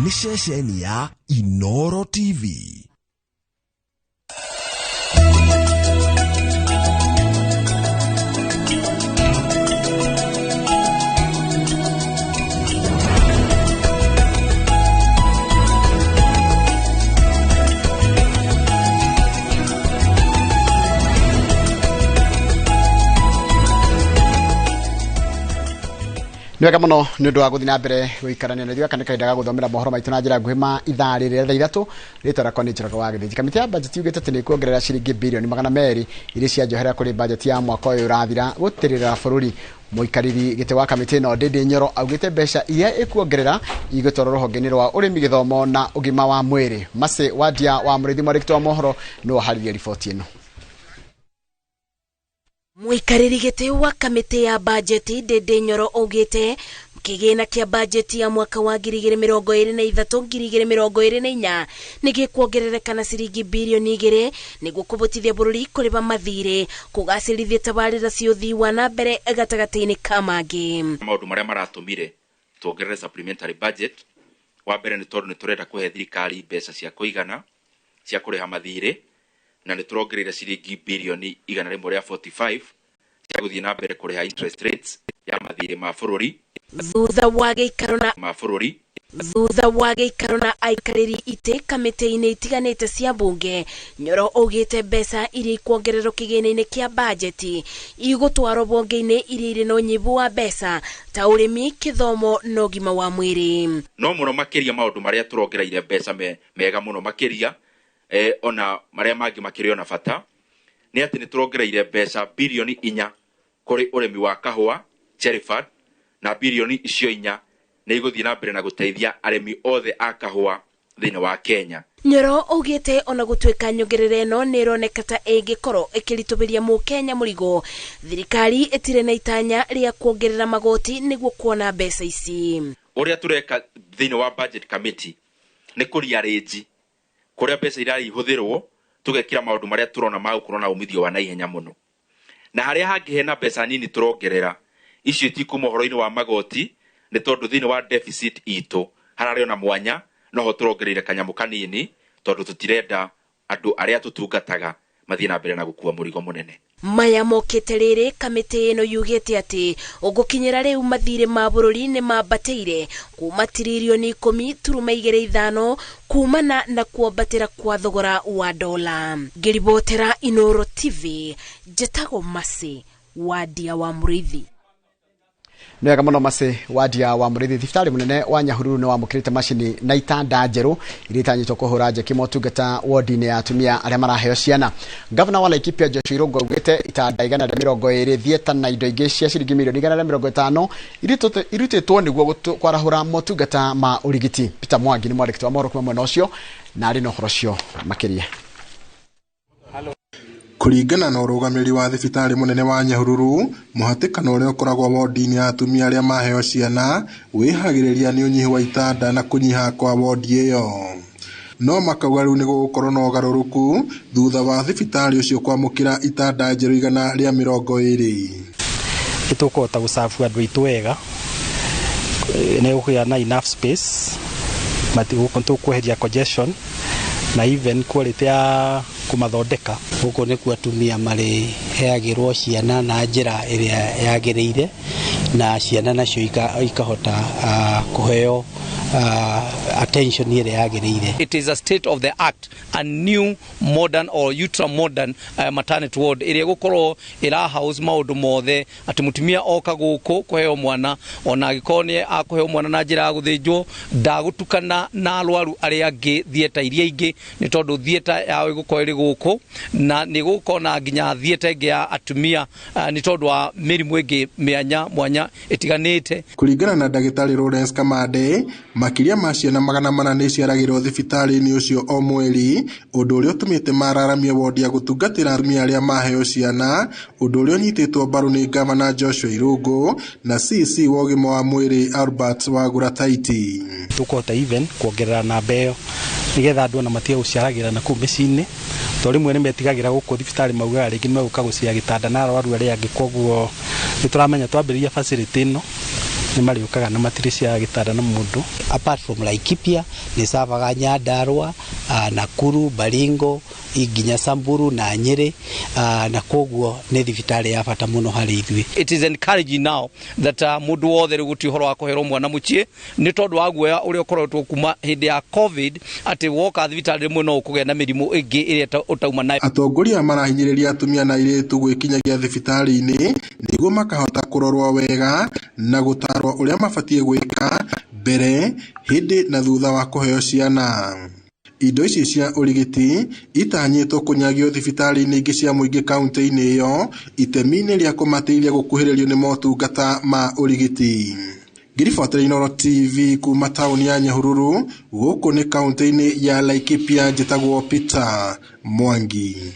Nĩ ceceni ya Inoro TV. Nĩ wega mũno nĩ ũndũ wa gũthiĩ na mbere gũikarania na ithuĩ. Gaka nĩ kahinda ga gũthomera mohoro maitũ na njĩra nguhĩ ma ithaa rĩrĩ rĩa thaa 3. Rĩtwa rĩakwa nĩ Njoroge wa Gĩthĩnji. Kamĩtĩ ya bajeti yugĩte atĩ nĩ ĩkuongerera ciringi birioni 200 iria cia njohera kũrĩ bajeti ya mwaka ũyũ ũrathira gũtirĩrĩra bũrũri. Mũikarĩri gĩtĩ wa kamĩtĩ ĩno Ndindi Nyoro augĩte mbeca iria ĩkuongerera igũtwarwo rũhonge-inĩ rwa ũrĩmi, gĩthomo na ũgima wa mwĩrĩ. Mercy Wandia wa Mũrĩithi, mwandĩki wa mohoro, nĩwe ũharĩirie riboti ĩno. Mũikarĩri gĩtĩ wa kamĩtĩ ya bajeti Ndindi Nyoro augĩte kĩgĩna kĩa bajeti ya mwaka wa 2023 2024 nĩ gĩkuongerereka na ciringi birioni 2 nĩguo kũbotithia bũrũri kũrĩba mathirĩ, kũgacĩrithia tabarĩra cia ũthii wa na mbere gatagatĩ-inĩ ka mangĩ. Maũndũ marĩa maratũmire tuongerere supplementary budget, wa mbere nĩ tondũ nĩ tũrenda kũhe thirikari mbeca cia kũigana cia kũrĩha mathirĩ, na nĩ tũrongereire ciringi birioni 145 cia gũthiĩ na mbere kũrĩha interest rates ya mathirĩ ma bũrũri. Thutha wa gĩikaro na ma bũrũri. Thutha wa gĩikaro na aikarĩri itĩ kamĩtĩ-inĩ itiganĩte cia mbunge, Nyoro augĩte mbeca iria ikuongererwo kĩgĩna-inĩ kĩa bajeti igũtwarwo mbunge-inĩ iria irĩ na ũnyihu wa mbeca ta ũrĩmi, kĩthomo na ũgima wa mwĩrĩ. No mũno makĩria maũndũ marĩa tũrongereire mbeca mega mũno makĩria, ona marĩa mangĩ makĩrĩ ona bata nĩ atĩ nĩ tũrongereire mbeca birioni 4 kũrĩ ũrĩmi wa kahũa Cherry Fund, na birioni icio 4 nĩ igũthiĩ na mbere na gũteithia arĩmi othe a kahũa thĩinĩ wa Kenya. Nyoro augĩte ona gũtuĩka nyongerera ĩno nĩ ĩroneka ta ĩngĩkorwo ĩkĩritũhĩria mũkenya mũrigo, thirikari ĩtirĩ na itanya rĩa kuongerera magoti nĩguo kuona mbeca ici. Ũrĩa tũreka thĩinĩ wa budget committee nĩ kũriarĩnji kũrĩa mbeca irarihũthĩrwo, tũgekĩra maũndũ marĩa tũrona ma gũkorwo na umithio wa naihenya mũno, na harĩa hangĩ hena mbeca nini tũrongerera icio itikuma ũhoro-inĩ wa magoti, nĩ tondũ thĩinĩ wa deficit itũ hararĩ ona mwanya noho tũrongereire kanyamũ kanini, tondũ tũtirenda andũ arĩa tũtungataga mathiĩ na mbere na gũkua mũrigo mũnene. Maya mokĩte rĩrĩ kamĩtĩ ĩno yugĩte atĩ ũgũkinyĩra rĩu mathirĩ ma bũrũri nĩ mambatĩire kuma tiririoni 10.25 kumana na kuambatĩra kwa thogora wa dola. Ngĩribotera Inoro TV, njĩtagwo Mercy Wandia wa Mũrĩithi. Nĩ wega mũno Mercy Wandia wa Mũrĩithi. Thibitarĩ mũnene wa Nyahururu nĩ wamũkĩrĩte macini na itanda njerũ iria itanyĩtwo kũhũra njeki motungata wodi-inĩ ya atumia arĩa maraheo ciana. Gavana wa Laikipia Joshua Irũngũ augĩte itanda 120, theatre na indo ingĩ cia ciringi mirioni 150 irutĩtwo nĩguo kwarahũra motungata ma ũrigiti. Peter Mwangi nĩ mwandĩki wa mohoro kuma mwena ũcio na arĩ na ũhoro ũcio makĩria. Kũringana na ũrũgamĩrĩri wa thibitarĩ mũnene wa Nyahururu, mũhatĩkano ũrĩa ũkoragwo wodi-inĩ ya atumia arĩa maheo ciana wĩhagĩrĩria nĩ ũnyihu wa itanda na kũnyiha kwa wodi ĩyo. No makauga rĩu nĩ gũgũkorwo na ũgarũrũku thutha wa thibitarĩ ũcio kwamũkĩra itanda njerũ 120. Nĩ tũkũhota gũcabu andũ aitũ wega, nĩ gũkũgĩa na enough space, tũkweheria congestion na even quality ya kũmathondeka. Gũkũ nĩkuo atumia marĩheagĩrwo ciana na njĩra ĩrĩa yagĩrĩire, na ciana nacio ikahota kũheo attention ĩrĩa yagĩrĩire. It is a state of the art, a new modern or ultra modern maternity ward ĩrĩa ĩgũkorwo ĩra house maũndũ mothe, atĩ mũtumia oka gũkũ kũheo mwana, ona angĩkorwo nĩ akũheo mwana na njĩra ya gũthĩnjwo, ndagũtukana na arwaru arĩa angĩ theatre iria ingĩ, nĩ tondũ theatre yao ĩgũkorwo ĩrĩ gũkũ, na nĩ gũgũkorwo na nginya theatre ĩngĩ ya atumia, nĩ tondũ wa mĩrimũ ĩngĩ mĩanya mwanya ĩtiganĩte. Kũringana na ndagĩtarĩ Lawrence Kamande, makĩria ma ciana 400 nĩ iciaragĩrwo thibitarĩ-inĩ ũcio o mweri, ũndũ ũrĩa ũtũmĩte mararamie wodi ya gũtungatĩra atumia arĩa maheo ciana, ũndũ ũrĩa ũnyitĩtwo mbaru nĩ Gavana Joshua Irũngũ na CC wa ũgima wa mwĩrĩ Albert Wagura Taiti. Tũkũhota even kuongerera namba ĩyo nĩgetha andũ ona matige gũciaragĩra na kũu mĩciĩ-inĩ, tondũ rĩmwe nĩ metigagĩra gũkũ thibitarĩ, maugaga rĩngĩ nĩ megũka gũciara gĩtanda na arwaru arĩa angĩ. Koguo nĩ tũramenya twambĩrĩria facility ĩno Nĩ marĩũkaga na matirĩ cia gĩtanda na mũndũ. Apart from Laikipia nĩ savaga Nyandarua, Nakuru, Baringo, nginya Samburu na Nyeri, na koguo nĩ thibitarĩ ya bata mũno harĩ ithuĩ. It is encouraging now that mũndũ wothe rĩu gũtirĩ ũhoro wa kũherwo mwana mũciĩ nĩ tondũ wa guoya ũrĩa ũkoretwo kuma hĩndĩ ya COVID, atĩ woka thibitarĩ rĩmwe no ũkũgĩa na mĩrimũ ĩngĩ ĩrĩa ũtauma nayo. Atongoria marahinyĩrĩria atumia na airĩtu gwĩkinyagia thibitarĩ-inĩ nĩguo makahota kũrorwo wega na gũtarwo ũrĩa mabatiĩ gwĩka mbere, hĩndĩ na thutha wa kũheo ciana. Indo ici cia ũrigiti itanyĩtwo kũnyagio thibitarĩ-inĩ ingĩ cia mũingĩ kaunti-inĩ ĩyo itemi-inĩ rĩa kũmateithia gũkuhĩrĩrio nĩ motungata ma ũrigiti. Ngĩribotera Inooro TV kuma taũni ya Nyahururu, gũkũ nĩ kaunti-inĩ ya Laikipia, njĩtagwo Peter Mwangi.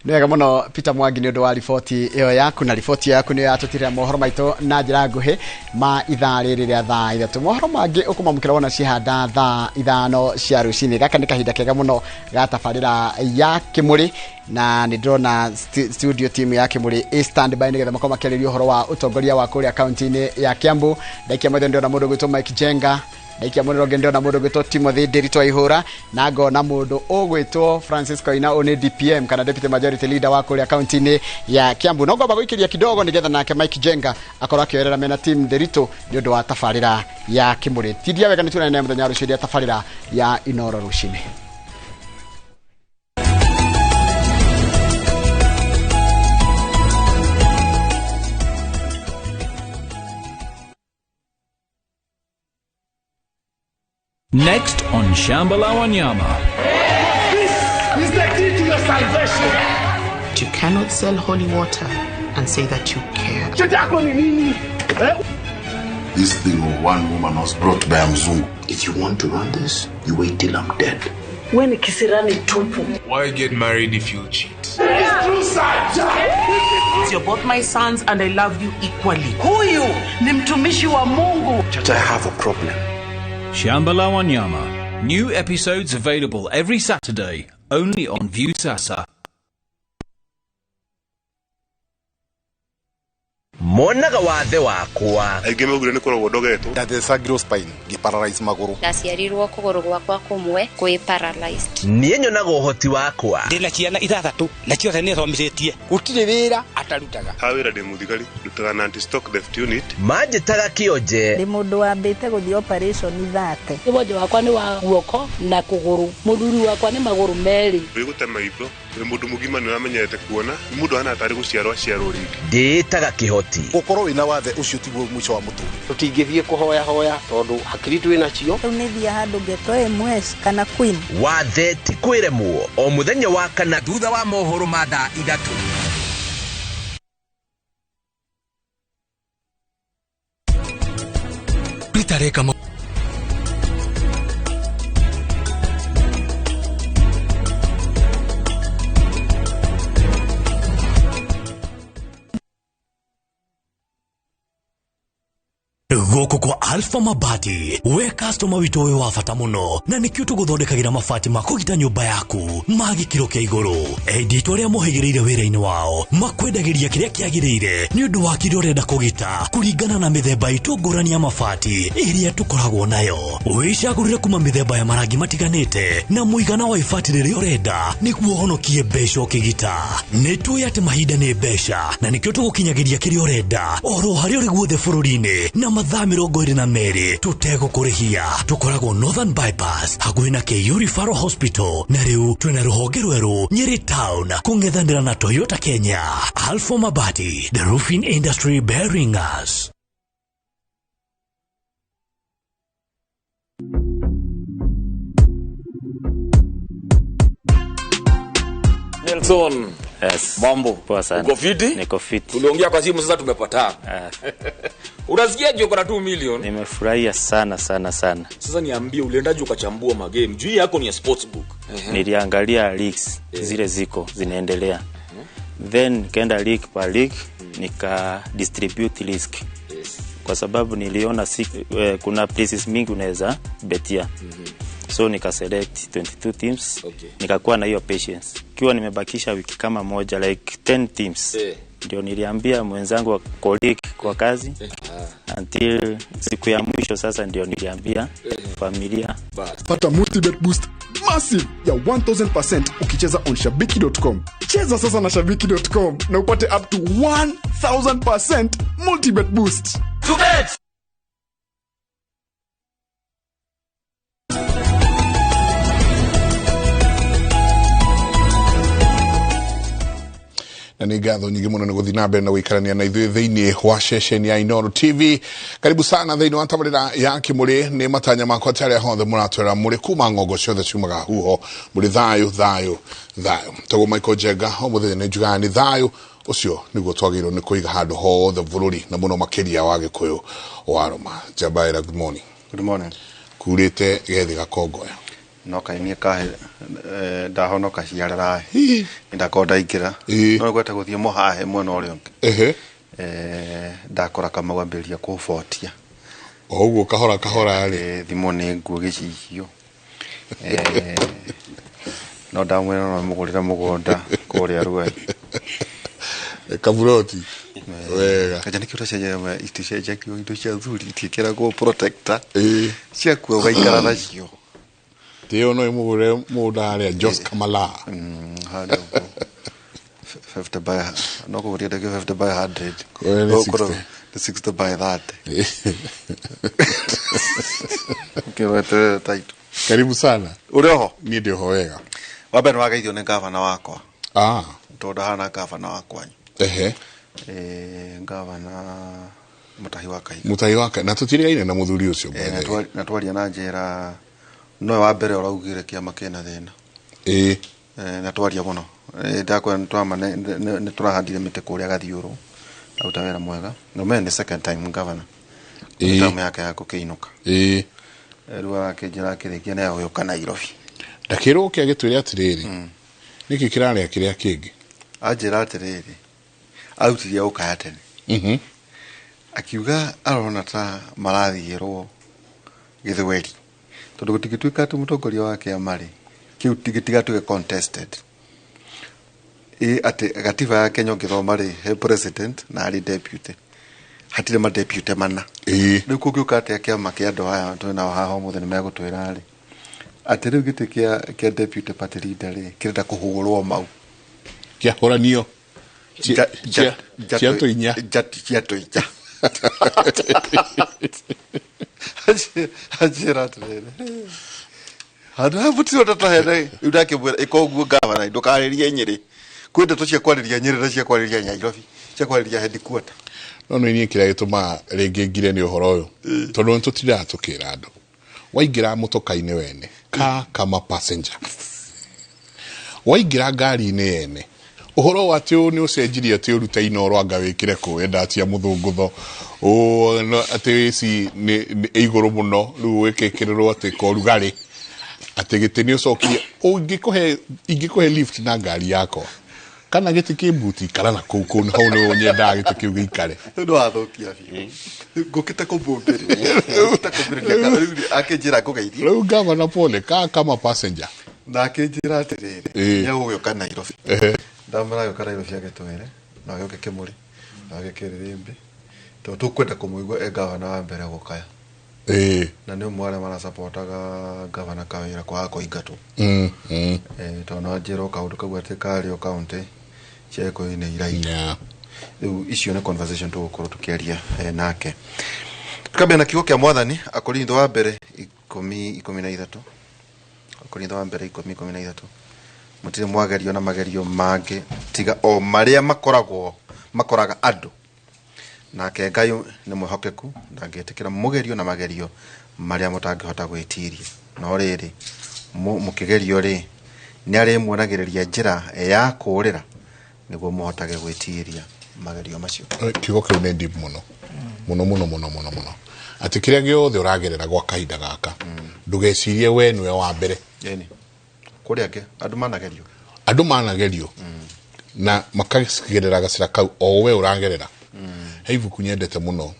Nĩ wega mũno Peter Mwangi nĩ ũndũ wa riboti ĩyo yaku, na riboti ĩyo yaku nĩyo yatũtirĩra mohoro maitũ na njĩra nguhĩ ma ithaa rĩrĩ rĩa thaa 3. Mohoro mangĩ ũkũmamũkĩra wona cihanda thaa 5 cia rũcinĩ. Gaka nĩ kahinda kega mũno ga tabarĩra ya Kĩmũrĩ, na nĩ ndĩrona studio team ya Kĩmũrĩ ĩ stand by nĩgetha makorwo makĩarĩria ũhoro wa ũtongoria wa kũrĩa kaunti-inĩ ya Kiambu. Ndaikia maitho ndĩrona mũndũ ũgwĩtwo Mike Jenga, ndaikia mũndũ ũngĩ ndĩrona mũndũ ũgwĩtwo Timothy Ndiritu Waihũra, na ngona mũndũ ũgwĩtwo Francis Koina, ũyũ nĩ DPM kana Deputy Majority Leader wa kũrĩa kaunti-inĩ ya Kiambu. No ngomba gũikĩria kidogo nĩgetha nake Mike Jenga akorwo akĩoerera mena team Ndiritu nĩ ũndũ wa tabarĩra ya Kĩmũrĩ. Tindia wega, nĩ tuonane mũthenya wa rũciũ rĩa tabarĩra ya Inooro rũcinĩ. Next on Shamba la Wanyama. This is the key to your salvation. You cannot sell holy water and say that you care. This thing of one woman was brought by a Mzungu. If you want to run this, you wait till I'm dead. When kisirani tupu. Why get married if you cheat? It's true, sir. You're both my sons and I love you equally. Huyu ni mtumishi wa Mungu. Church, I have a problem. Shamba la Wanyama. New episodes available every Saturday, only on Viusasa. Monaga wathe wakwa aingĩ maugire nĩ kũrogwo ndogetwo. Ndathecagirwo spine ngĩparalyze magũrũ. Ndaciarirwo kũgũrũ gwakwa kũmwe kwĩ paralyzed. Niĩ nyonaga ũhoti wakwa. Ndĩna ciana 6 na ciothe nĩ thomithĩtie. Gũtirĩ wĩra atarutaga. Ha wĩra ndĩ mũthigari, ndutaga na anti-stock theft unit. Manjĩtaga kĩonje. Ndĩ mũndũ wambĩte gũthiĩ operation 30. Wonje wakwa nĩ wa guoko na kũgũrũ, mũthuri wakwa nĩ magũrũ merĩ. Wĩgũte maitho, wĩ mũndũ mũgima nĩ ũramenyerete kuona, nĩ mũndũ ahana tarĩ gũciarwo aciarwo rĩngĩ. Ndĩĩtaga kĩhoti. Gũkorwo wĩna wathe ũcio tiguo mũico wa mũtũrĩre. Tũtingĩthiĩ kũhoya hoya tondũ hakiri twĩ nacio. Rĩu nĩ thiaga handũ ngetwo MS kana Queen. Wathe ti kwĩremwo o mũthenya wa kana thutha wa mohoro ma thaa 3. Peter Reka. Gũkũ kwa Alpha Mabati, we customer witũ wĩ wa bata mũno, na nĩkĩo tũgũthondekagĩra mabati ma kũgita nyũmba yaku ma gĩkĩro kĩa igũrũ. Endia aitũ arĩa mohĩgĩrĩire wĩra-inĩ wao makwendagĩria kĩrĩa kĩagĩrĩire nĩ ũndũ wa kĩrĩa ũrenda kũgita kũringana na mĩthemba itũ ngũrani ya mabati ĩrĩa tũkoragwo nayo. Wĩcagũrĩre kuma mĩthemba ya marangi matiganĩte na mũigana wa ibati rĩrĩa ũrenda nĩguo ũhonokie mbeca ũkĩgita. Nĩ tũĩ atĩ mahinda nĩ mbeca na nĩkĩo tũgũkinyagĩria kĩrĩa ũrenda oro harĩa ũrĩ guothe bũrũri-inĩ na mathaa 22 tũtegũkũrĩhia. Tũkoragwo Northern Bypass hakuhĩ na KU Referral Hospital, na rĩu twĩna rũhonge rwerũ Nyeri Town kũng'ethanĩra na Toyota Kenya. Alpha Mabati, the roofing industry bearing us. Nelson. Yes. Mambo. Poa sana. Uko fiti? Niko fiti. Tuliongea kwa simu sasa tumepatana. Unasikiaje uko na 2 million? Nimefurahia sana sana sana. Sasa niambie uliendaje ukachambua magame? Juu yako ni ya sportsbook. Niliangalia leagues zile ziko zinaendelea. Then nikaenda league per league nika distribute risk. Yes. Kwa sababu niliona kuna places mingi unaweza betia. So nika select 22 teams. Okay. Nikakuwa na hiyo patience. Kiwa nimebakisha wiki kama moja like 10 teams. Ndio niliambia mwenzangu wa colleague kwa kazi until siku ya mwisho sasa ndio niliambia familia. Pata multibet boost massive ya 1000% ukicheza on shabiki.com. Cheza sasa na shabiki.com na upate up to 1000% multibet boost. To na nä ngatho nyingä må no nä gå thiä na mbere na gå ikarania na ithuä thä inä wa ceceni ya Inooro TV. Karibu sana thä inä wa tabarä ra ya kä må rä nä matanya makwa atä arä a hothe må ratwera må rä kuma ng'ongo ciothe ciumaga huho må rä thayå thayå thayå. Tagwo Michael Njenga o må thenya nä njugaga nä thayå å cio nä guo twagä rwo nä kå iga handå hothe bå rå ri na må no makä ria wa gä kå yå wa Roma. Njabaira, good morning. Good morning. Kurä te gethi gakongoya no kainie kahe ndahonoka ciarara ndakorwo ndaingĩra no ngweta gũthiĩ mũhahe mwena ũrĩa ũngĩ ndakora Kamau ambĩrĩria kũbotia o ũguo kahora kahora rĩ thimũ nĩ nguo gĩcicio no ndamwĩra no mũgũrĩre mũgũnda kũrĩa Ruai kaburoti wega kaja nĩkĩo ũtacenjagia iticenjagio indo cia thuri itiĩkĩragwo protector ciakua ũgaikara nacio. Tio no imugure muda aria Jos Kamala. Harĩa ũguo 50 by no kũgũria ndege 50 by 100. Nĩ 60 by 30. Okay, weterere taitũ. Karibu sana. Ũrĩ oho? Niĩ ndĩ oho wega. Wa mbere nĩwageithio nĩ gavana wakwa. Tondũ ndahana gavana wa kwanyu. Ehe. Gavana Mutahi wa Kahiga. Mutahi wa Kahiga. Na tũtirigaine na mũthuri ũcio. Na twaria na njĩra no wa mbere ũraugire kĩama kĩna thĩna. Na twaria mũno ndakwa nĩ tũrahandire mĩtĩ kũrĩa Gathiũrũ aruta wĩra mwega no me nĩ second time governor term yake ya gũkĩinũka rĩu arakĩnjĩra akĩrĩkia nĩ agũgĩũka Nairobi. Ndakĩrwo ũke agĩtwĩre atĩrĩrĩ nĩkĩ kĩrarĩa kĩrĩa kĩngĩ anjĩra atĩrĩrĩ arutirie gũkaya tene akiuga arona ta marathiĩrwo gĩthweri tondũ gũtingĩtuĩka atĩ mũtongoria wa kĩama rĩ kĩu gĩtigatuĩke contested atĩ gatiba ya Kenya ũngĩthoma rĩ he president na harĩ deputy hatirĩ ma deputy mana rĩu kũngĩũka atĩa kĩama kĩa andũ aya twĩ nao haha ũmũthĩ nĩ megũtwĩra rĩ atĩ rĩu gĩtĩ kĩa deputy party leader rĩ kĩrenda kũhũrwo mau kĩahũranio ciatũ inya ciatũ inya anjĩra atĩrĩrĩ handũ ha mũtino tatahene rĩu ndakĩmwĩra ĩka ũguo gavana ndũkarĩrie Nyĩrĩ kwĩ ndeto cia kwarĩria Nyĩrĩ na cia kwarĩria Nairobi cia kwarĩria headquarter. No nĩ niĩ kĩrĩa gĩtũmaga rĩngĩ ngire nĩ ũhoro ũyũ tondũ nĩ tũtindaga tũkĩra andũ waingĩra mũtoka-inĩ wene ka kama passenger waingĩra ngari-inĩ yene ũhoro wa atĩ ũyũ nĩ ũcenjirie atĩ ũrute Inooro anga wĩkĩre kũ wenda atia mũthũngũtho atĩ ici nĩ igũrũ mũno rĩu wĩkĩkĩrĩrwo atĩ korugarĩ atĩ gĩtĩ nĩ ũcokirie ingĩkũhe lift na ngari yakwa kana gĩtĩ kĩ mbuti ikara na kũu kũu hau nĩ nyendaga gĩtĩ kĩu gĩikare. Rĩu nĩ wathũkia biũ ngũkĩte kũmbũmbĩrĩria rĩu akĩnjĩra ngũgeithie rĩu gavana pole ka kama passenger na akĩnjĩra atĩrĩrĩ nĩ egũgĩũka Nairobi ndamwĩra agĩũka Nairobi agĩtwĩre na agĩũke Kĩmũrĩ na agĩũke Kĩrĩrĩmbĩ tondũ tũkwenda kũmũigua e gavana wa mbere gũkaya na nĩ ũmwe arĩa maracapotaga gavana Kawĩra kwaga kũingatwo tondũ no anjĩrwo kaũndũ kau atĩ karĩ o kaũntĩ cia Gĩkũyũ nĩ iraira rĩu icio nĩ conversation tũgũkorwo tũkĩaria nake. Tukambia na kiugo kĩa Mwathani Akorintho wa mbere 10:13 Akorintho wa mbere 10:13 mũtirĩ mwagerio na magerio mangĩ tiga o marĩa makoraga andũ nake Ngai nĩ mwĩhokeku ndangĩtĩkĩra mũgerio na magerio marĩa mũtangĩhota gwĩtiria no rĩrĩ mũkĩgerio rĩ nĩ arĩmuonagĩrĩria njĩra ya kũũrĩra nĩguo mũhotage gwĩtiria magerio macio. Kiugo kĩu nĩ deep mũno mũno mũno mũno mũno mũno atĩ kĩrĩa gĩothe ũragerera gwa kahinda gaka ndũgecirie we nĩwe wa mbere kũrĩa angĩ andũ managerio na makagerera gacĩra kau o we ũragerera. He ibuku nyendete mũno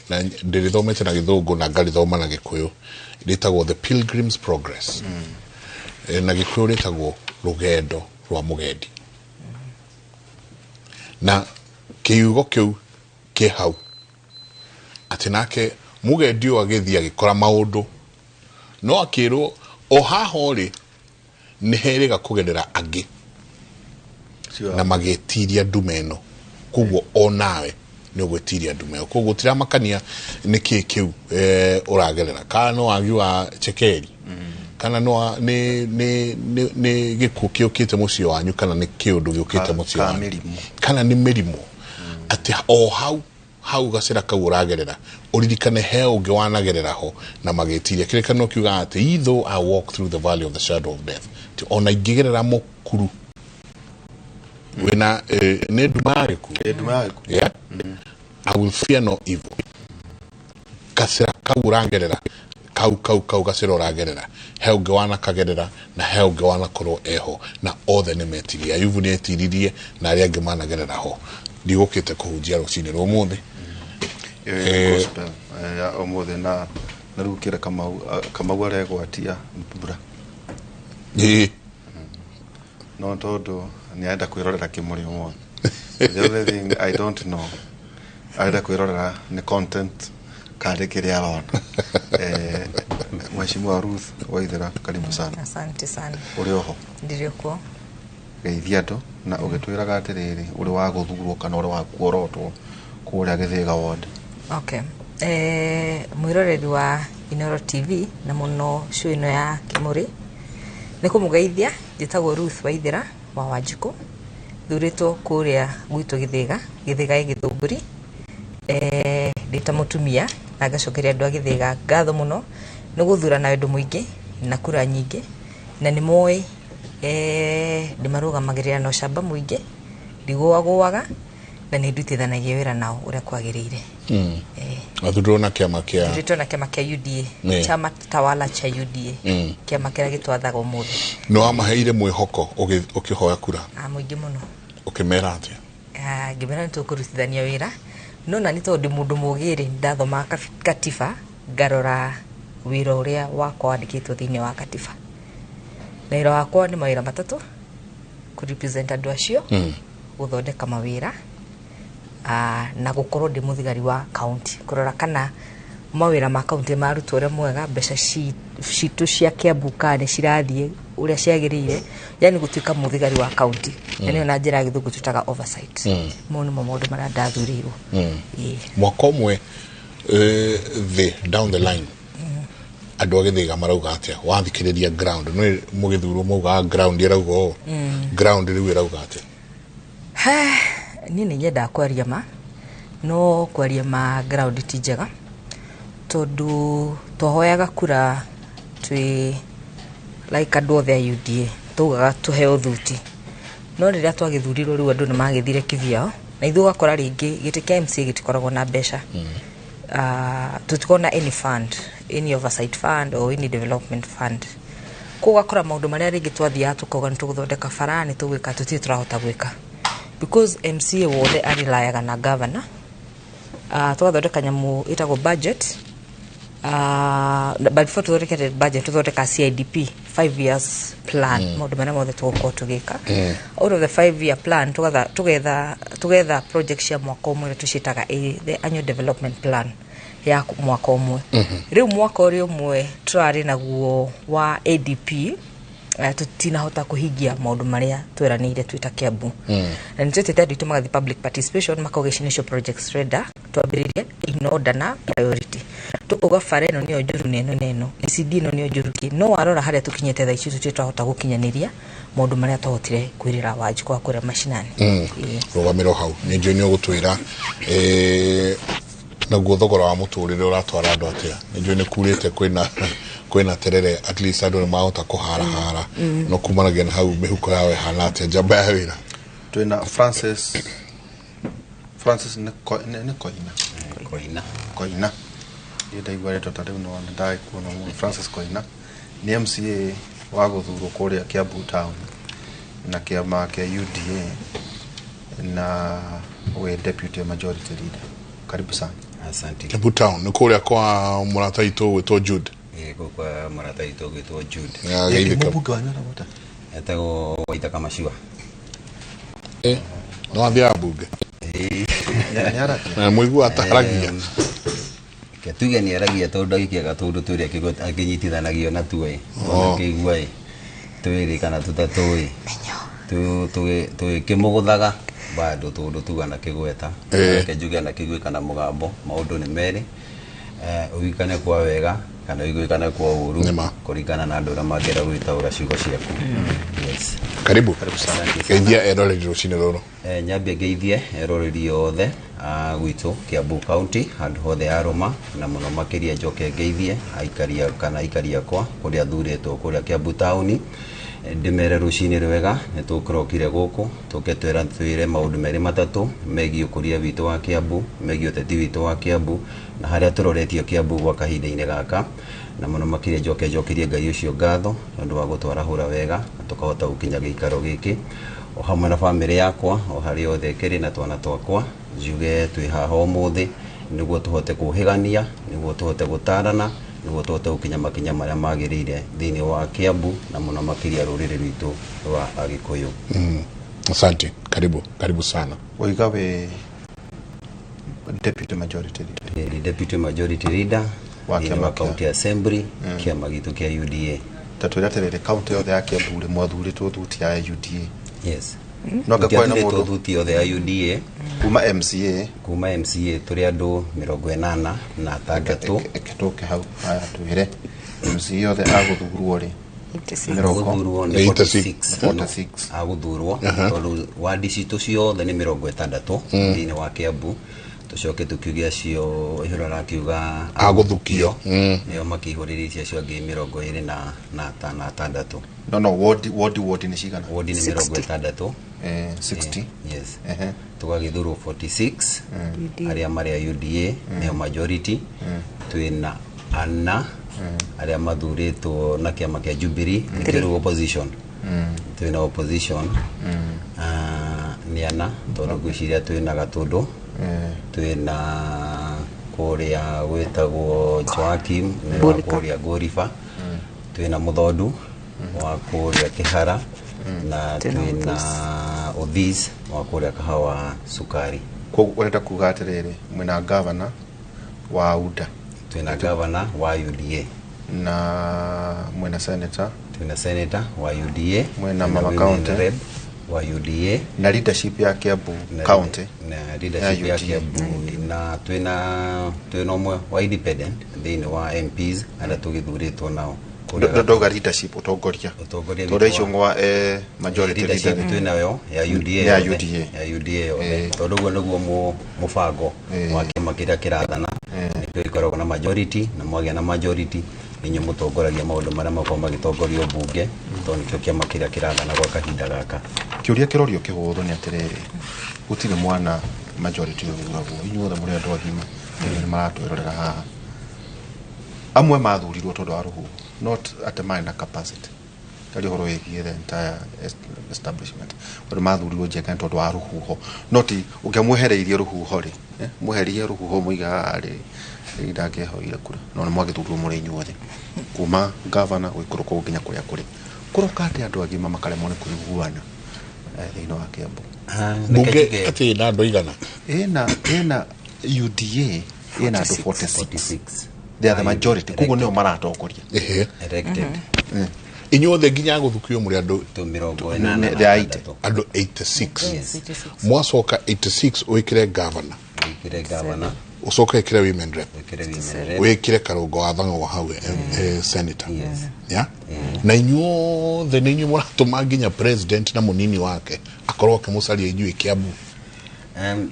na ndĩrĩthomete na gĩthũngũ na ngarĩthoma na gĩkũyũ rĩtagwo The Pilgrim's Progress na gĩkũyũ rĩtagwo Rũgendo rwa Mũgendi. Na kiugo kiu kĩ hau atĩ nake mugendi ũyũ agĩthiĩ agĩkora maũndũ no akĩrwo o haha ũrĩ nĩ herĩga kũgerera angĩ na magĩtiria ndume ĩno koguo o nawe nĩ ũgwĩtiria ndume ĩyo koguo tiramakania nĩ kĩ kĩu ũragerera kana no wagi wa chekeri kana no nĩ gĩkuũ kĩũkĩte mũciĩ wanyu kana nĩ kĩũndũ gĩũkĩte mũciĩ wanyu kana nĩ mĩrimũ atĩ o hau hau gacĩra kau ũragerera ũririkane he ũngĩ wanagerera ho na magĩtiria kĩrĩkanĩro kiugaga atĩ though I walk through the valley of the shadow of death ona ingĩgerera mũkuru wĩna nĩ nduma ya gĩkuũ yeah? I will fear no evil. Gacĩra kau ũragerera kau gacĩra ũragerera he ũngĩ wanakagerera na he ũngĩ wanakorwo eho na othe nĩ metirie. Ayubu nĩ etiririe na arĩa angĩ managerera ho. Ndigũkĩte kũhunjia rũcinĩ rwa ũmũthĩ gospel ya ũmũthĩ na rĩu kĩra Kamau aregwatia mbura no tondũ nĩ arenda kwĩrorera kĩmũrĩ ũmũthĩ. The only thing I don't know arenda kwĩrorera nĩ content kana kĩrĩa arona. Mheshimiwa Ruth Waithera, karibu sana. Asante sana. Ũrĩ oho? Ndĩrĩ kuo. Geithia andũ na ũgĩtwĩraga atĩrĩrĩ ũrĩ wa gũthurwo kana ũrĩ wa kuorotwo kũrĩa Gĩthĩga ward. Okay. Mwĩroreri wa Inoro TV na mũno show ĩno ya Kĩmũrĩ nĩ kũmũgeithia. Njĩtagwo Ruth Waithera wa Wanjikũ, thurĩtwo kũrĩa gwitũ Gĩthĩga, Gĩthĩga ĩ Gĩthũngũri. Ndĩ ta mũtumia na ngacokeria andũ a Gĩthĩga ngatho mũno nĩ gũthura na wendo mũingĩ na kura nyingĩ na nĩ moĩ ndĩmarũgamagĩrĩra na ũcamba mũingĩ, ndigũagũaga na nĩ ndutithanagia wĩra nao ũrĩa kwagĩrĩire. Athurirwo na kĩama kĩa Thurĩtwo na kĩama kĩa UDA, chama tawala cha UDA, kĩama kĩrĩa gĩtwathaga ũmũthĩ. Nĩ wamaheire mwĩhoko ũkĩhoya kura? Mũingĩ mũno. Ũkĩmera atĩa? Ngĩmera nĩ tũkũrutithania wĩra no na nĩ tondũ ndĩ mũndũ mũũgĩ rĩ, ndathomaga katiba ngarora wĩra ũrĩa wakwa wandĩkĩtwo thĩinĩ wa katiba na wĩra wakwa nĩ mawĩra matatũ: kũ represent andũ acio, gũthondeka mawĩra na gũkorwo ndĩ mũthigari wa county, kũrora kana mawĩra ma county marutwo ũrĩa mwega, mbeca citũ cia Kiambu kana nĩ cirathiĩ ũrĩa ciagĩrĩire, yani gũtuĩka mũthigari wa county na nĩyo na njĩra ya gĩthũngũ twĩtaga oversight. Mau nĩmo maũndũ marĩa ndathurĩirwo. Mwaka ũmwe thĩ down the line andũ a Gĩthĩga marauga atĩa? Wathikĩrĩria ground nĩ mũgĩthurwo maugaga ground ĩrauga ũũ, ground rĩu ĩrauga atĩa? Niĩ nĩ nyendaga kwaria ma, no kwaria ma ground ti njega tondũ twahoyaga kura twĩ like andũ othe a UDA taugaga tũheo thuti, no rĩrĩa twagĩthurirwo rĩu andũ nĩ magĩthire kivyao na ithuĩ ũgakora rĩngĩ gĩtĩ kĩa MCA gĩtikoragwo na mbeca. Tũtikoragwo na any fund, any oversight fund or any development fund. Koguo ũgakora maũndũ marĩa rĩngĩ twathiaga tũkauga nĩ tũgũthondeka bara nĩ tũgwĩka tũtirĩ tũrahota gwĩka because MCA wothe arĩlayaga na governor. Tũgathondeka nyamũ ĩtagwo budget. But before tũthondekete budget tũthondeka CIDP 5 years plan, maũndũ marĩa mothe tũgũkorwo tũgĩka. Out of the 5 year plan tũgetha project cia mwaka ũmwe tũciĩtaga the annual development plan ya mwaka ũmwe. Rĩu mwaka ũrĩa ũmwe tũrarĩ naguo wa ADP tũtinahota kũhingia maũndũ marĩa tweranĩire twĩ ta Kiambu. Na nĩ twĩtĩte andũ aitũ magathiĩ public participation makauga ici nĩcio projects tũrenda twambĩrĩrie in order na priority. Tũkauga bara ĩno nĩyo njũru na ĩno na ĩno, ECD ĩno nĩyo njũru kĩ, no warora harĩa tũkinyĩte thaa ici tũtirĩ twahota gũkinyanĩria maũndũ marĩa twahotire kwĩrĩra Wanjikũ wa kũrĩa macinani. Rũgamĩro hau nĩ njũĩ nĩ ũgũtwĩra naguo thogora wa mũtũrĩre ũratwara andũ atĩa. Nĩ njũĩ nĩ kurĩte kwĩna terere, at least andũ nĩ mahota kũharahara no kumanagia na hau mĩhuko yao ĩhana atĩa njamba ya wĩra. Twĩna Francis nĩ Koina. Koina niĩ ndaigua rĩtwa ta rĩu no nĩ ndagĩkuona mũno. Francis Koina nĩ MCA wa gũthurwo kũrĩa Kiambu town na kĩama kĩa UDA na we deputy majority leader. Karibu sana. Asante. Kiambu town nĩ kũrĩa kwa mũrata witũ gwĩtwo Jude. Kwa mũrata witũ gwĩtwo Jude. Mũmbunge wanyu aragwo atĩa? Etagwo Waithaka Machua. No athiaga bunge. Na mũigua ataragia. Ke tuge nĩ aragia tondũ ndagĩkĩaga tũndũ tũrĩa akĩnyitithanagio na tuo ĩ. Akĩigua ĩ twĩrĩ kana tũtatũ ĩ. Tũgĩkĩmũgũthaga bado tũndũ tu anakĩgweta. Reke njuge anakĩiguĩka na mũgambo maũndũ nĩ merĩ. Ũiguĩkane kwa wega kana ũiguĩkane kwa ũru kũringana na andũ arĩa mangĩenda gwĩtaũra ciugo ciaku. Yes. Karibu. Geithia eroreri rũcinĩ rũrũ. Nyambie ngeithie eroreri othe a gwitũ Kiambu County handũ hothe yarũma na mũno makĩria njoke ngeithie aikari kana aikari akwa kũrĩa thurĩtwo kũrĩa Kiambu taũni. Ndĩmere rũcinĩ rwega nĩ tũkĩrokire gũkũ tũke twĩre maũndũ merĩ matatũ megiĩ ũkũria witũ wa Kiambu, megiĩ ũteti witũ wa Kiambu na harĩa tũroretio Kiambu gwa kahinda-inĩ gaka na mũno makĩria njoke njokerie Ngai ũcio ngatho nĩ ũndũ wa gũtwarahũra wega na tũkahota gũkinya gĩikaro gĩkĩ o hamwe na bamĩrĩ yakwa o harĩa othe kĩrĩ na twana twakwa njuge twĩ haha ũmũthĩ nĩguo tũhote kũhĩgania nĩguo tũhote gũtarana nĩguo tũhote gũkinya makinya marĩa magĩrĩire thĩinĩ wa Kiambu na mũno makĩria rũrĩrĩ rwitũ rwa Agĩkũyũ. Asante, karibu, karibu sana. Waiga we Deputy Majority Leader. Ni Deputy Majority Leader wa kiama County Assembly kiama gitu kia UDA. Tatwĩra atĩrĩrĩ county yothe ya Kiambu rĩ mwathurĩtwo thuti ya UDA. Yes. No ngakwa na mũndũ thuti yothe ya UDA kuma MCA kuma MCA tũrĩ andũ 86. Tũke hau haya twĩre MCA yothe agũthurwo rĩ agũthurwo nĩ 46 agũthurwo tondũ wadi citũ ciothe nĩ 60 thĩinĩ wa Kiambu tũcoke tũkiuge acio ihũra arakiuga agũthukio nĩo makĩihũrĩrĩtie acio angĩ 26. No ward nĩ cigana? Ward nĩ 60. 60. Yes. Tũgagĩthurwo 46 arĩa marĩ a UDA nĩo majority twĩna ana arĩa mathurĩtwo na kĩama kĩa Jubilee nĩkĩo opposition twĩna opposition nĩ ana tondũ ngwĩciria twĩna Gatũndũ twĩna kũrĩa gwĩtagwo Joakim nĩ wa kũrĩa Goriba twĩna Mũthondu wa kũrĩa Kĩhara na twĩna Othis wa kũrĩa Kahawa Sukari. Koguo ũrenda kuga atĩrĩrĩ mwĩna governor wa UDA, twĩna governor wa UDA na mwĩna senator, twĩna senator wa UDA, mwĩna mama county rep wa UDA na leadership ya Kiambu county na leadership ya Kiambu na twĩna ũmwe wa independent thĩinĩ wa MPs arĩa tũgĩthurĩtwo nao. Ndoga leadership utongoria tondũ icio ngwa majority leader twĩnayo ya UDA ya UDA yothe tondũ ũguo nĩguo mũbango wa kĩama kĩrĩa kĩrathana nĩkĩo gĩkoragwo na majority na mwagĩa na majority inyuĩ mũtongoragia maũndũ marĩa makoragwo magĩtongorio mbunge tondũ nĩkĩo kĩama kĩrĩa kĩrathana gwa kahinda gaka. Kĩũria kĩrorio kĩhũthũ nĩ atĩrĩrĩ gũtirĩ mwana majority ũthuragwo inyuothe mũrĩ andũ agima nĩ maratwĩrorera haha amwe mathurirwo tondũ wa rũhuho not at a minor capacity tari horo wĩgiĩ the entire establishment tondũ mathurirwo Njenga nĩ tondũ wa rũhuho not ũngĩamwehereirie rũhuho rĩ mweherie rũhuho mũiga haha rĩ ndangĩhoire kura no nĩ mwagĩthurirwo mũrĩ inyuothe kuma governor gũikũrũka nginya kũrĩa kũrĩ kũroka atĩ andũ agima makaremwo nĩ kũiguana thĩinĩ wa Kiambu mbunge atĩ na andũ aigana ĩna UDA ĩna andũ 46 they are the majority koguo nĩo maratongoria elected inyuothe nginya gũthukio mũrĩ andũ 86 andũ 86 mwacoka 86 wĩkĩre governor ũcoke wĩkĩre women rep wĩkĩre Karũngo wa Thang'wa hau senator ya na inyuothe nĩ inyuĩ mũratũma nginya president na mũnini wake akorwo akĩmũcaria inyuĩ Kiambu.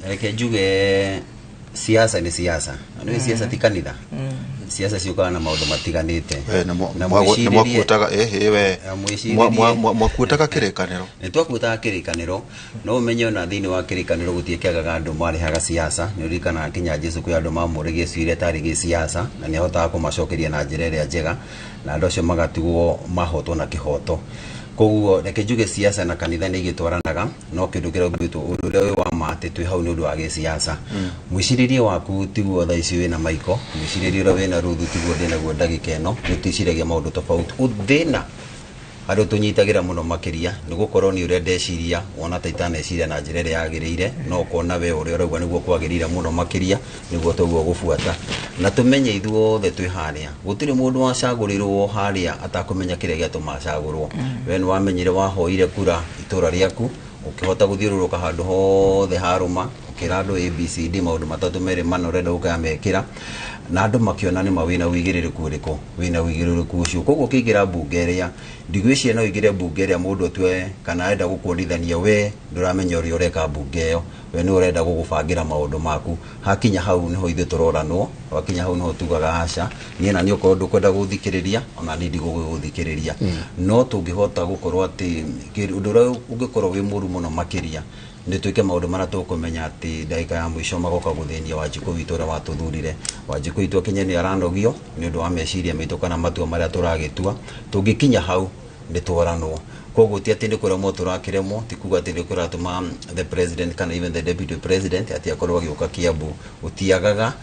Reke njuge siasa ni siasa nĩ siasa ti kanitha siasa ciũkaga na maũndũ matiganĩte na mwakuotaga mwakuotaga kĩrĩkanĩro nĩ twakuotaga kĩrĩkanĩro no ũmenye ona thĩinĩ wa kĩrĩkanĩro gũtiĩkĩagaga andũ marehaga siasa nĩ ũririkanaga kinya Jesu kwĩ andũ mamũragia ciira ĩtarĩ gĩsiasa na nĩ ahotaga kũmacokeria na njĩra ĩrĩa njega na andũ acio magatigwo mahotwo na kĩhoto. Koguo reke njuge siasa na kanitha nĩ igĩtwaranaga no kĩndũ kĩrĩa ũngĩtwo ũndũ ũrĩa wĩ wa ma atĩ twĩ hau nĩ ũndũ wa gĩsiasa. Mwĩcirĩrie waku tiguo thaa ici wĩna Michael, mwĩcirĩrie ũrĩa wĩna Ruthu tiguo ndĩnaguo ndagĩka ĩno, nĩ twĩciragia maũndũ tofauti. Thĩna Andũ tũnyitagĩra mũno makĩria nĩ gũkorwo nĩ ũrĩa ndeciria wona ta itaneciria na njĩra ĩrĩa yagĩrĩire, no ũkona we ũrĩa ũrauga nĩguo kwagĩrĩire mũno makĩria nĩguo tũguo gũbuata. Na tũmenye ithuothe twĩ harĩa, gũtirĩ mũndũ wacagũrirwo harĩa atakũmenya kĩrĩa gĩatũma acagũrwo. We nĩ wamenyire wahoire kura itũra rĩaku, ũkĩhota gũthiũrũrũka handũ hothe harũma, ũkĩra andũ ABCD maũndũ matatũ merĩ mana ũrenda gũkamekĩra, na andũ makĩona nĩma wĩna ũigĩrĩrĩku ũrĩkũ, wĩna ũigĩrĩrĩku ũcio. Koguo ũkĩingĩra mbunge ĩrĩa, ndigwĩciria no ũingĩre mbunge ĩrĩa mũndũ atue kana arenda gũkuonithania we ndũramenya ũrĩa ũreka mbunge ĩyo, we nĩ ũrenda gũgũbangĩra maũndũ maku. Hakinya hau nĩho ithuĩ tũroranwo, hakinya hau nĩho tugaga aca, niĩ na niĩ okorwo ndũkwenda gũthikĩrĩria ona niĩ ndigũgũthikĩrĩria. No tũngĩhota gũkorwo atĩ ũndũ ũrĩa ũngĩkorwo wĩ mũru mũno makĩria nĩ twĩke maũndũ marĩa tũkũmenya atĩ ndagĩka ya mũico magoka gũthĩnia Wanjikũ witũ ũrĩa watũthurire. Wanjikũ witũ akinye nĩ aranogio nĩ ũndũ wa meciria maitũ kana matua marĩa tũragĩtua. Tũngĩkinya hau nĩ tworanwo. Koguo ti atĩ nĩ kũremwo tũrakĩremwo, ti kuga atĩ nĩ kũratũma the president kana even the deputy president atĩ akorwo agĩũka Kiambu. Gũtiagaga,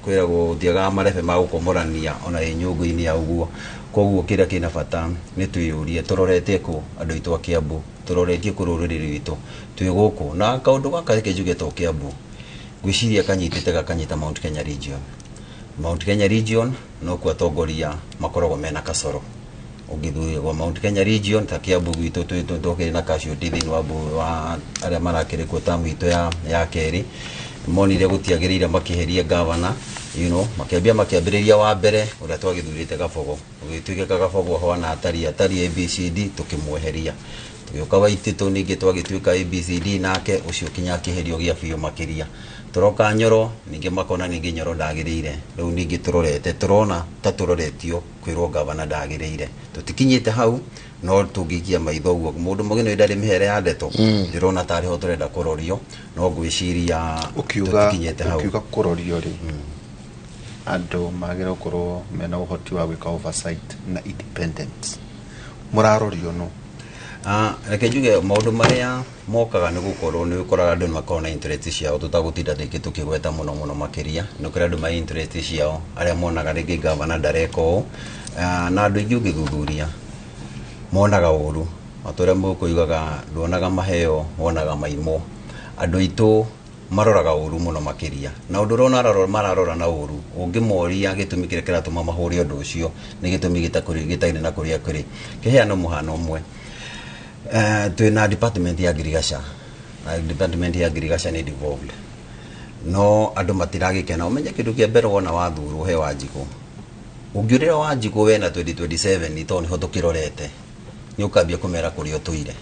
kwĩragwo gũtiagaga marebe ma gũkomorania ona ĩ nyũngũ-inĩ ya ũguo. Koguo kĩrĩa kĩna bata nĩ twĩyũrie tũrorete kũ andũ aitũ a Kiambu, tũroretie kũ rũrĩrĩ rwitũ, twĩ gũkũ. Na kaũndũ gaka reke njuge to Kiambu, ngwĩciria kanyitĩte gakanyita Mount Kenya region. Mount Kenya region nokuo atongoria makoragwo mena kasoro. Ũngĩthuria gwa Mount Kenya region ta Kiambu gwitũ twĩkĩrĩ na casualty thĩinĩ wa wa arĩa marakĩrĩ kuo tamu itũ ya kerĩ, monire gũtiagĩrĩire makĩheria governor, you know, makĩambia makĩambĩrĩria wa mbere ũrĩa twagĩthurĩte Gabogo, ũgĩtuĩka Gabogo hwana atari ABCD tũkĩmweheria. Tũgĩũka Waitĩtũ ningĩ twagĩtuĩka ABCD nake ũcio kinya akĩherio gĩa biũ makĩria. Tũroka Nyoro ningĩ makona ningĩ Nyoro ndagĩrĩire, rĩu ningĩ tũrorete tũrona ta tũroretio kwĩrwo gavana ndagĩrĩire. Tũtikinyĩte hau no tũngĩikia maitho ũguo mũndũ mũgeni ndarĩ mĩhere ya ndeto, ndĩrona tarĩ ho tũrenda kũrorio, no ngwĩciria tũtikinyĩte hau. Ũkiuga kũrorio rĩ, andũ magĩrĩirwo gũkorwo mena ũhoti wa gwĩka oversight na independence. Mũrarorio nũ? Reke njuge maũndũ marĩa mokaga nĩ gũkorwo nĩ ũkoraga andũ nĩ makoragwo na interest ciao, tũtagũtinda rĩngĩ tũkĩgweta mũno mũno makĩria. Nĩ kũrĩ andũ ma interest ciao arĩa monaga rĩngĩ gavana ndareka ũũ, na andũ aingĩ ũngĩthuthuria monaga ũru, o ta ũrĩa mũkũigaga nduonaga maheo wonaga maimũ. Andũ aitũ maroraga ũru mũno makĩria, na ũndũ ũrĩa mararora na ũru, ũngĩmoria gĩtũmi kĩrĩa kĩratũma mahũre ũndũ ũcio nĩ gĩtũmi gĩtarĩ na kũrĩa kũrĩ. Kĩheano mũhano ũmwe, twĩna department ya agriculture, na department ya agriculture nĩ devolved, no andũ matiragĩkena. Ũmenye kĩndũ kĩa mbere wona wathurwo he Wanjikũ, ũngĩũrĩra Wanjikũ we na 2027 tondũ nĩho tũkĩrorete, nĩ ũkambia kũmera kũrĩa ũtũire.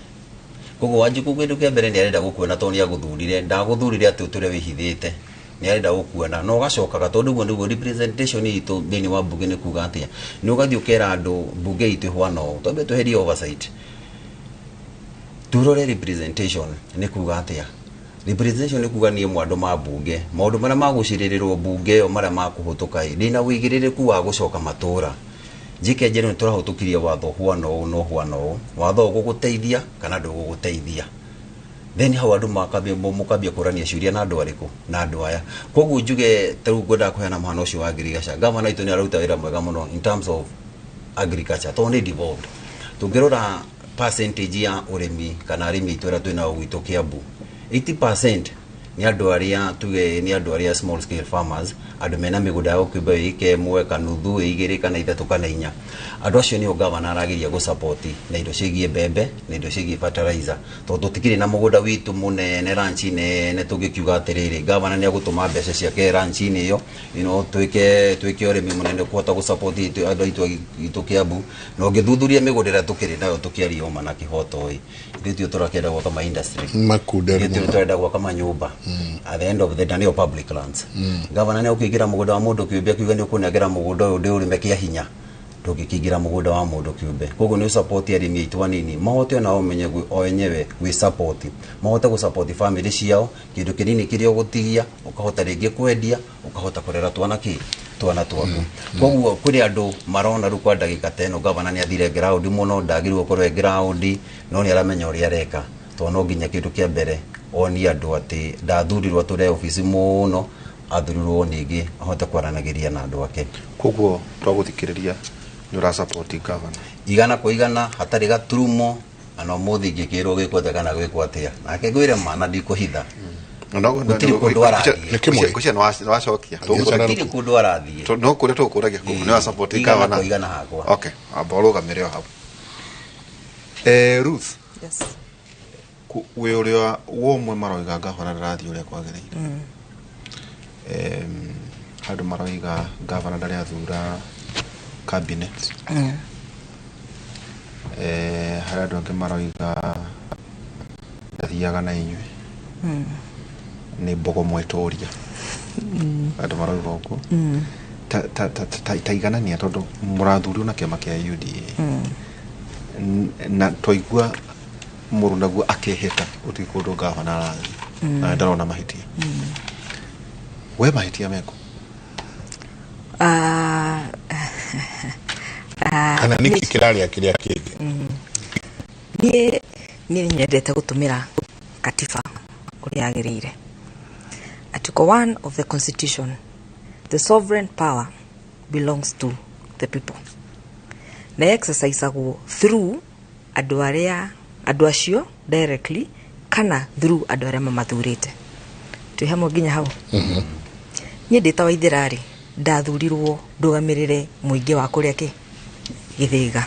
Koguo Wanjikũ kĩndũ kĩa mbere nĩ arenda gũkuona tondũ nĩ agũthurire, ndagũthurire atĩ ũtũre wĩhithĩte, nĩ arenda gũkuona, na ũgacokaga tondũ ũguo nĩguo representation itũ thĩinĩ wa mbunge nĩ kuga atĩa, nĩ ũgathiĩ ũkera andũ mbunge itũ ĩhwana ũũ, twambe tweherie oversight, turore representation nĩ kuga atĩa. Representation nĩ kuga niĩ mwandũ ma mbunge, maũndũ marĩa magũcirĩrĩrwo mbunge ĩyo marĩa makũhĩtũka ĩ, ndĩna ũigĩrĩrĩku wa gũcoka matũra njĩke njerũ nĩ tũrahĩtũkirie watho huana ũũ na huana ũũ, watho ũgũgũteithia kana ndũgũgũteithia. Then hau andũ mũkambia kũrania ciũria na andũ arĩkũ na andũ aya. Koguo njuge ta rĩu ngwendaga kũheana mũhano ũcio wa agriculture, gavana witũ nĩ araruta wĩra mwega mũno in terms of agriculture tondũ nĩ devolved. Tũngĩrora percentage ya ũrĩmi kana arĩmi aitũ arĩa twĩnao gwitũ Kiambu, 80% nĩ andũ arĩa tuge nĩ andũ arĩa small scale farmers, andũ mena mĩgũnda yao kĩũmbe ĩka ĩmwe kanuthu igĩrĩ kana ithatũ kana inya. Andũ acio nĩo gavana arageria gũsupport na indo ciĩgiĩ mbembe na indo ciĩgiĩ fertilizer, tondũ tũtikĩrĩ na mũgũnda witũ mũnene ranch nene tũngĩkiuga atĩrĩrĩ gavana nĩ agũtũma mbeca ciake ranch-inĩ ĩyo, you know, twĩke ũrĩmi mũnene kũhota gũsupport andũ aitũ Kiambu. Na ũngĩthuthuria mĩgũnda ĩrĩa tũkĩrĩ nayo tũkĩaria ũma na kĩhoto ĩ, ithuĩ tio tũrakĩenda gwaka ma industry, ithuĩ tũrenda gwaka manyũmba. At the end of the day nĩyo public lands. Gavana nĩ ũkĩingĩra mũgũnda wa mũndũ kĩũmbe akiuga nĩ ũkũnengera mũgũnda ũyũ ndĩũrĩme kĩa hinya, ndũngĩkĩingĩra mũgũnda wa mũndũ kĩũmbe. Koguo nĩ ũsupport arĩmi aitũ anini mahote onao menye o enyewe gwĩ support, mahote gũ support family ciao, kĩndũ kĩnini kĩrĩa ũgũtigia ũkahota rĩngĩ kwendia, ũkahota kũrera twana kĩ twana twaku. Koguo kũrĩ andũ marona rĩu kwa ndagĩka ta ĩno gavana nĩ athire ground mũno, ndagĩrĩirwo gũkorwo e ground, no nĩ aramenya ũrĩa areka, tondũ no nginya kĩndũ kĩa mbere onie andũ atĩ ndathurirwo atũre obici mũno, athurirwo ningĩ ahote kwaranagĩria na andũ ake. Koguo twagũthikĩrĩria Nĩ ũra support governor igana kwa igana hatarĩ gaturumo na ũmũthĩ ingĩkĩrwo gwĩkwo atĩa kana gwĩkwo atĩa nake ngwĩre ma na ndikũhitha. Gũtirĩ kũndũ arathiĩ. Ngwĩciria nĩ wacokia. Gũtirĩ kũndũ arathiĩ. No kũrĩa tũgũkũragia kũu nĩ wa support Igana governor. kwa igana hakwa. Okay, amba ũrũgamĩre o hau. Ruth. Yes. Wĩ ũrĩa womwe maroiga gavana ndarathiĩ ũrĩa kwagĩrĩire. Handũ maroiga gavana ndarĩ athura cabinet. Harĩ andũ angĩ maroiga ndathiaga na inyuĩ. Nĩ mbogo mwetoria. Andũ maroiga ũguo. Ta iganania tondũ mũrathurirwo na kĩama kĩa UDA. Na twaigua mũrũ naguo akĩhĩta gũtirĩ kũndũ gavana arathiĩ. Na ndarona mahĩtia. We mahĩtia meko? Kana nĩkĩ kĩrarĩa kĩrĩa kĩngĩ? Niĩ nyendete gũtũmĩra katiba ũrĩa yagĩrĩire. Article 1 of the Constitution, the sovereign power belongs to the people. Na exercisagwo through andũ arĩa andũ acio directly kana through andũ arĩa mamathurĩte. Twĩ hamwe nginya hau? Niĩ ndĩ ta Waithĩra rĩ, ndathurirwo ndũgamĩrĩre mũingĩ wa kũrĩa kĩ Gĩthĩga.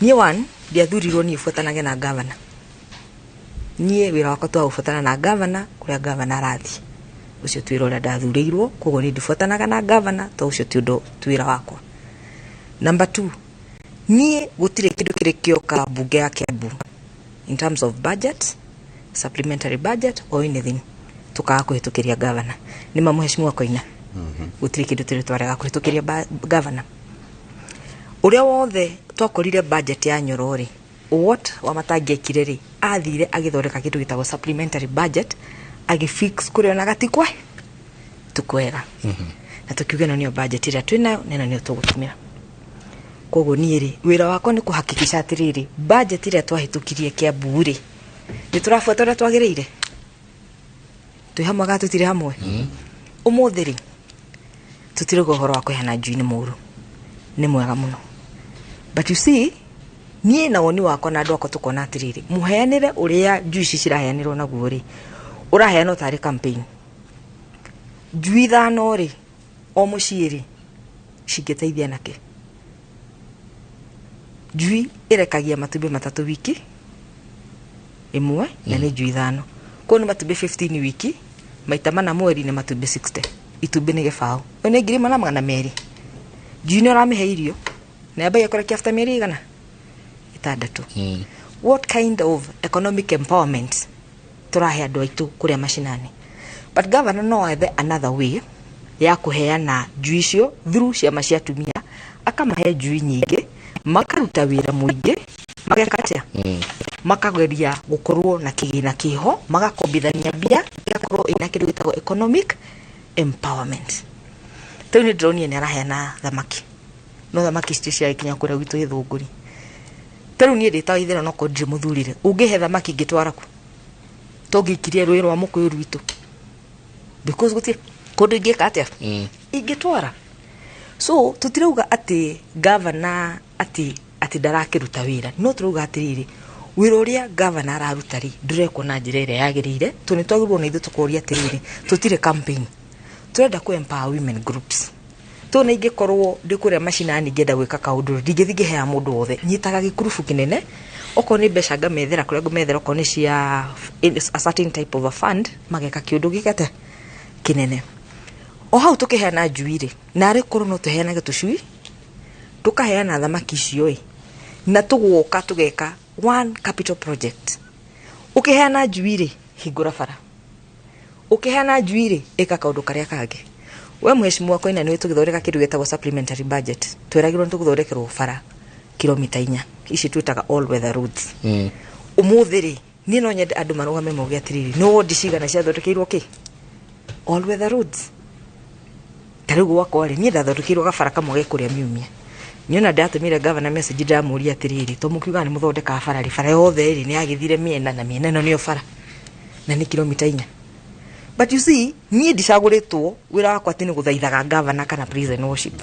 Niĩ one ndiathurirwo niĩ buatanage na gavana. Niĩ wĩra wakwa twa gũbuatana na gavana kũrĩa gavana arathiĩ. Ũcio ti wĩra ũrĩa ndathurĩirwo, koguo niĩ ndibuatanaga na gavana to ũcio ti ũndũ ti wĩra wakwa. Number 2, niĩ gũtirĩ kĩndũ kĩrĩ kĩoka mbunge ya Kiambu in terms of budget, supplementary budget or anything tukaga kũhĩtũkĩria gavana. Nĩ ma mheshimiwa Koina. Gũtirĩ kĩndũ tũrĩ twarega kũhĩtũkĩria gavana. Ũrĩa wothe twakorire budget ya Nyoro rĩ, what Wamatangi ekire rĩ, athire agĩthondeka kĩndũ gĩtagwo supplementary budget, agĩfix kũrĩa onaga ti kwe ti kwega. Na tũkiuga ĩno nĩyo budget ĩrĩa twĩnayo na ĩno nĩyo tũgũtũmĩra. Koguo niĩ rĩ, wĩra wakwa nĩ kũhakikisha atĩrĩrĩ, budget ĩrĩa twahĩtũkirie Kiambu rĩ, nĩ tũrabuata ũrĩa twagĩrĩire? Twĩ hamwe kana tũtirĩ hamwe? Ũmũthĩ rĩ, tũtirauga ũhoro wa kũheana njui nĩ mũũru, nĩ mwega mũno. But you see, niĩ na woni wakwa na andũ akwa tũkona atĩrĩrĩ, mũheanĩre ũrĩa njui ici ciraheanĩrwo naguo rĩ, ũraheanwo tarĩ campaign. Njui 5 rĩ, o mũciĩ rĩ, cingĩteithia nakĩ? Njui ĩrekagia matumbĩ 3 wiki ĩmwe na nĩ njui 5. Koguo nĩ matumbĩ 15 wiki, maita 4 mweri nĩ matumbĩ 60. Itumbĩ nĩ gĩbaũ. Ĩyo nĩ 1,200. Njui nĩ ũramĩhe irio na yambagia kũrekia after mĩeri igana 6. What kind of economic empowerment tũrahe andũ aitũ kũrĩa macinani? But governor no ethe another way ya kũheana njui icio through ciama cia atumia, akamahe njui nyingĩ, makaruta wĩra mũingĩ, mageka atĩa? Makageria gũkorwo na kĩgĩna kĩho, magakombithania mbia, ĩgakorwo ĩna kĩndũ gĩtagwo economic empowerment. Rĩu nĩ ndĩronire nĩ araheana thamaki, no thamaki icio ciagĩkinya kũrĩa gwitũ Gĩthũngũri. Ta rĩu niĩ ndĩ ta Waithĩra no korwo ndirĩ mũthurire, ũngĩhe thamaki ingĩtwara kũ? Tũngĩikirie rũĩ rwa Mũkũyũ rwitũ, because gũtirĩ kũndũ ingĩka atĩa? Ingĩtwara. So tũtirauga atĩ gavana atĩ ndarakĩruta wĩra, no tũrauga atĩrĩrĩ, wĩra ũrĩa gavana araruta rĩ, ndũrekwo na njĩra ĩrĩa yagĩrĩire, tondũ nĩ twagĩrĩirwo na ithuĩ tũkoria atĩrĩrĩ, tũtirĩ campaign, tũrenda kũ empower women groups. Tondũ na ingĩkorwo ndĩ kũrĩa macinani ngĩenda gwĩka kaũndũ, ndingĩthiĩ ngĩheaga mũndũ wothe, nyitaga gĩkurubu kĩnene, okorwo nĩ mbeca ngamethera kũrĩa ngũmethera, okorwo nĩ cia a certain type of a fund, mageka kĩũndũ gĩkĩ atĩa kĩnene. O hau tũkĩheana njui rĩ, narĩ korwo no tũheanage tũcui, tũkaheana thamaki icio ĩ, na tũgoka tũgeka one capital project. Ũkĩheana njui rĩ, hingũra bara. Ũkĩheana njui rĩ, ĩka kaũndũ karĩa kangĩ. We mheshimiwa Koina nĩwe tũgĩthondeka kĩndũ gĩtagwo supplementary budget. Tweragirwo nĩ tũgũthondekerwo bara kilomita 4, ici twĩtaga all weather roads. Ũmũthĩ rĩ, niĩ no nyende andũ marũgame mauge atĩrĩrĩ, nĩ wondi cigana ciathondekeirwo kĩ? All weather roads. Ta rĩu gwakwa rĩ, niĩ ndathondekeirwo gabara kamwe ge kũrĩa Miumia. Niona ndatũmire governor message ndamũria atĩrĩrĩ, to mũkiugaga nĩ mũthondekaga bara rĩ, bara yothe rĩ nĩ yagĩthire mĩena na mĩena ĩno nĩyo bara, na nĩ kilomita 4. But you see, niĩ ndicagũrĩtwo wĩra wakwa atĩ nĩ gũthaithaga governor kana prison worship.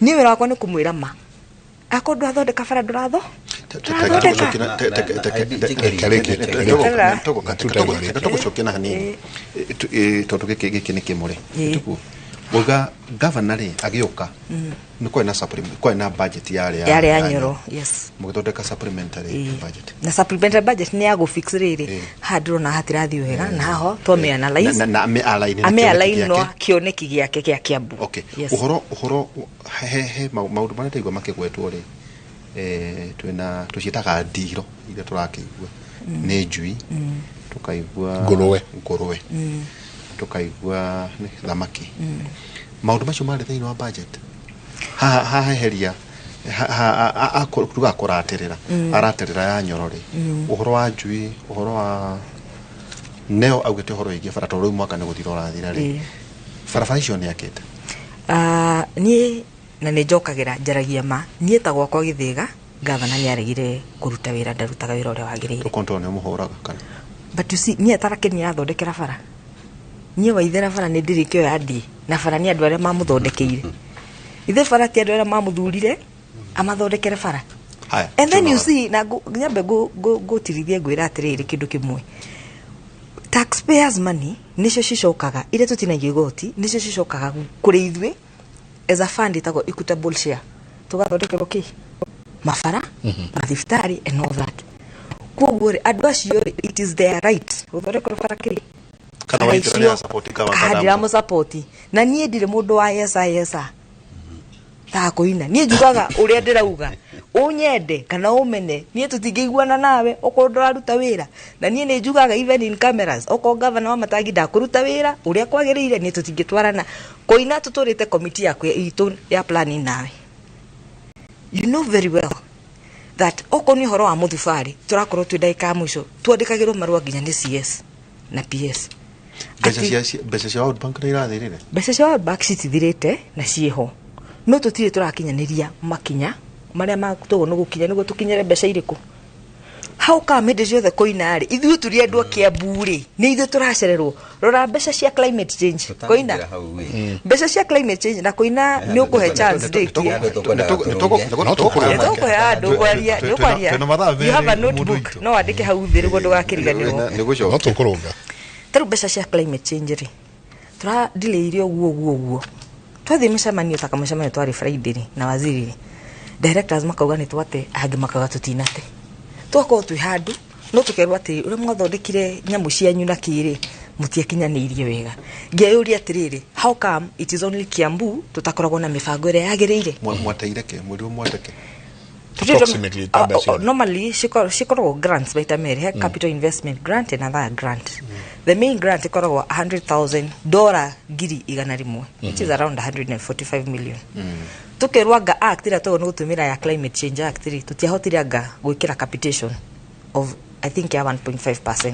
Niĩ wĩra wakwa nĩ kũmwĩra ma. Akorwo ndũrathondeka bara ndũratho. Tũgũcokia na hanini tondũ gĩkĩ nĩ kĩmũrĩ wauga gavana rĩ agĩũka nĩ kwarĩ na supplement kwarĩ na budget yarĩ ya Nyoro, yes, mũgĩthondeka supplementary budget na supplementary budget nĩ ya gũ fix rĩrĩ haha ndĩrona hatirathiĩ wega na haho twame analyze na ame align ame align no kĩoneki gĩake gĩa Kiambu. Okay, ũhoro he maũndũ marĩa ndaigua makĩgwetwo rĩ twĩna tũciĩtaga ndiro iria tũrakĩigua nĩ njui, tũkaigua ngũrwe, tukaigua thamaki. Maũndũ macio marĩ thĩinĩ wa budget haha heria tuga kũratĩrĩra aratĩrĩra ya Nyoro rĩ, ũhoro wa njui, ũhoro wa neo augĩte ũhoro wĩgiĩ bara tondũ rĩu mwaka nĩ gũthira ũrathira rĩ, barabara icio nĩ akĩte. Niĩ na nĩ njokagĩra njaragia ma niĩ ta gwakwa Gĩthĩga gavana nĩ aregire kũruta wĩra, ndarutaga wĩra ũrĩa wagĩrĩire. Tũkonto nĩ mũhũraga kana? But you see, niĩ atarakenia athondekera bara, niĩ waithera bara nĩ ndĩrĩkĩoya ndĩ na bara nĩ andũ arĩa mamũthondekeire. Ithe bara ti andũ arĩa mamũthurire amathondekere bara. And then you see, na nyambe ngũtirithie ngwĩra atĩrĩrĩ kĩndũ kĩmwe, taxpayers money nĩcio cicokaga iria tũtinagio igoti, nĩcio cicokaga kũrĩ ithuĩ as a fund ĩtagwo equitable share, tũgathondekerwo kĩ mabara, mathibitarĩ and all that. Koguo rĩ andũ acio rĩ, it is their right gũthondekerwo bara kĩ kana waithera nĩ support kama ndiramũsupport. Na niĩ ndirĩ mũndũ wa yesa yesa ta kũina, niĩ njugaga ũrĩa ndĩrauga, ũnyende kana ũmene, niĩ tũtingĩiguana nawe okorwo ndũraruta wĩra. Na niĩ nĩ njugaga even in cameras, okorwo gavana wa Matangi ndakũruta wĩra ũrĩa kwagĩrĩire, niĩ tũtingĩtwarana. Kũina tũtũrĩte committee yakwa itũ ya planning nawe, you know very well that okorwo nĩ ũhoro wa mũthubarĩ tũrakorwo twĩ ndagĩka ya mũico twandĩkagĩrwo marũa nginya nĩ CS na PS. Mbeca cia World Bank nĩ irathirire? Mbeca cia World Bank citithirĩte na ciĩho, no tũtirĩ tũrakinyanĩria makinya marĩa matũgwo nĩ gũkinya nĩguo tũkinyĩre mbeca irĩkũ. How come hĩndĩ ciothe kũina rĩ ithuĩ tũrĩ andũ a Kiambu rĩ nĩ ithuĩ tũracererwo? Rora mbeca cia climate change kũina, mbeca cia climate change na kũina nĩ ũkũhe chance ndĩkie nĩtũkũhe andũ kwaria, nĩ ũkwaria, you have a notebook, no wandĩke hau thĩ nĩguo ndũgakĩriganĩrwo. No tũkũrũnga. Tarĩu mbeca cia climate change rĩ tũradileirie ũguo ũguo ũguo, twathiĩ mĩcemanio ta kamũcemanio twarĩ Friday rĩ na waziri rĩ, directors makauga nĩ twate, angĩ makauga tũtinate. Twakorwo twĩ handũ no tũkerwo atĩ ũrĩa mwathondekire nyamũ cianyu na kĩrĩ mũtiakinyanĩirie wega. Ngeyũria atĩrĩrĩ, how come it is only Kiambu tũtakoragwo na mĩbango ĩrĩa yagĩrĩire? Mwateire kĩ mwĩrĩ mwateke? Approximately normally cikoragwo grants maita merĩ, he capital investment grant and another grant. The main grant ikoragwo $100,000 100,000, which is around 145 million. Tukerwo anga act ĩrĩa tũgũ nĩ gũtũmĩra ya climate change act rĩ, tũtiahotire anga gwĩkĩra capitation of I think ya 1.5%.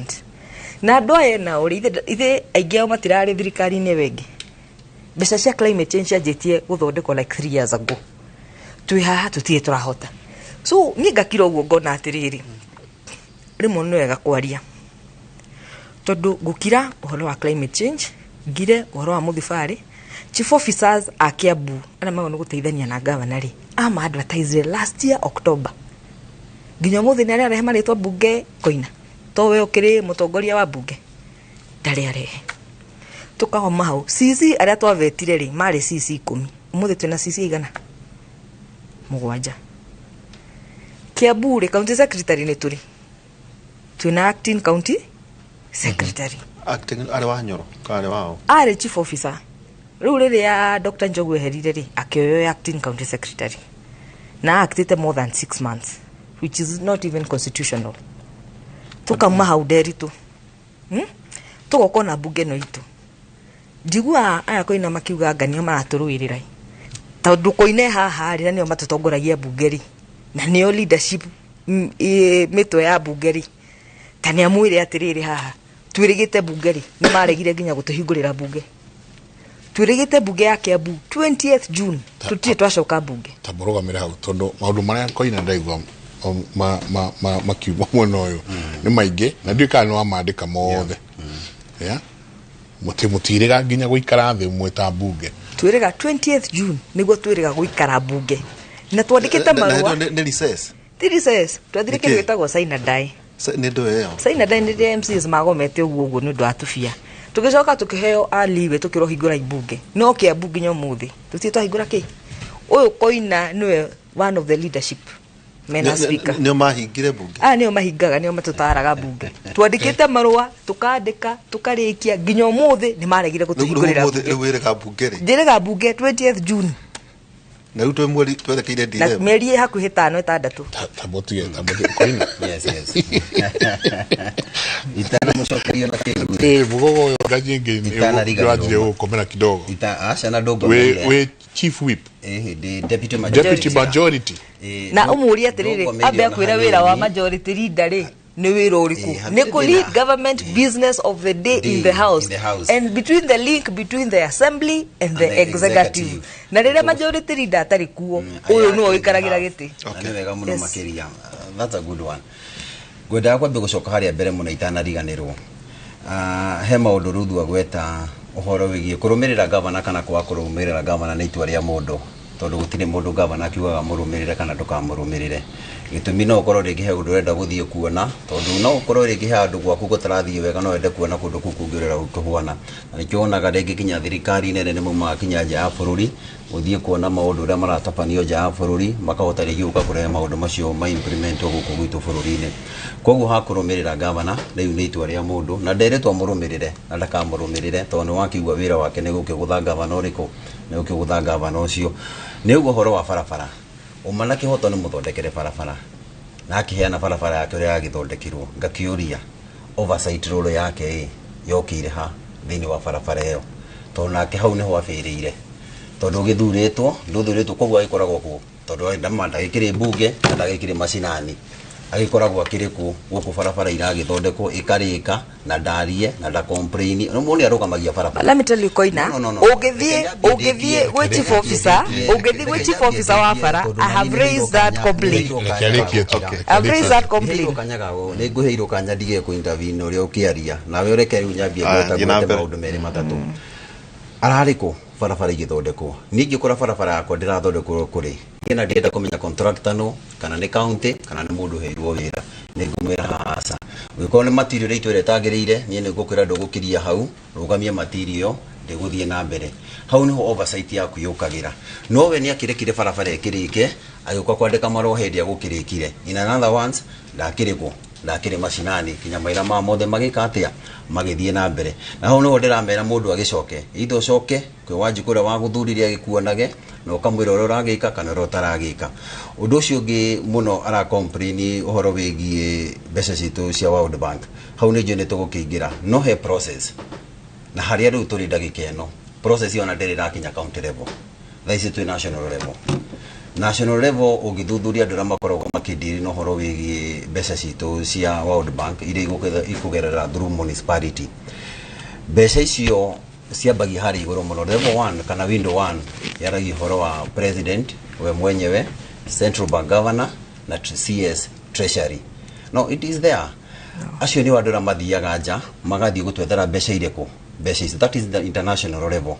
Na andũ aya nao rĩ, ithe aingĩ ao matirarĩ thirikari-inĩ wengĩ. Mbeca cia climate change cianjĩtie gũthondekwo like 3 years ago, twĩ haha tũtirĩ tũrahota. So niĩ ngakira ũguo ngona atĩrĩrĩ, rĩmwe nĩ wega kwaria tondũ ngũkira ũhoro wa climate change, ngire ũhoro wa mũthibarĩ. Chief officers a Kiambu arĩa magwo nĩ gũteithania na gavana rĩ, ama advertise last year October, nginya ũmũthĩ nĩ arĩa arehe marĩtwa mbunge koina, to we ũkĩrĩ mũtongoria wa mbunge ndarĩ arehe. Tũkahoma hau CC arĩa twavetire rĩ marĩ CC 10, ũmũthĩ twĩna CC igana 7. Kiambu rĩ county secretary nĩ tũrĩ, twĩna acting county secretary. Acting arĩ wa Nyoro kana arĩ wao? Arĩ chief officer. Rĩu rĩrĩa Dr. Njogu eherire rĩ, akĩoywo acting county secretary na actĩte more than 6 months, which is not even constitutional. Tukauma hau Nderitu, tũgoka na mbunge ĩno itũ, njiguaga aya koina makiuga anga nĩo maratũrũĩrĩra, tondũ koine haha rĩ na nĩo matũtongoragia mbunge rĩ, na nĩo leadership mĩtwe ya mbunge rĩ, ta nĩ amwĩre atĩrĩrĩ haha twĩrĩgĩte mbunge rĩ, nĩ maregire nginya gũtũhingũrĩra mbunge. Twĩrĩgĩte mbunge ya Kiambu 20th June, tũtirĩ twacoka mbunge. Ta mũrũgamĩre hau tondũ maũndũ marĩa koina ndaigua makiuma mwena ũyũ nĩ maingĩ na ndiũĩ kana nĩ wamandĩka mothe. Mũtirĩga nginya gũikara thĩ mwĩ ta mbunge. Twĩrĩga 20th June nĩguo twĩrĩga gũikara mbunge na twandĩkĩte marũa. Nĩ recess. Ti recess, twathire Nĩkĩ? kĩndũ gĩtagwo sign and die. Nĩ ndũĩ ĩyo. Sign and die nĩ rĩrĩa MCs magomete ũguo ũguo nĩ ũndũ wa tũbia. Tũgĩcoka tũkĩheo aliwe tũkĩrwo hingũra mbunge, no Kiambu nginya ũmũthĩ tũtirĩ twahingũra kĩ. Ũyũ Koina nĩwe one of the leadership mena speaker. Nĩo mahingire mbunge. Aya nĩo mahingaga, nĩo matũtaraga mbunge. Twandĩkĩte marũa, tũkandĩka, tũkarĩkia, nginya ũmũthĩ nĩ maregire gũtũhingũrĩra mbunge. Rĩu wĩrĩga mbunge rĩ? Njĩrĩga mbunge 20th June. Na rĩu twĩ mweri twerekeire Na December. mĩeri ĩ hakuhĩ 5 6. Tabotige tabotige Koina. Yes. Itanamucokeria na kĩndũ. Mugogo ũyũ nga nyingĩ nĩ Itanariganĩrwo. ũranjirie gũkomera kidogo. Aca na ndũngomeire. Wĩ chief whip. Ndĩ deputy majority. Deputy majority. Na ũmũrie atĩrĩrĩ, ndũngomeire ambe ona akwĩre wĩra wa hanini. majority leader rĩ nĩ wĩra ũrĩkũ? Hatirĩ Nĩ kũ lead thĩna. government business of the day in the house, in the house. And between the link between the assembly and the And the executive. executive. Na rĩrĩa majority leader atarĩ kuo, ũyũ nĩwe ũikaragĩra gĩtĩ. Na nĩ wega mũno Yes. makĩria. That's a good one. Ngwendaga kwambia gũcoka harĩa mbere mũno itanariganĩrwo. He maũndũ Ruthu agweta ũhoro wĩgiĩ kũrũmĩrĩra gavana kana kwaga kũrũmĩrĩra gavana nĩ itua rĩa mũndũ, tondũ gũtirĩ mũndũ gavana akiugaga mũrũmĩrĩre kana ndũkamũrũmĩrĩre. Gĩtũmi no ũkorwo rĩngĩ he ũndũ ũrenda gũthiĩ kuona, tondũ no ũkorwo rĩngĩ he handũ gwaku gũtarathiĩ wega, no wende kuona kũndũ kũu kũngĩ ũrĩa kũhuana. Na nĩkĩo wonaga rĩngĩ nginya thirikari nene nĩ maumaga nginya nja ya bũrũri gũthiĩ kuona maũndũ ũrĩa maratabanio nja ya bũrũri, makahota rĩngĩ gũka kũrehe maũndũ macio ma implement gũkũ gwitũ bũrũri-inĩ. Koguo ha kũrũmĩrĩra gavana rĩu nĩ itua rĩa mũndũ, na nderetwo amũrũmĩrĩre na ndakamũrũmĩrĩre, tondũ nĩ wakĩigua wĩra wake nĩ gũkĩgũtha gavana ũrĩkũ, nĩ gũkĩgũtha gavana ũcio. Nĩ ũguo ũhoro wa barabara, ũma na kĩhoto nĩ mũthondekere barabara, na akĩheana barabara yake ũrĩa yagĩthondekirwo. Ngakĩũria oversight role yake ĩ yokĩire ha thĩinĩ wa barabara ĩyo, tondũ nake hau nĩho abĩrĩire, tondũ ũgĩthurĩtwo ndũthurĩtwo, koguo agĩkoragwo kuo, tondũ ndagĩkĩrĩ mbunge na ndagĩkĩrĩ macinani, agĩkoragwo akĩrĩ kuo gũkũ barabara iragĩthondekwo ĩkarĩka na ndarie na nda complain. No mũndũ nĩ arũgamagia barabara. Let me tell you Koina, No. ũngĩthiĩ gwĩ chief officer, ũngĩthiĩ gwĩ chief officer wa bara, I have raised that complaint. Reke arĩkie tu. I have raised that complaint. Nĩ ngũheirwo kanya ndige kũ intervene ũrĩa ũkĩaria nawe ũreke rĩu nyambie Aya, gweta thiĩ na gwete mbere. maũndũ merĩ matatũ. Ararĩ kũ barabara igĩthondekwo? Niĩ ingĩkora barabara yakwa ndĩrathondekwo kũrĩ na ndĩrenda kũmenya contractor no kana nĩ county kana nĩ mũndũ ũheirwo wĩra, nĩ ngũmwĩra aca. Ũngĩkorwo nĩ material ĩrĩa itũ ĩrĩa ĩtagĩrĩire, niĩ nĩ ngũkwĩra ndũgũkiria hau, rũgamia material ndĩgũthiĩ na mbere. Hau nĩho oversight yaku yũkagĩra. No we nĩ akĩrekire barabara ĩkĩrĩke, agĩũka kwandĩka marũa hĩndĩ ĩrĩa gũkĩrĩkire. In another ones, ndakĩrĩ kũ, ndakĩrĩ macinani kinya maira ma mothe magĩka atĩa, magĩthiĩ na mbere. Na hau nĩho ndĩramera mũndũ agĩcoke, either ũcoke kwĩ Wanjikũ ũrĩa wagũthurire agĩkuonage na ũkamwĩra ũrĩa ũragĩka kana ũrĩa ũtaragĩka. Ũndũ ũcio ũngĩ mũno ara complain ũhoro wĩgiĩ mbeca citũ cia World Bank, hau nĩ njũĩ nĩ tũgũkĩingĩra, no he process na harĩa rĩu tũrĩ ndagĩka ĩno process ĩyo ona ndĩrĩ ĩrakinya county level, thaa ici twĩ national level. National level ũngĩthuthuria andũ arĩa makoragwo makĩndiri na ũhoro wĩgiĩ mbeca citũ cia World Bank iria ikũgerera through municipality, mbeca icio ciambagia harĩa igũrũ mũno. Level 1 kana window 1 yaragia ũhoro wa president we mwenyewe, central bank governor na CS treasury. No it is there. Acio nĩ andũ arĩa mathiaga nja magathiĩ gũtwethera mbeca irĩkũ, mbeca ici, that is the international level.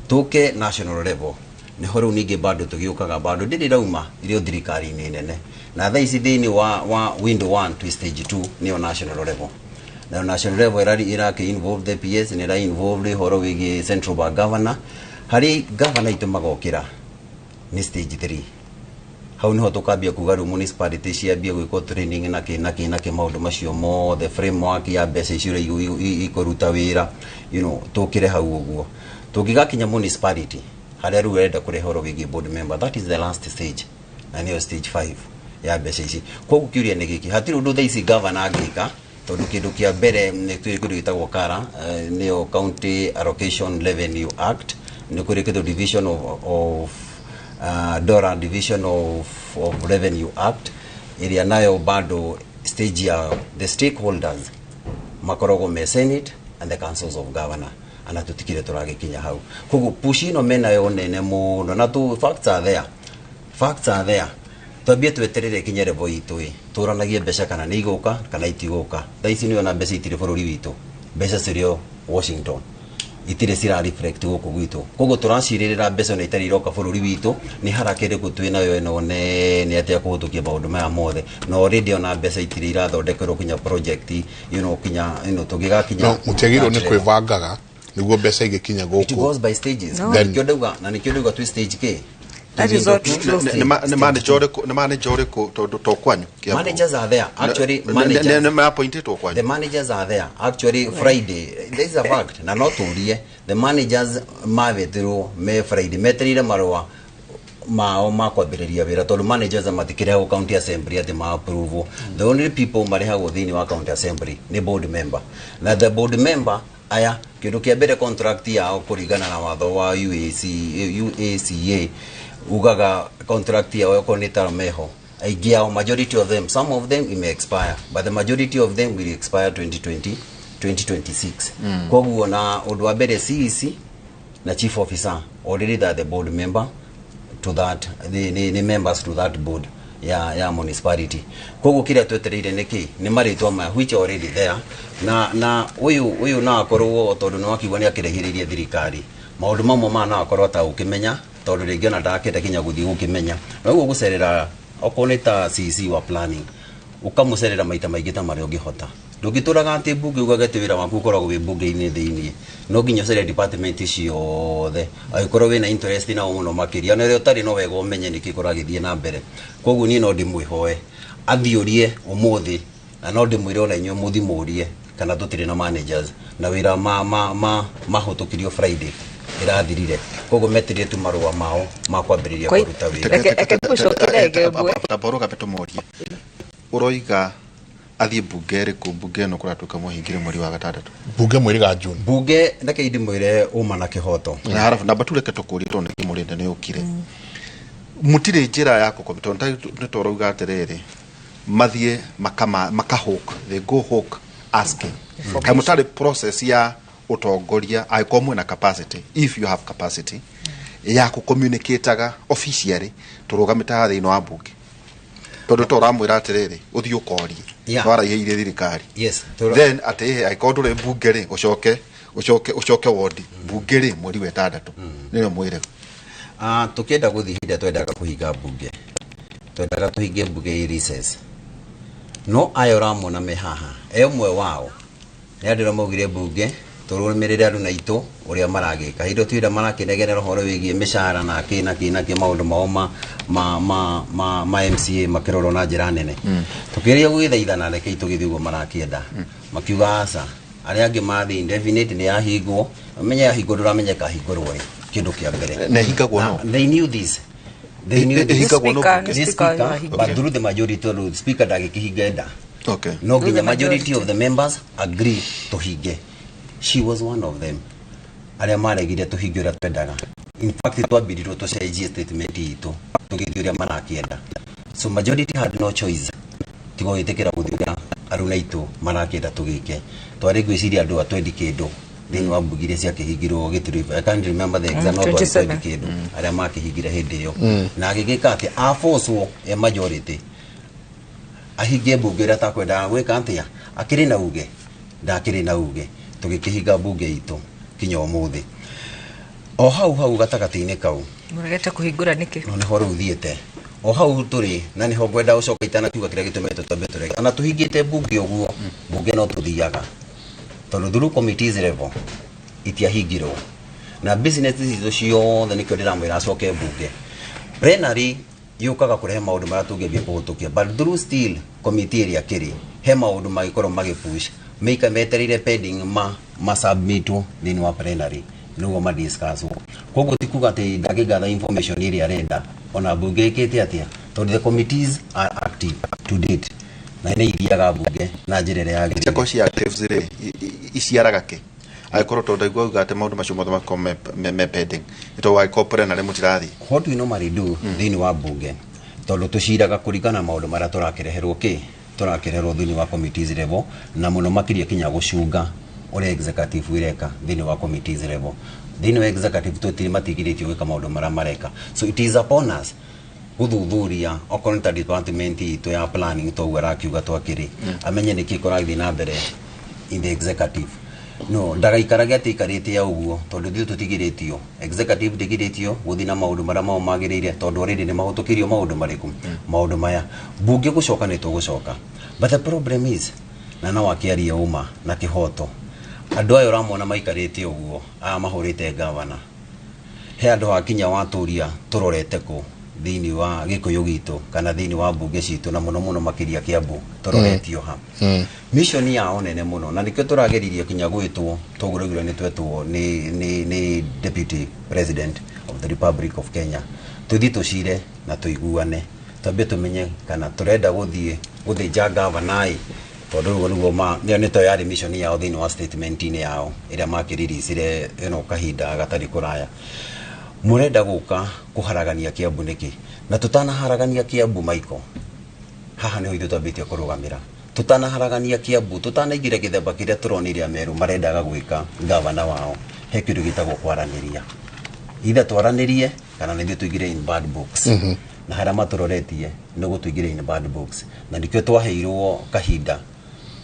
Tũke national level nĩho rĩu ningĩ bado tũgĩũkaga, bado ndĩrĩ ĩrauma ĩrĩ o thirikari-inĩ nene, na thaa ici thĩinĩ wa window 1 to stage 2 nĩyo national level. Na national level ĩrakĩ involve the PS, nĩ ĩra involve ũhoro wĩgiĩ central bank governor. Harĩ governor itũ magokĩra nĩ stage 3, hau niho tũkambia kuga rĩu municipality ciambie gwĩkwo training na kĩ na kĩ na kĩ, maũndũ macio mothe, framework ya mbeca icio ũrĩa ikũruta wĩra, you know, tũkĩre hau ũguo. Tũngĩgakinya municipality harĩa rĩu ũrenda kũrehe ũhoro wĩgiĩ board member, that is the last stage, na nĩyo stage 5 ya mbeca ici. Koguo kĩũria nĩ gĩkĩ, hatirĩ ũndũ thaa ici governor angĩka, tondũ kĩndũ kĩa mbere nĩ kũrĩ kĩndũ gĩtagwo CARA, nĩyo County Allocation Revenue Act, nĩ kũrĩ kĩndũ Division of DORA, Division of Revenue Act, ĩrĩa nayo bado stage ya the stakeholders makoragwo me Senate and the councils of governor, ana tutikire tũragĩkinya hau. Koguo push ĩno menayo nene mũno, na tu facts are there, facts are there. Twambie tweterere ikinye level itũ ĩ, tũranagie mbeca kana nĩ igũka kana itigũka. Thaa ici nĩ ona mbeca itirĩ bũrũri witũ, mbeca cirĩ o Washington. Itirĩ cira reflect gũkũ gwitũ. Koguo tũracirĩrĩra mbeca na itarĩ iroka bũrũri witũ, nĩ haraka ĩrĩkũ twĩ nayo ĩno nene atĩa kũhĩtũkia maũndũ maya mothe. Na already ona mbeca itirĩ irathondekerwo kinya project, you know, kinya, you know, tũngĩgakinya. No mũtiagĩrĩirwo nĩ kwĩbangaga nĩguo mbeca igĩkinya gũkũ. It goes by stages. No. Na nĩkĩo ndauga, na nĩkĩo ndauga twĩ stage K. That is what true. Nĩ manager ũrĩkũ, nĩ manager ũrĩkũ tondũ to kwanyu Kiambu? Managers are there. Actually, managers. Nĩ ma-appointĩtwo kwanyu? The managers are there. Actually, Friday, this is a fact. Na no tũrie, the managers mabetirwo me Friday, metereire marũa mao ma kwambĩrĩria wĩra tondũ managers matikĩrehagwo county assembly atĩ ma approve. The only people marehagwo thĩinĩ wa county assembly nĩ board member. Na the board member aya kĩndũ kĩa mbere contract yao kũringana na watho wa UAC, UACA ugaga contract yao okorwo nĩ ta meho aingĩ ao, majority of them, some of them it may expire, but the majority of them will expire 2020 2026. Koguo na ũndũ wa mbere CEC na chief officer already that the board member to that the members to that board ya municipality. Koguo kĩrĩa twetereire nĩ kĩ nĩ marĩtwa maya which are already there, na ũyũ no akorwo tondũ nĩ wakiuga nĩ akĩrehĩrĩirie thirikari maũndũ mamwe ma no akorwo atagũkĩmenya tondũ rĩngĩ ona ndakĩenda kinya gũthiĩ gũkĩmenya. Na ũguo gũcerera okorwo nĩ ta CEC wa planning ũkamũcerera maita maingĩ ta marĩa ũngĩhota. Ndũngĩtũraga atĩ mbunge ugage atĩ wĩra waku ũkoragwo wĩ mbunge-inĩ thĩiniĩ, no nginya ũcere department ciothe angĩkorwo wĩna interest nao mũno makĩria, ona ũrĩa ũtarĩ no wega ũmenye nĩkĩ kũragĩthiĩ na mbere. Koguo niĩ no ndĩmwĩhoe athiũrie ũmũthĩ, na no ndĩmwĩre ona inyuĩ mũthimũrie kana tũtirĩ na managers, na wĩra mahũtũkirio Friday ĩrathirire. Koguo metereire tu marũa mao ma kwambĩrĩria kũruta wĩra. Reke tũcokerere ĩmwe. Tamboro gape tũmorie ũroiga athiĩ mbunge ĩrĩkũ? Mbunge ĩno kũratuĩka mũhingire mweri wa gatandatũ, mbunge mweri ga June, mbunge reke ndĩmwĩre ũma na kĩhoto na harabu namba tu reke tũkũrie tondũ nĩ kĩmũrĩnda nĩ ũkire mũtirĩ njĩra ya kũkombe tondũ nĩ tũrauga atĩrĩrĩ mathiĩ makahawk, they go hawk asking kaĩ mũtarĩ process ya ũtongoria angĩkorwo mwĩna capacity, if you have capacity ya kũcommunicataga officially tũrũgamĩte haha thĩinĩ wa mbunge tondũ to ũramwĩra atĩrĩrĩ ũthiĩ ũkorie waraihĩire thirikari. Yes, then atĩ angĩkorwo ndũrĩ mbunge rĩ ũcoke wodi mbunge rĩ mweri wa ĩtandatũ nĩyo mwĩre. Tũkĩenda gũthiĩ hĩndĩ ĩrĩa twendaga kũhinga mbunge, twendaga tũhinge mbunge ĩ recess, no aya ũramona me haha e ũmwe wao nĩ andũ arĩa maugire mbunge tũrũmĩrĩre andũ aitũ ũrĩa maragĩka hĩndĩ ĩyo marakĩnegenera ũhoro wĩgiĩ mĩcara na kĩ na kĩ na kĩ maũndũ mao ma MCA makĩrorwo na njĩra nene. Tũkĩgeria gũgĩthaithana rekei tũgĩthiĩ ũguo marakĩenda, makiuga aca arĩa angĩ mathiĩ indefinite nĩ yahingwo, ũmenye yahingwo ndũramenya ĩkahingũrwo rĩ, kĩndũ kĩa mbere na ĩhingagwo no they knew this, they knew this. Ĩhingagwo no This speaker, but through the majority of speaker ndagĩkĩhinga enda. Okay. No nginya majority of the members agree tũhinge. She was one of them arĩa maregire tũhinge ũrĩa twendaga. In fact twambirirwo tũcenjie statement itũ tũgĩthiĩ ũrĩa marakĩenda, so majority had no choice tiga gwĩtĩkĩra gũthiĩ ũrĩa aruna aitũ marakĩenda tũgĩke. Twarĩ ngwĩciria andũ a twendi kĩndũ thĩinĩ wa mbunge iria ciakĩhingirwo gĩtũrĩ, I can't remember the exact no twari twendi kĩndũ arĩa makĩhingire hĩndĩ ĩyo, na agĩgĩka atĩ aforcwo e majority ahingie mbunge ĩrĩa atakwendaga gwĩka atĩa, akĩrĩ na uge ndakĩrĩ na uge, tũgĩkĩhinga mbunge itũ kinya ũmũthĩ. O hau hau gatagatĩ-inĩ kau mũregete kũhingũra nĩkĩ? No nĩho rĩu thiĩte o hau tũrĩ, na nĩho ngwenda gũcoka itanakiuga kĩrĩa gĩtũmĩte twambe tũrege. Ona tũhingĩte mbunge ũguo, mbunge no tũthiaga tondũ through committees level itiahingirwo na business citũ ciothe, nĩkĩo ndĩramwĩra acoke mbunge. Plenary yũkaga kũrehe maũndũ marĩa tũngĩambia kũhĩtũkia, but through still committee ĩrĩa kĩrĩ he maũndũ magĩkorwo magĩpush meika metereire pending ma submitwo thĩinĩ wa plenary nĩguo ma discusswo. Koguo ti kuga atĩ ndangĩgatha information ĩrĩa arenda ona mbunge ĩkĩte atĩa, tondũ the committees are active to date na nĩ ithiaga mbunge na njĩra ĩrĩa yagĩrĩire. Ciakorwo ci active rĩ iciaraga kĩ? Angĩkorwo tondũ ndaigua uga atĩ maũndũ macio mothe makorwo me pending tondũ angĩkorwo plenary mũtirathiĩ. What we normally do thĩinĩ wa mbunge, tondũ tũciraga kũringana na maũndũ marĩa tũrakĩreherwo kĩ tũrakĩreherwo thĩinĩ wa committees level, na mũno makĩria kinya gũcunga ũrĩa executive ĩreka thĩinĩ wa committees level. Thĩinĩ wa executive tũtirĩ matigirĩtio gwĩka maũndũ marĩa mareka, so it is upon us gũthuthuria okorwo nĩ ta department itũ ya planning toguo arakiuga twakĩrĩ amenye nĩkĩ kũrathiĩ na mbere in the executive. No ndagaikarage atĩ ikarĩte ya ũguo tondũ ithuĩ tũtigirĩtio, executive ndĩgirĩtio gũthiĩ na maũndũ marĩa mao magĩrĩire, tondũ already nĩ mahũtũkĩrio maũndũ marĩkũ, maũndũ maya mbunge gũcoka nĩ tũgũcoka. But the problem is, na no akĩaria ũma na kĩhoto, andũ aya ũramona maikarĩte ũguo, aya mahũrĩte gavana, he andũ hakinya watũria tũrorete kũ thĩinĩ wa gĩkũyũ gitũ kana thĩinĩ wa mbunge citũ, na mũno mũno makĩria Kiambu tũroretio ha. Mission yao nene mũno, na nĩkĩo tũrageririe kinya gwĩtwo tũgũragĩrwo nĩ twetwo nĩ Deputy President of the Republic of Kenya, tũthiĩ tũcire na tũiguane, twambe tũmenye kana tũrenda gũthiĩ gũthĩnja gavana ĩ, tondũ ũguo nĩguo ma ĩyo nĩ to yarĩ mission yao thĩinĩ wa statement-inĩ yao ĩrĩa makĩriricire ĩno kahinda gatarĩ kũraya. Mũrenda gũka kũharagania Kiambu nĩkĩ? Na tũtanaharagania Kiambu, Michael, haha nĩho ithuĩ twambĩtie kũrũgamĩra. Tũtanaharagania Kiambu, tũtanaingĩra gĩthemba kĩrĩa tũronire Ameru marendaga gwĩka gavana wao, he kĩndũ gĩtagwo kwaranĩria. Either twaranĩrie kana nĩthuĩ tũingĩre in bad books. Na harĩa matũroretie nĩ gũtũingĩra in bad books, na nĩkĩo twaheirwo kahinda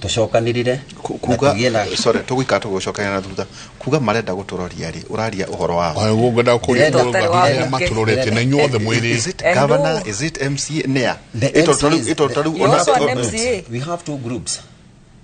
tũcokanĩrĩre na Kuga tũgĩe na sorry, tũgũikara tũgũcokania na thutha. Kuga marenda gũtũroria rĩ, ũraria ũhoro wao? Ngwenda kũria arĩa matũrorete na inyuothe mwĩrĩ. Is it governor? Is it MCA? Nĩa? The MCAs, Ĩtondũ rĩu we have two groups.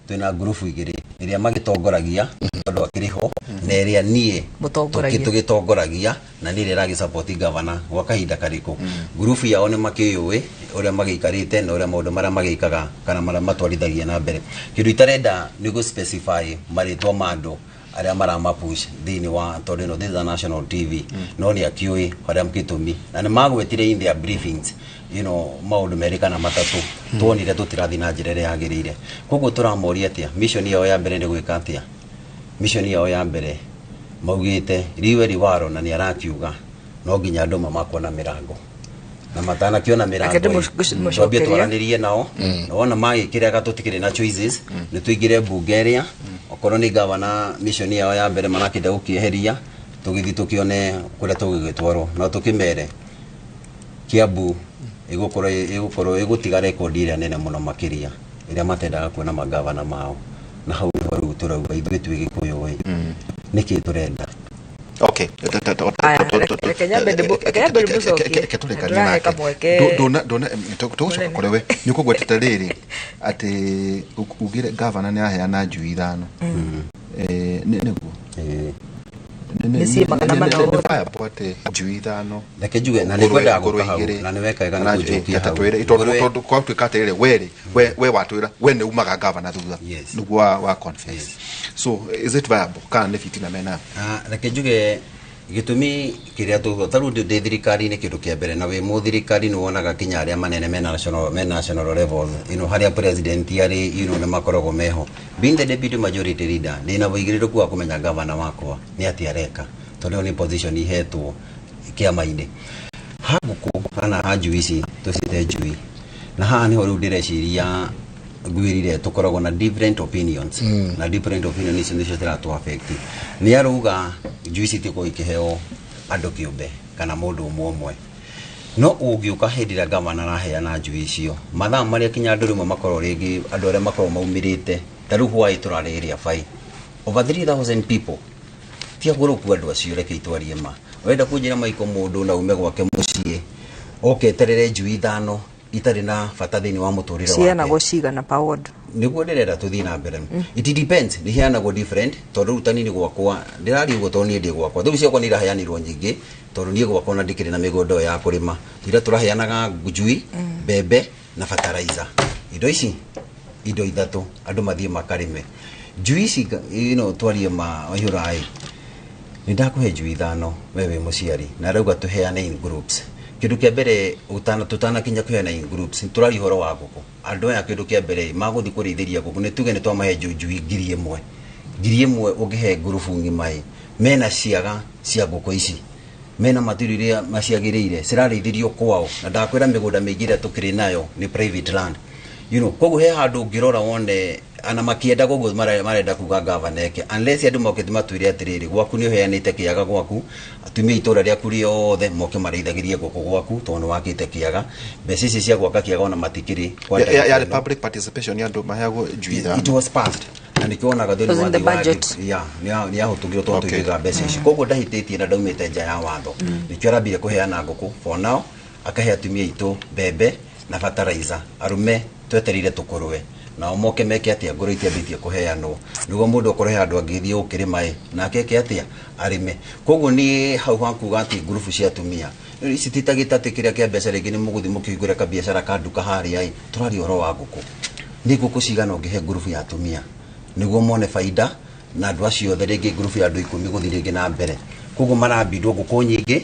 Twĩna ngurubu igĩrĩ, ĩrĩa magĩtongoragia tondũ akĩrĩ ho, na ĩrĩa niĩ Mũtongoragia. tũgĩtongoragia, na nĩ ĩrĩa ĩragĩsupport gavana gwa kahinda karĩkũ. Ngurubu yao nĩ makĩyũĩ ũrĩa magĩikarĩte na ũrĩa maũndũ marĩa magĩkaga kana marĩa matwarithagia na mbere. Kĩndũ itarenda nĩ gũ specify marĩtwa ma andũ arĩa maramapush thĩinĩ wa, tondũ ĩno this is a national TV, no nĩ akĩũĩ harĩa gĩtũmi, na nĩ magwetire in their briefings, maũndũ merĩ kana matatũ tuonire tũtirathiĩ na njĩra ĩrĩa yagĩrĩire. Koguo tũramoria atĩa, mission yao ya mbere nĩ gwĩka atĩa? Mission yao ya mbere maugĩte riwe riwaro, na nĩ arakiuga no nginya andũ mamakuona mĩrango, na matanakiona Reke mĩrango ndĩmũcokerie. twambie twaranĩrie nao, na wona magĩkĩrega tũtikĩrĩ na choices, nĩ tũingĩre mbunge ĩrĩa okorwo nĩ gavana mission yao ya mbere marakĩenda gũkĩeheria, tũgĩthiĩ tũkĩone kũrĩa tũgũgĩtwarwo, na tũkĩmere Kiambu ĩgũkorwo ĩgũtiga rekondi ĩrĩa nene mũno makĩria ĩrĩa matendaga kuona magavana mao, na hau nĩho rĩu tũrauga ithuĩ twĩ gĩkũyũ ĩ, nĩkĩ tũrenda? Okay. Aya, reke nyambe ndĩmũcokie. Reke tũrĩkanie Ndũrahe nake. kamweke. Tũgũcoka kũrĩ we. Nĩ ũkũgwetete rĩrĩ atĩ ugire gavana nĩ aheana njui ithano. Nĩguo? Nĩ ciĩ 400. Nĩ viable atĩ njui ithano Reke njuge, na nĩ ngwendaga gũka hau, na nĩ weka wega nĩ kũnjokia hau. Ngũrwe- Tondũ kwatuĩka atĩrĩrĩ, we rĩ, we watwĩra we nĩ umaga gavana thutha, nĩguo wa confess. So is it viable kana nĩ fitina menayo? Reke njuge gĩtũmi kĩrĩa tũ ta rĩu ndĩ thirikari-inĩ, kĩndũ kĩa mbere, na wĩ mũthirikari nĩ wonaga kinya arĩa manene me national levels, harĩa president arĩ, nĩ makoragwo meho. Being the deputy majority leader, ndĩna ũigĩrĩrĩku wa kũmenya gavana wakwa nĩ atĩa areka, tondũ ĩyo nĩ position ihetwo kĩama-inĩ. Ha ngũkũ kana ha njui ici tũciĩte njui, na haha nĩho rĩu ndĩreciria ngwĩrire tũkoragwo na different opinions, na different opinions icio nĩcio ciratũ affect. Nĩ arauga njui ici itikorwo ikĩheo andũ kĩũmbe kana mũndũ ũmwe ũmwe, no ũngĩũka hĩndĩ ĩrĩa gavana araheana njui icio, mathaa marĩa kinya andũ rĩmwe makorwo rĩngĩ andũ arĩa makorwo maumĩrĩte, ta rĩu hwaĩ tũrarĩ area 5, over 3000 people, ti agũrũku andũ acio. Reke itwarie ma, ũrenda kũnjĩra maiko mũndũ na ume gwake mũciĩ oke eterere njui ithano itarĩ na bata thĩinĩ wa mũtũrĩre wake? Ciheanagwo cigana per ward? Nĩguo ndĩrenda tũthiĩ na mbere. It depends, nĩ iheanagwo different, tondũ rĩu ta niĩ gwakwa ndĩraria ũguo, tondũ niĩ ndĩ gwakwa rĩu ciakwa nĩ iraheanirwo nyingĩ, tondũ niĩ gwakwa ona ndikĩrĩ na mĩgũnda ĩyo ya kũrĩma. Ira tũraheanaga njui, mbembe na fertilizer, indo ici indo ithatũ andũ mathiĩ makarĩme. Njui ici, twarie ma waihũra ĩ, nĩ ndakũhe njui ithano, we wĩ mũciari, na rauga tũheane in groups. Kĩndũ kĩa mbere, tũtanakinya kũheana in groups, tũraria ũhoro wa ngũkũ. Andũ aya kĩndũ kĩa mbere magũthiĩ kũrĩithĩria ngũkũ, nĩ tuge nĩ twamahe njui 1000, 1000 ũngĩhe ngurubu ng'ima ĩ, mena ciaga cia ngũkũ ici, mena matiri iria maciagĩrĩire cirarĩithĩrio kwao, na ndakwĩra mĩgũnda mĩingĩ ĩrĩa tũkĩrĩ nayo nĩ private land, koguo he handũ ũngĩrora wone ana makienda koguo marenda kuga gavana eke, unless andũ mokĩte matwĩre atĩrĩrĩ, gwaku nĩ ũheanĩte kĩaga gwaku, atumia itũra rĩaku rĩothe moke marĩithagĩrie ngũkũ gwaku, tondũ nĩ wakĩte kĩaga, mbeca ici cia gwaka kĩaga ona matikĩrĩ kwa ndagĩka Yarĩ ĩno. Public participation ya andũ maheagwo njui ithano. It was passed Na nĩkĩo wonaga thĩinĩ Was in wa the thĩ wa budget. ya nĩ yahũtũkirwo tondũ tũigĩga mbeca ici, koguo ndahĩtĩtie na ndaumĩte nja ya watho. Nĩkĩo arambire kũheana ngũkũ for now, akahe atumia aitũ mbembe na fertilizer, arume twetereire tũkũrwe nao moke meke atĩa, ngũrũ itiambĩtie kũheanwo nĩguo mũndũ okorwo he handũ angĩthiĩ gũkĩrĩma ĩ nake eke atĩa, arĩme. Koguo niĩ hau hakuga atĩ ngurubu cia atumia ici ti ta gĩtatĩ kĩrĩa kĩa mbeca, rĩngĩ nĩ mũgũthiĩ mũkĩhingũre kabiacara ka nduka harĩa ĩ, tũraria ũhoro wa ngũkũ. Nĩ ngũkũ cigana ũngĩhe ngurubu ya atumia nĩguo mone baida, na andũ acio othe rĩngĩ ngurubu ya andũ 10 gũthiĩ rĩngĩ na mbere. Koguo marambindwo ngũkũ nyingĩ,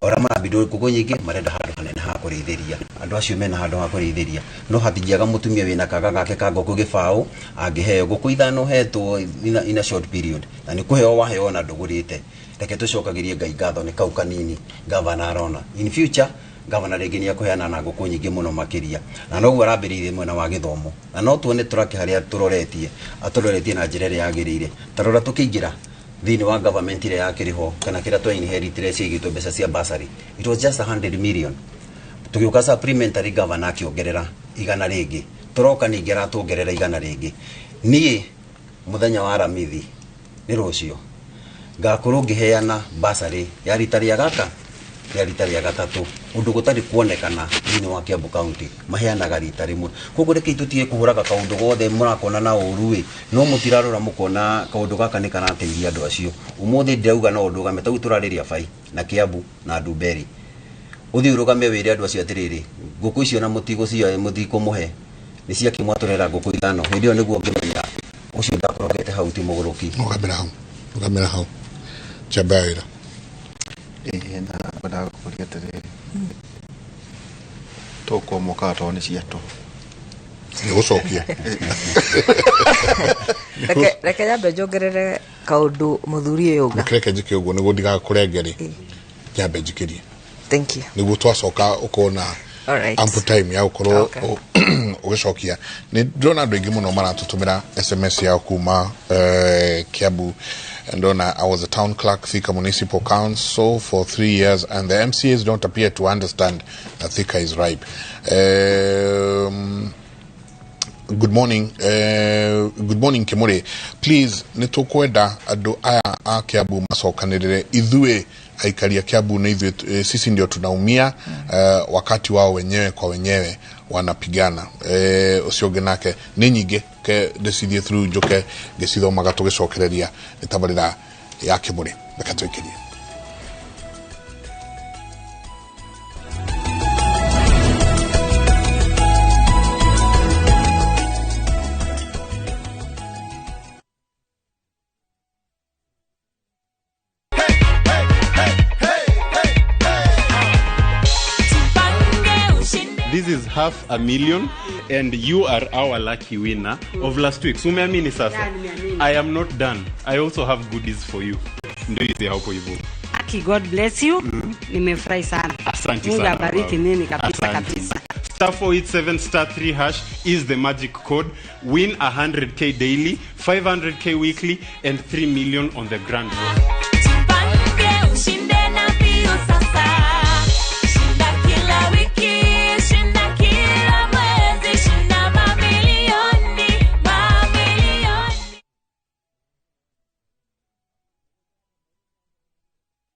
ora marambindwo ngũkũ nyingĩ, marenda handũ hanene ha kũrĩithĩria andũ acio mena handũ ha kũrĩithĩria, no hatingĩaga mũtumia wĩna kaga gake ka ngũkũ gĩbaũ angĩheo ngũkũ 5 hetwo in a short period, na nĩ kũheo waheo na ndũgũrĩte. Reke tũcokagĩrie Ngai ngatho nĩ kau kanini gavana arona. In future gavana rĩngĩ nĩ akũheana na ngũkũ nyingĩ mũno makĩria, na noguo arambĩrĩirie mwena wa gĩthomo, na no tuone tũrake harĩa tũroretie, atũroretie na njĩra ĩrĩa yagĩrĩire. Tarora tũkĩingĩra thĩinĩ wa government ĩrĩa yakĩrĩ ho, kana kĩrĩa twa inheritire ciaigĩtwo mbeca cia bursary, it was just 100 million. Tũgĩũka supplementary, governor akĩongerera 100 rĩngĩ, tũroka ningĩ aratuongerera 100 rĩngĩ. Niĩ mũthenya wa Aramithi nĩ rũciũ ngakorwo ngĩheana bursary ya rita rĩa gaka rĩa rita rĩa gatatũ, ũndũ gũtarĩ kuonekana thĩinĩ wa Kiambu County, maheanaga rita rĩmwe. Koguo rekei tũtige kũhũraga kaũndũ gothe mũrakona na ũru ĩ, no mũtirarora mũkona kaũndũ gaka nĩ karateithia andũ acio. Ũmũthĩ ndĩrauga no ndũgame tau tũrarĩria bai na Kiambu na Ndumberi, ũthiĩ ũrũgame wĩre andũ acio atĩrĩrĩ, ngũkũ icio na mũtigũcioe mũtikũmũhe nĩ ciake, mwatũrera ngũkũ 5, hĩndĩ ĩyo nĩguo ngĩmenya ũcio ndakorogete hau ti mũgũrũki. Rũgamĩra hau, rũgamĩra hau, njamba ya wĩra. Ĩĩ, na ngwendaga gũkũria atĩrĩrĩ, tũkũmokaga tondũ nĩ cia tũhũ. Nĩ gũcokia. Reke nyambe njongerere kaũndũ mũthuri ũyũ auga. Reke njĩke ũguo nĩguo ndigakũrenge rĩ, nyambe njikĩrie. Thank you. Nĩguo twacoka ũkona Alright. ample time ya gũkorwo ũgĩcokia. Nĩ ndĩrona andũ aingĩ mũno maratũtũmĩra SMS yao kuma Kiambu. Ndona, "I was a town clerk, Thika Municipal Council for 3 years and the MCAs don't appear to understand that Thika is ripe." Good morning, good morning Kimuri, please nĩ tũkwenda andũ aya a Kiambu macokanĩrĩre, ithuĩ aikari a Kiambu nĩ ithuĩ, sisi ndio tunaumia wakati wao wenyewe kwa wenyewe wanapigana. Ũcio ũngĩ nake nĩ nyingĩ, ke ndĩcithiĩ through njoke ngĩcithomaga tũgĩcokereria. Nĩ tabarĩra ya Kĩmũrĩ, reke twĩkĩrie. This is 500,000 and you are our lucky winner of last week. So umeamini sasa? Yeah, nimeamini. I am not done. I also have goodies for you. Ndio hizi hapo hivyo. Aki, God bless you. Nimefurahi sana. Asante Mungu sana, abariki mama. nini kabisa. Asante. Kabisa. *487*3# is the magic code. Win 100K daily, 500K weekly and 3 million on the grand draw. Jipange ushinde na mbio sasa. Shinda kila wiki, shinda kila mwezi, shinda mamilioni, mamilioni.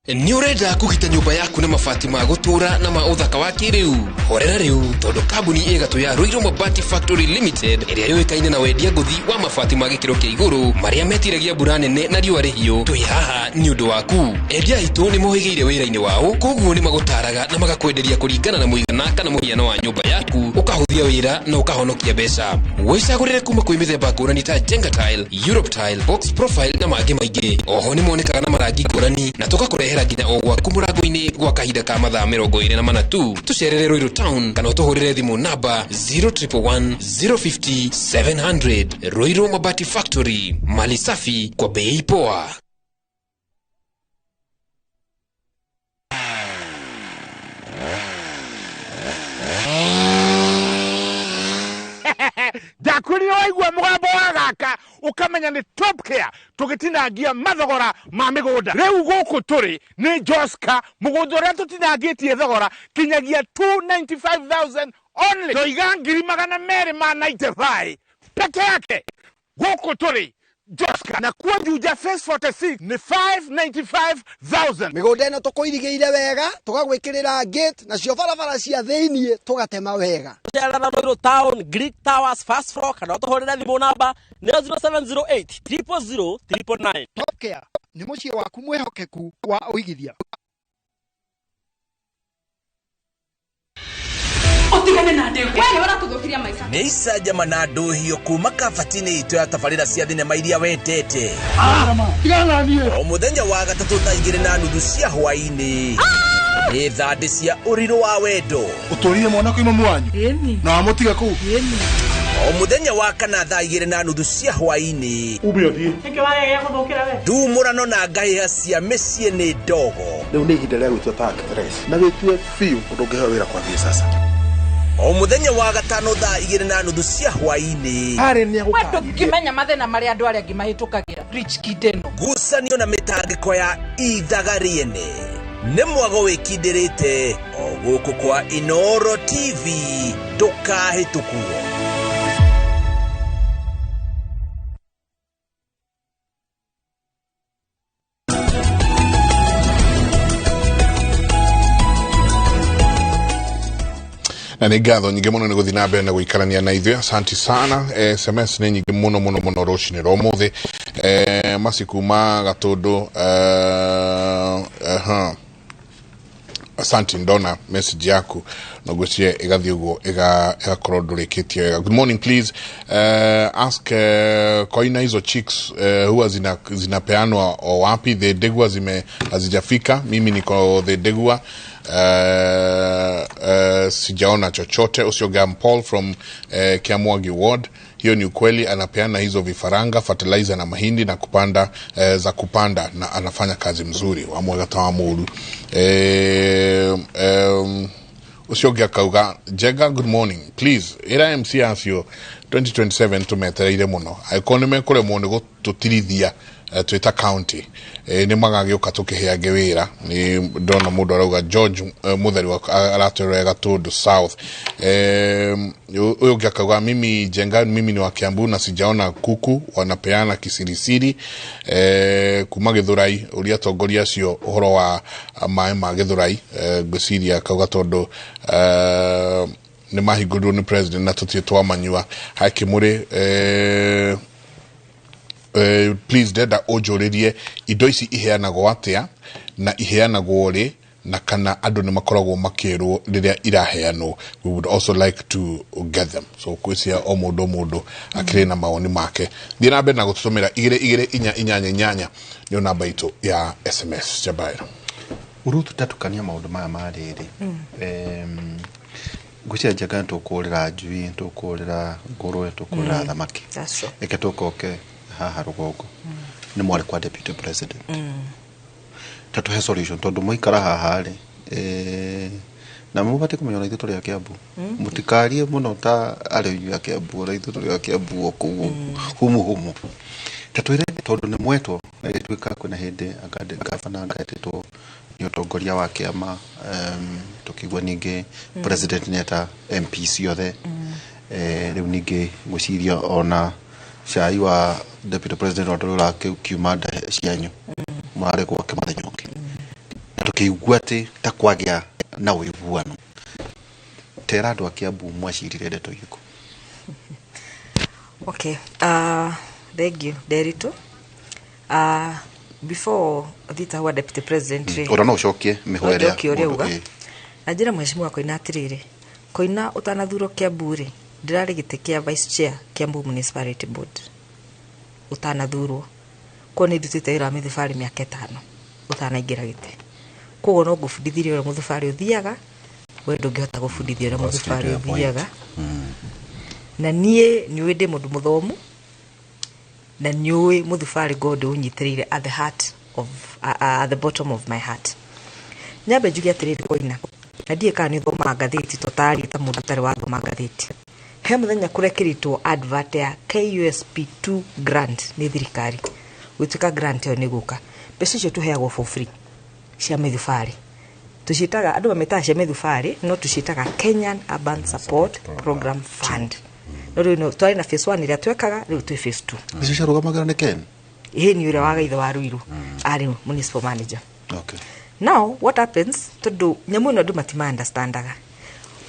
Nĩ ũrenda kũgita nyũmba yaku na mabati ma gũtũra na ma ũthaka wa kĩrĩu? Horera rĩu, tondũ kambuni ĩ gatũ ya Ruiru Mabati Factory Limited ĩrĩa yũĩkaine na wendia ngũthi wa mabati ma gĩkĩro kĩa igũrũ marĩa metiragia mbura nene na riũa rĩhiũ, twĩ haha nĩ ũndũ waku. Endia aitũ nĩ mohĩgĩire wĩra-inĩ wao, koguo nĩ magũtaraga na magakwenderia kũringana na mũigana kana mũhiano wa nyũmba yaku, ũkahũthia wĩra na ũkahonokia mbeca. Wĩcagũrĩre kuma kwĩ mĩthemba ngũrani ta Jenga Tile, Europe Tile, Box Profile na mangĩ maingĩ. Oho nĩ monekaga na marangi ngũrani na tũgakũrehera nginya o gwaku mũrango-inĩ gwa kahinda ka mathaa 24 tu. Tũcerere Ruiru Town kana ũtũhũrĩre thimũ namba 0111 050 700. Ruiru Mabati Factory, mali safi kwa bei poa. Ndakwĩrire waigua mũgambo wa gaka ũkamenya nĩ Top Care, tũgĩtinangia mathogora ma mĩgũnda. Rĩu gũkũ tũrĩ nĩ Joska, mũgũnda ũrĩa tũtinangĩtie thogora kinyagia 295,000 only, toiga 295,000 peke yake. Gũkũ tũrĩ Joska na kuo Juja phase 46 nĩ 595,000. Mĩgũnda ĩno tũkũirigĩire wega, tũgagwĩkĩrĩra gate, nacio barabara cia thĩiniĩ tũgatema wega. Cerera Ruiru Town, Greek Towers, first floor, kana ũtũhũrĩre thimũ namba nĩ 0708 000 999. Top Care nĩ mũciĩ waku mwĩhokeku wa ũigithia. Utigane na ndegwa. Wewe ũratũthũkiria maica. Nĩ icanjama na ndũhio kuma kabati-inĩ itũ ya tabarĩra cia thinema iria wendete. O mũthenya wa gatatũ thaa 2:30 cia hwaĩ-inĩ. Nĩ thandĩ cia ũrirũ wa wendo. Ũtũrire mwana kwĩ mamu wanyu na wamũtiga kũu. O mũthenya wa kana thaa 2:30 cia hwaĩ-inĩ. Ume ũthiĩ. Nĩkĩ wagĩa gũthũkĩra we? Ndumũrano na ngahĩha cia mĩciĩ nĩ ndogo. Rĩu nĩ ihinda rĩa gwĩtua ta actress na wĩtue biũ ũndũ ũngĩheo wĩra kwambia sasa. O mũthenya wa gatano thaa 2:30 cia hwaĩ-inĩ. Harĩ nĩ We ndũngĩmenya mathĩna marĩa andũ arĩa angĩ mahĩtũkagĩra. Rich kid ĩno. Ngucanio na mĩtangĩko ya ithaga rĩene. Nĩ mwago wĩkindĩrĩte o gũkũ kwa Inooro TV ndũkahĩtũkwo. Na nĩ ngatho nyingĩ mũno nĩ gũthiĩ na mbere na gũikarania na ithuĩ. Asante sana. SMS nĩ nyingĩ mũno mũno mũno rũcinĩ rwa ũmũthĩ. Maci kuma Gatũndũ. Asante, ndona message yaku na ngwĩciria ĩgathiĩ ũguo ĩgakorwo ndũrĩkĩtie wega. Good morning, please ask Koina hizo chicks huwa zinapeanwa o wapi? The Ndegwa hazijafika. Mimi niko the Ndegwa. Sijaona chochote. Usiogam Paul from Kiamwagi Ward. Hiyo ni ukweli, anapeana hizo vifaranga, fertilizer na mahindi na kupanda za kupanda, na anafanya kazi mzuri. Wamwega tawamuru. Usiogia kauga Jega, good morning. Please, ira MC acio 2027 tumetereire muno. Angĩkorwo nĩ mekũremwo nĩ gũtũtirithia twĩta county, nĩ magagĩũka tũkĩheange wĩra. Nĩ ndona mũndũ arauga George Mũtheri aratwĩrora Gatũndũ South. Ũyũ ũngĩ akauga mimi Jenga, mimi ni wa Kiambu na sijaona kuku wanapeana kisirisiri. Kuma Gĩthũrai, ũrĩa atongoria acio ũhoro wa maĩ ma Gĩthũrai, ngwĩciria akauga tondũ nĩ mahingũrirwo nĩ president na tũtirĩ twamanyua. Hakĩmũrĩ please ndenda ũnjũrĩrie indo ici iheanagwo atĩa na iheanagwo rĩ, na kana andũ nĩ makoragwo makĩrwo rĩrĩa iraheanwo. We would also like to get them. So kwĩcia o mũndũ o mũndũ akĩrĩ na mawoni make. Thiĩ na mbere na gũtũtũmĩra 2 2 4 8 8 nĩyo namba itũ ya SMS. Jabairo. Ũrũ tũtatukania maũndũ maya ma rĩrĩ. Ngwĩciria Njenga tũkũrĩra njui, tũkũrĩra ngũrwe, tũkũrĩra thamaki. That's true. Reke tũkoke haha rũgongo. Nĩ mwarĩ kwa deputy president. Ta tũhe solution tondũ mwaikara haha rĩ, na mũbatiĩ kũmenya ona ithuĩ tũrĩ a Kiambu. Mũtikarie mũno ta arĩ inyuĩ a Kiambu, ona ithuĩ tũrĩ a Kiambu o kũu humu humu. Ta twĩre tondũ nĩ mwetwo na ĩgĩtuĩka kwĩna hĩndĩ anga gavana anga etĩtwo nĩ ũtongoria wa kĩama, tũkĩigua ningĩ president nĩ eta MP ciothe. Rĩu ningĩ ngwĩciria ona cai wa deputy president wa ndũrĩ ũrakiuma nda cianyu mũrarĩ gwake mũthenya ũngĩ, na tũkĩigua atĩ ta kwagĩa na ũiguano. Tera andũ a Kiambu mwacirire ndeto irĩkũ? Okay, thank you, Nderitu. Before thita wa deputy president rĩ, Ona no ũcokie mĩhwa ĩrĩa njokie ũrĩa mũndũ uga. Na njĩra mheshimiwa Koina atĩrĩrĩ, Koina ũtanathurwo Kiambu rĩ, ndĩrarĩ gĩtĩ kĩa vice chair Kiambu Municipality Board ũtanathurwo. Koguo nĩ ndutĩte wĩra wa mĩthubarĩ mĩaka 5 ũtanaingĩra gĩtĩ. Koguo no ngũbundithirie ũrĩa mũthubarĩ ũthiaga, we ndũngĩhota gũbundithia ũrĩa mũthubarĩ ũthiaga. Na niĩ nĩũĩ ndĩ mũndũ mũthomu, na nĩũĩ mũthubarĩ ngorwo ndĩũnyitĩrĩire at the heart of at the bottom of my heart. Nyambe njuge atĩrĩrĩ Koina, na ndiũĩ kana nĩ ũthomaga ngathĩti tũtarĩ ta mũndũ ũtarĩ wathoma ngathĩti. He mũthenya kũrekĩrĩtwo advert ya KUSP 2 grant nĩ thirikari. Gũtuĩka grant ĩyo nĩ gũka. Mbeca icio tũheagwo for free cia mĩthubarĩ. Tũciĩtaga, andũ mamĩtaga cia mĩthubarĩ, no tũciĩtaga Kenyan Urban Support Program Fund. No rĩu twarĩ na phase 1 ĩrĩa twekaga, rĩu twĩ phase 2. Icio ciarũgamagĩrwo nĩ Ken? Ĩĩ, nĩ ũrĩa wa Gaitho wa Ruiru arĩ municipal manager. Okay. Now what happens, tondũ nyamũ ĩno andũ matima understandaga,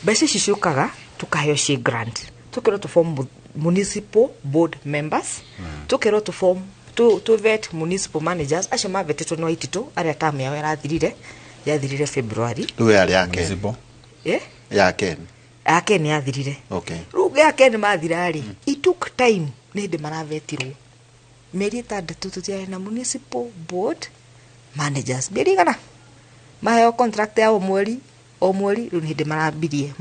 mbeca ici ciũkaga tũkaheo ciĩ grant, tũkerwo tũ form municipal board members, tũkerwo tũ form to vet municipal managers acio mavetĩtwo nĩ Waititũ arĩa term yao ĩrathirire, yathirire February. Rĩu yarĩ ya Ken? Eh? Ya Ken? Ya Ken yathirire. Okay. Rĩu ya Ken mathira rĩ, it took time, nĩ hĩndĩ maravetirwo mĩeri 6 tũtiarĩ na municipal board managers, mĩeri igana maheo contract ya o mweri o mweri. Rĩu nĩ hĩndĩ marambirie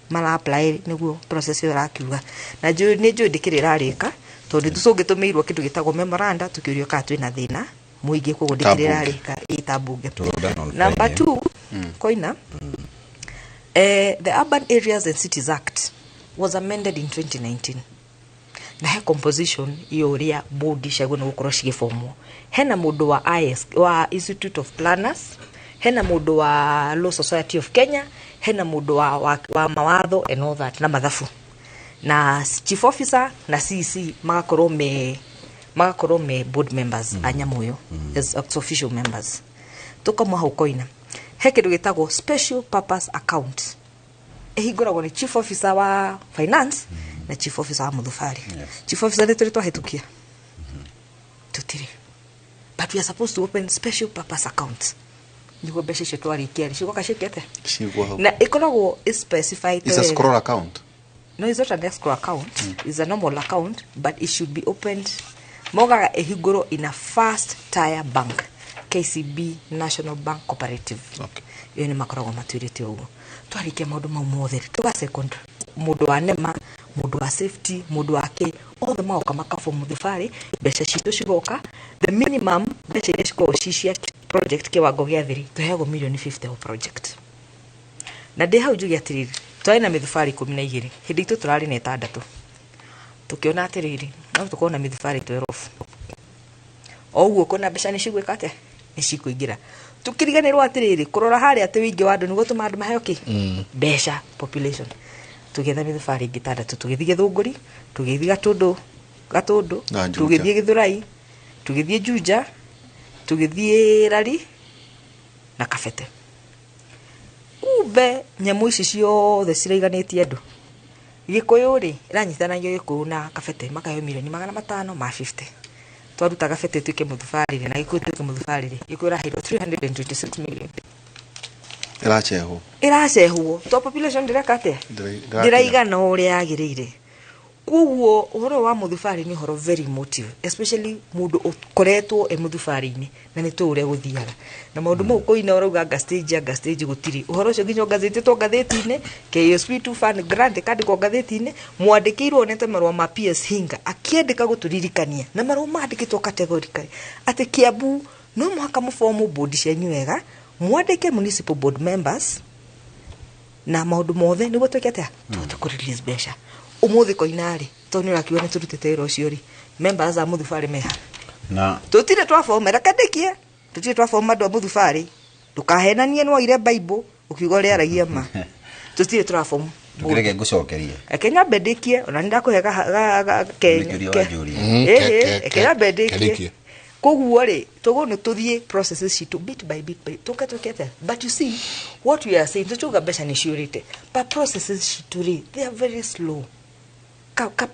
mara apply nĩguo process ĩyo ĩrakiuga, na njũĩ nĩ njũĩ ndĩkĩrĩ ĩrarĩka, tondũ nĩ tũcũngĩtũmĩirwo kĩndũ gĩtagwo memoranda tũkĩũrio kana twĩna thĩna mũingĩ, koguo ndĩkĩrĩ ĩrarĩka ĩta mbunge. Number 2, Koina, the Urban Areas and Cities Act was amended in 2019 na he composition ya ũrĩa board ciagĩrĩirwo nĩ gũkorwo cigĩbomwo. Hena mũndũ wa IS, wa Institute of Planners, hena mũndũ wa Law Society of Kenya, hena mũndũ wa mawatho and all that, na mathabu na chief officer na CC magakorwo me board members a nyamũ ĩyo as ex official members. Tũkamwa hau Koina, he kĩndũ gĩtagwo special purpose account ĩhingũragwo nĩ chief officer wa finance na chief officer wa mũthubarĩ. Chief officer nĩ tũrĩ twahĩtũkia? Tũtirĩ, but we are supposed to open special purpose accounts nĩguo mbeca icio twarĩkia rĩ cigoka ciĩkĩte Cigwo hau. Na ĩkoragwo ĩ specified It's a wega. scroll account. No, it's not an escrow account. It's a normal account, but it should be opened. Mogaga ĩhingũrwo in a first tier bank, KCB, National Bank, Cooperative. Okay. Ĩyo nĩ makoragwo matwĩrĩte ũguo. Twarĩkia maũndũ mau mothe rĩ, tũga second mũndũ wa nema, mũndũ wa safety, mũndũ wa kĩ, othe magoka makabomu thibarĩ, mbeca citũ cigoka. The minimum mbeca iria cikoragwo ci cia project kĩwango gĩa thĩ rĩ, tũheagwo mirioni 50 o project. Na ndĩ hau njuge atĩrĩrĩ, twarĩ na mĩthubarĩ 12, hĩndĩ itũ tũrarĩ na 6, tũkĩona atĩrĩrĩ, no tũkorwo na mĩthubarĩ 12 o ũguo kuona mbeca nĩ cigwĩka atĩa, nĩ cikũingĩra. Tũkĩriganĩrwo atĩrĩrĩ, kũrora harĩa atĩ ũingĩ wa andũ nĩguo tũma andũ maheo kĩ mbeca, population. Tũgĩetha mĩthubarĩ ĩngĩ 6, tũgĩthiĩ Gĩthũngũri, tũgĩthiĩ Gatũndũ, Na Juja. tũgĩthiĩ Gĩthũrai, tũgĩthiĩ Juja, tũgĩthiĩ Rari na Kabete. Kumbe nyamũ ici ciothe ciraiganĩtie andũ. Gĩkũyũ rĩ, ĩranyitanagio Gĩkũyũ na Kabete makaheo mirioni 500 ma 50. Twaruta Kabete ĩtuĩke mũthubarĩ rĩ, na Gĩkũyũ ĩtuĩke mũthubarĩ rĩ, Gĩkũyũ ĩraheirwo 326 million. Ĩracehwo. Ĩracehwo to population ndĩreka atĩa, ndĩraigana ũrĩa yagĩrĩire. Koguo ũhoro wa mũthubarĩ nĩ ũhoro very emotive, especially mũndũ ũkoretwo e mũthubarĩ-inĩ na nĩ tũĩ ũrĩa gũthiaga na maũndũ mau. Kũina ũrauga anga stage, anga stage gũtirĩ ũhoro ũcio nginya ngathĩtĩtwo ngathĩti-inĩ, KSP 2 fund grant ĩkandĩkwo ngathĩti-inĩ, mwandĩkĩirwo onete marũa ma PS Hinga akĩandĩka gũtũririkania, na marũa mandĩkĩtwo categorically atĩ Kiambu no mũhaka mũbomu board cianyu wega, mwandĩke municipal board members na maũndũ mothe nĩguo twĩke atĩa, tũhote kũ release mbeca. Ũmũthĩ koina rĩ, tondũ nĩ ũrakiuga nĩ tũrutĩte wĩra ũcio rĩ, members a mũthubarĩ meha? Na Tũtirĩ twaboma, reke ndĩkie, tũtirĩ twaboma andũ a mũthubarĩ. Ndũkahenanie, nĩ woire Bible ũkiuga ũrĩa aragia ma, tũtirĩ tũrabomu. Ndũkĩreke ngũcokerie. Reke nyambe ndĩkie, ona nĩ ndakũhe Nĩkĩũria wanjũria. Ĩhĩ, reke nyambe ndĩkie. Kerĩkie. Koguo rĩ, tũguo nĩ tũthiĩ processes citũ bit by bit by tũke twĩke atĩa. But you see what we are saying, tũtuga mbeca nĩ ciũrĩte, but processes citũ rĩ, they are very slow.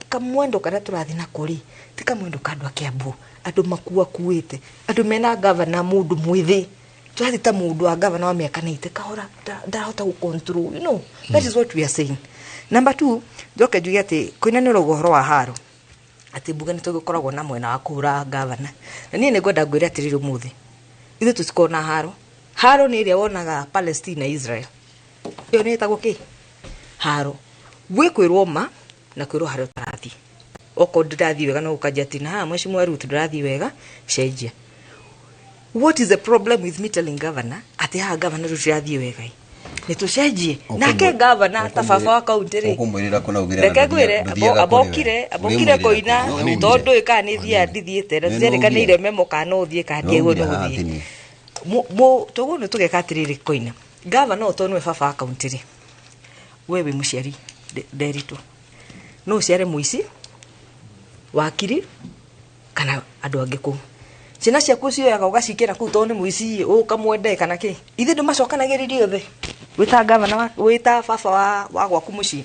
Kamwendo karĩa tũrathiĩ nako rĩ, ti kamwendo ka andũ a Kiambu, andũ makuakuĩte, andũ mena gavana mũndũ mwĩthĩ, tũrathiĩ ta mũndũ wa gavana wa mĩaka 90 kahora ndarahota gũ control, you know. That is what we are saying. Number 2, njoke njuge atĩ koina nĩ ũrauga ũhoro wa haro, atĩ mbuge nĩ tũgĩkoragwo na mwena wa kũhũra gavana, na niĩ nĩ ngwenda ngwĩre atĩrĩrĩ, ũmũthĩ ithuĩ tũtikoragwo na haro. Haro nĩ ĩrĩa wonaga Palestine na Israel, ĩyo nĩ ĩtagwo kĩ haro. Gwĩ kwĩrwo ma na kwĩrwo harĩa ũtarathiĩ. Okorwo ndĩrathiĩ wega no ũkanjia atĩ na haha mheshimiwa Ruth ndũrathiĩ wega, cenjia. What is the problem with me telling governor atĩ haha governor tũtirathiĩ wega ĩ, nĩ tũcenjie? Nake governor ta baba wa kaunti rĩ, Ũkũmwĩrĩra kũna ugire reke ngwĩre, abokire koina tondũ ĩ kana nĩ thiaga ndithiĩte na tũtiandĩkanĩire memo kana no ũthiĩ kana ndiagĩrĩirwo nĩ gũthiĩ. Tũguo nĩ tũgeka atĩrĩrĩ, koina gavana ũyũ tondũ nĩwe baba wa kaunti rĩ, we wĩ mũciari nderitũ No ũciare mũici, wakiri, kana andũ angĩ kũu. Ciana ciaku cioyaga ũgacikĩra kũu tondũ nĩ mũici ũkamwende kana kĩ. Ithe ndũmacokanagĩrĩria othe. Wĩta gavana, wĩta baba wa gwaku mũciĩ.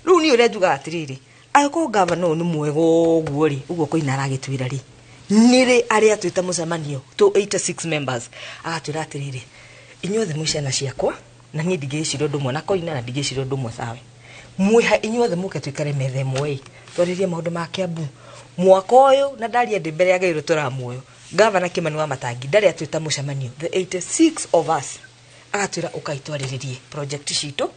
Rĩu niĩ ũrĩa njugaga atĩrĩrĩ, angĩkorwo gavana ũyũ nĩ mwega ũguo rĩ, ũguo Koina aragĩtwĩra rĩ, nĩrĩ arĩa twĩta mũcemanio, 286 members, agatwĩra atĩrĩrĩ, inyuothe mwĩ ciana ciakwa, na niĩ ndingĩgĩciria ũndũ ũmwe na Koina na ndingĩgĩciria ũndũ ũmwe sawe. Mwĩha inyuothe mũke tũikare metha ĩmwe ĩ, twarĩrie maũndũ ma Kiambu. Mwaka ũyũ na ndaria ndĩ mbere ya Ngai ũrĩa ũtũraga muoyo, gavana Kimani wa Matangi ndarĩ atwĩta mũcemanio, the 86 of us, agatwĩra ũkai twarĩrĩrie project citũ,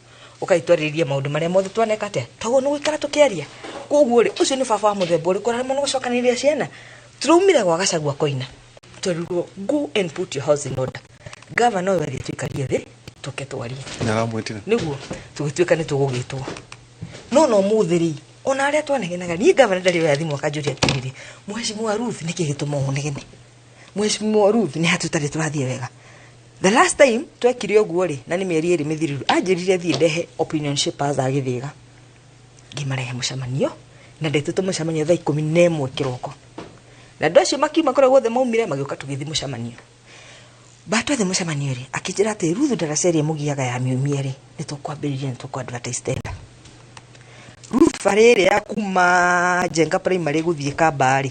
ũkai twarĩrĩrie maũndũ marĩa mothe twaneka atĩa, toguo nĩ gũikara tũkĩaria. Koguo rĩ, ũcio nĩ baba wa mũthemba ũrĩkũ ũraremwo nĩ gũcokanĩrĩria ciana? Tũraumire gwa Gachagua Koina, twerirwo go and put your house in order. Gavana ũyũ athiĩ tũikarie thĩ tũke twarie. Nĩaramwĩtire. Nĩguo tũgĩtuĩka nĩ tũgũgĩtwo. No no mũthĩ rĩ, ona arĩa twanegenaga, niĩ gavana ndarĩ oya thimũ akanjũria atĩrĩrĩ, Mheshimiwa Ruth nĩkĩ gĩtũma ũnegene? Mheshimiwa Ruth nĩ hatũ tarĩ tũrathiĩ wega. The last time twekire ũguo rĩ, na nĩ mĩeri ĩrĩ mĩthiru, anjĩrire thiĩ ndehe opinion shapers a Gĩthĩga. Ngĩmarehe mũcemanio, na ndetĩtwo mũcemanio thaa 11 kĩroko. Na andũ acio makiuma kũrĩa guothe maumire magĩũka tũgĩthiĩ mũcemanio. Batwathiĩ mũcemanio rĩ, akĩnjĩra atĩ Ruth ndaraca ĩrĩa mũgiaga ya miumia rĩ, nĩ tũkwambĩrĩria nĩ tũkũ advertise tender. Ruth bara ĩrĩa ya kuma Njenga Primary gũthiĩ Kamba rĩ,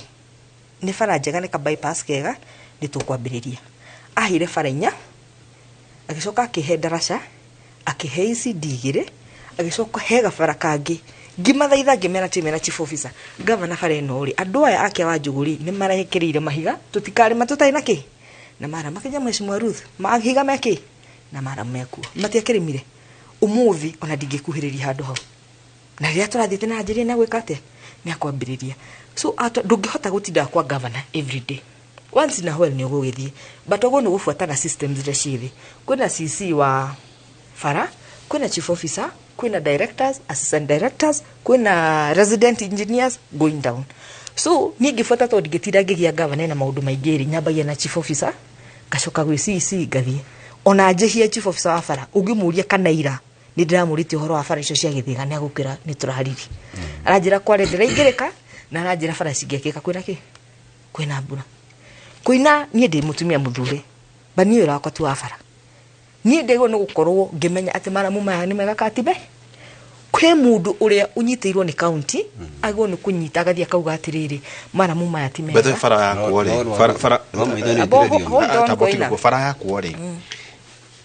nĩ bara njega, nĩ ka bypass kega, nĩ tũkwambĩrĩria. Aheire bara inya, agĩcoka akĩhe ndaraca, akĩhe ECD igĩrĩ, agĩcoka he gabara kangĩ. Ngĩmathaitha ngĩmera atĩ mena chief officer, gavana bara ĩno rĩ, andũ aya ake wa Njũgũ rĩ, nĩ marekĩrĩire mahiga, tũtikarĩma tũtarĩ na kĩ? Na mara makĩnja Mheshimiwa Ruth, mahiga me kĩ? Na mara mekuo. Matiakĩrĩmire. Ũmũthĩ ona ndingĩkuhĩrĩria handũ hau. Na rĩrĩa tũrathiĩte na njĩra ĩno gwĩka atĩa? Nĩ akwambĩrĩria. So ndũngĩhota gũtinda kwa governor every day. Once in a while nĩ ũgũgĩthiĩ. But ũguo nĩ gũbuatana systems iria ciĩ thĩ. Kwĩna CC wa bara, kwĩna chief officer, kwĩna directors, assistant directors, kwĩna resident engineers going down. So niĩ ngĩbuata tondũ ndingĩtinda ngĩgia governor na maũndũ maingĩ rĩ, nyambagia na chief officer, ngacoka gwĩ CC ngathiĩ. Ona njĩhie chief officer wa bara, ũngĩmũria kana ira, nĩ ndĩramũrĩtie ũhoro wa bara icio cia Gĩthĩga, nĩ agũkwĩra nĩ tũraririe. Aranjĩra kware ndĩraingĩrĩka, na aranjĩra bara cingĩakĩka kwĩna kĩ? Kwĩna mbura. Kwĩna niĩ ndĩ mũtumia mũthure, ba niĩ wĩra wakwa ti wa bara. Niĩ ndĩgwo nĩ gũkorwo ngĩmenya atĩ maramu maya nĩ mega katibe. Kwĩ mũndũ ũrĩa ũnyitĩirwo nĩ county, agwo nĩ kũnyita agathiĩ akauga atĩrĩrĩ, maramu maya ti mega. Bethe bara yakwo rĩ, bara bara bara yakwo rĩ,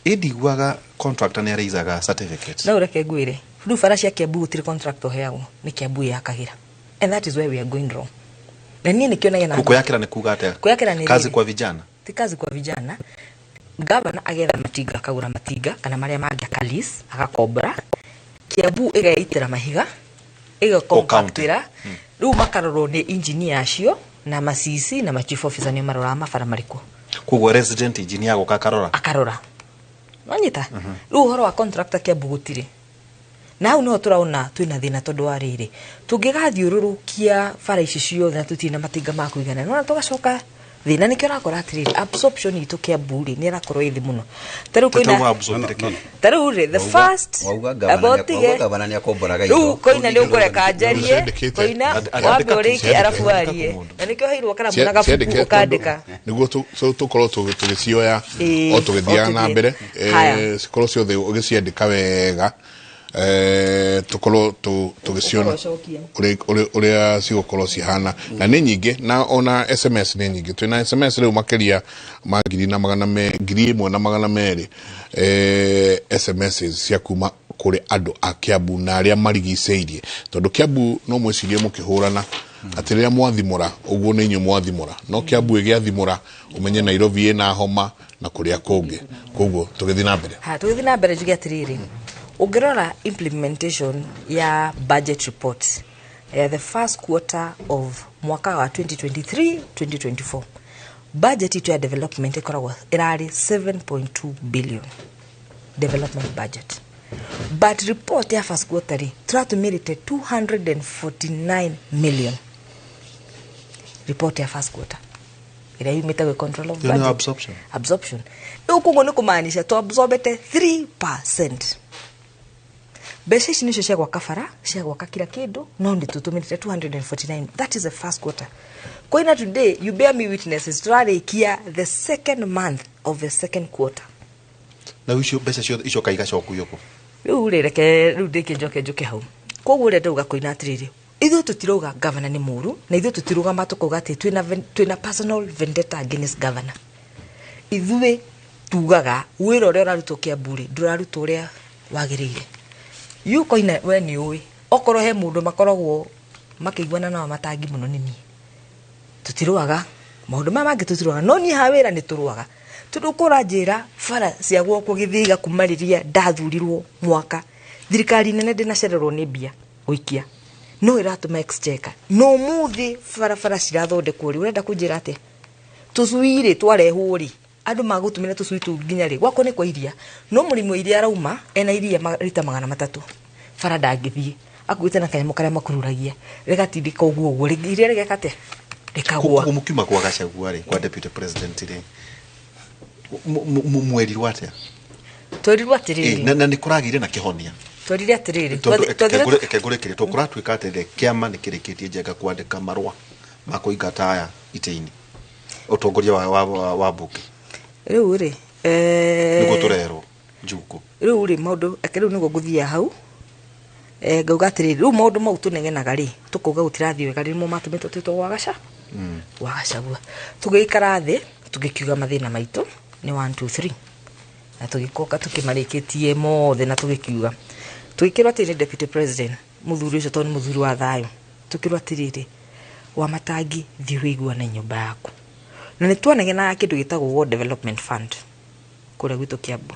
ĩndiguaga contractor nĩ araizaga certificate. No reke ngwĩre, rĩu bara cia Kiambu gũtirĩ contract ũheagwo, nĩ Kiambu ĩyakagĩra. And that is where we are going wrong. Na niĩ nĩkĩonagia na Kuyakĩra nĩ kuga atĩa? Kuyakĩra nĩ kazi kwa vijana. Ti kazi kwa vijana. Gavana agetha matinga, akagũra matinga kana marĩa mangĩ akalis, agakombora. Kiambu ĩgeitĩra mahiga, ĩgakompactĩra. Rĩu makarorwo nĩ engineer acio na ma CC na ma chief officer nĩo maroraga mabara marĩkũ. Koguo resident engineer agoka akarora. Akarora. Wanyita? Rĩu ũhoro wa contractor Kiambu gũtirĩ. Na hau niho tũraona twĩna thĩna tondũ wa rĩrĩ, tũngĩgathiũrũrũkia bara ici ciothe na tũtirĩ na matinga ma kũigana, nĩwona tũgacoka thĩna. Nĩkĩo ũrakora atĩrĩrĩ, absorption itũ Kiambu rĩ, nĩ ĩrakorwo ĩ thĩ mũno. Ta rĩu kwĩna ta rĩu rĩ, the first gavana nĩ akomboraga indo. Rĩu Koina nĩ ũkũreka njarie, Koina wambe ũrĩkie arabu arie. Na nĩkĩo heirwo karamu na gabuku ũkandĩka. Nĩguo tũkorwo tũgĩcioya o tũgĩthiaga na mbere, cikorwo ciothe ũgĩciandĩka wega, tukorwo tugiciona uria cigukorwo cihana. Na nĩ nyingĩ, na ona SMS nĩ nyingĩ. Twĩna SMS rĩu makĩria ma 1,200 SMS cia kuma kũrĩ andũ a Kiambu na arĩa marigicĩirie, tondũ Kiambu no mwĩcirie mũkĩhũrana atĩ rĩrĩa mwathimũra ũguo nĩ inyuĩ mwathimũra, no Kiambu ĩgĩathimũra ũmenye Nairobi ĩna homa na kũrĩa kũngĩ. Koguo tũgĩthiĩ na mbere. Ha, tũgĩthiĩ na mbere njuge atĩrĩrĩ, ũngĩrora implementation ya budget report ya the first quarter of mwaka wa 2023-2024, budget itu ya development ĩkoragwo ĩrarĩ 7.2 billion development budget, but report ya first quarter rĩ tũratũmĩrĩte 249 million report ya first quarter ĩrĩa yumĩte gwĩ control of budget. Absorption. Absorption. Rĩu koguo nĩ kũmaanisha tũabsorbete 3%. Mbeca ici nicio cia gwaka bara, cia gwaka kila kindu, no nĩ tũtũmĩrĩte 249. That is the first quarter. Koina today, you bear me witnesses, tũrarĩkia the second month of the second quarter. Na icio mbeca ciothe icoka igacokio kũ? Rĩu rĩ, reke rĩu ndĩkie njoke njũke hau. Koguo ũrĩa ndauga Koina atĩrĩrĩ, ithuĩ tũtirauga governor nĩ mũru, na ithuĩ tũtirũgama tũkauga atĩ twĩna personal vendetta against governor. Ithuĩ tugaga wĩra ũrĩa ũrarutwo Kiambu rĩ, ndũrarutwo ũrĩa wagĩrĩire. Yu Koina we nĩ ũĩ, okorwo he mũndũ makoragwo makĩiguana na Wamatangi mũno nĩ niĩ. Tũtirũaga maũndũ maya mangĩ tũtirũaga, no niĩ ha wĩra nĩ tũrũaga. Tondũ ũkũranjĩra bara cia gwakwo Gĩthĩiga kuma rĩrĩa ndathurirwo mwaka, thirikari nene ndĩnacererwo nĩ mbia gũikia, no ĩratũma exchequer. No ũmũthĩ barabara cirathondekwo rĩ, ũrenda kũnjĩra atĩa? Tũcui rĩ twarehwo rĩ, andũ magũtũmĩra tũcui tũu nginya rĩ, gwakwa nĩ kwa iria, no mũrĩmi wa iria arauma ena iria rita 300, bara ndangĩthiĩ, akuĩte na kanyamũ karĩa makururagia, rĩgatindĩka ũguo ũguo, iria rĩgeka atĩa? Rĩkagũa. Koguo mũkiuma kwa Gachagua rĩ, kwa deputy president rĩ, mwerirwo atĩa? Twerirwo atĩrĩrĩ. Na nĩ kũragĩire na kĩhonia. Twerire atĩrĩrĩ, Tondũ ekengũrĩkĩrĩ, tondũ kũratuĩka atĩrĩrĩ, kĩama nĩ kĩrĩkĩtie Njenga kwandĩka marũa ma kũingata aya itĩ-inĩ, ũtongoria wa mbunge. Rĩu rĩ, Nĩguo tũrerwo Njuku. Rĩu rĩ, maũndũ, reke rĩu nĩguo ngũthiĩa hau. Ngauga atĩrĩrĩ, rĩu maũndũ mau tũnegenaga rĩ, tũkauga gũtirathiĩ wega, rĩ, nĩmo matũmĩtwo twĩtwo gwa gwa Gachagua. Tũgĩikara thĩ, tũgĩkiuga mathĩna maitũ nĩ 1 2 3. Na tũgĩkoka tũkĩmarĩkĩtie mothe na tũgĩkiuga. Tũgĩkĩrwo atĩrĩrĩ deputy president, mũthuri ũcio tondũ nĩ mũthuri wa thayũ. Tũkĩrwo atĩrĩrĩ, Wamatangi, thiĩ wĩiguane nyũmba yaku. Na nĩ twanegenaga kĩndũ gĩtagwo Ward Development Fund kũrĩa gwitũ Kiambu.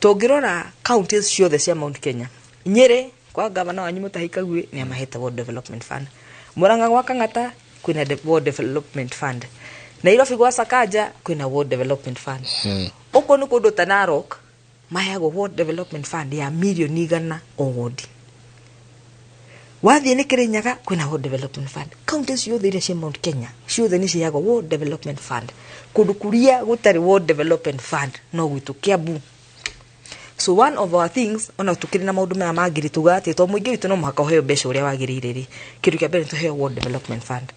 Tũngĩrora counties ciothe cia Mount Kenya, Nyĩrĩ kwa gavana wanyu Mutahi Kagwe nĩ amahete Ward Development Fund. Murang'a gwa Kang'ata kwĩna Ward Development Fund. Nairobi gwa Sakaja kwĩna Ward Development Fund. Ũguo nĩ kũndũ ta Narok maheagwo Ward Development Fund ya mirioni 100 o ward. Wathiĩ nĩ Kĩrĩnyaga kwĩna Ward Development Fund. County ciothe iria cia Mount Kenya ciothe nĩ ciheagwo Ward Development Fund. Kũndũ kũrĩa gũtarĩ Ward Development Fund no gwitũ Kiambu. So one of our things ona tukiri na maũndũ maya mangĩ tuga atĩ to mũingĩ witũ no mũhaka ũheo mbeca ũrĩa wagĩrĩire rĩ, kĩndũ kĩa mbere tũheo Ward Development Fund.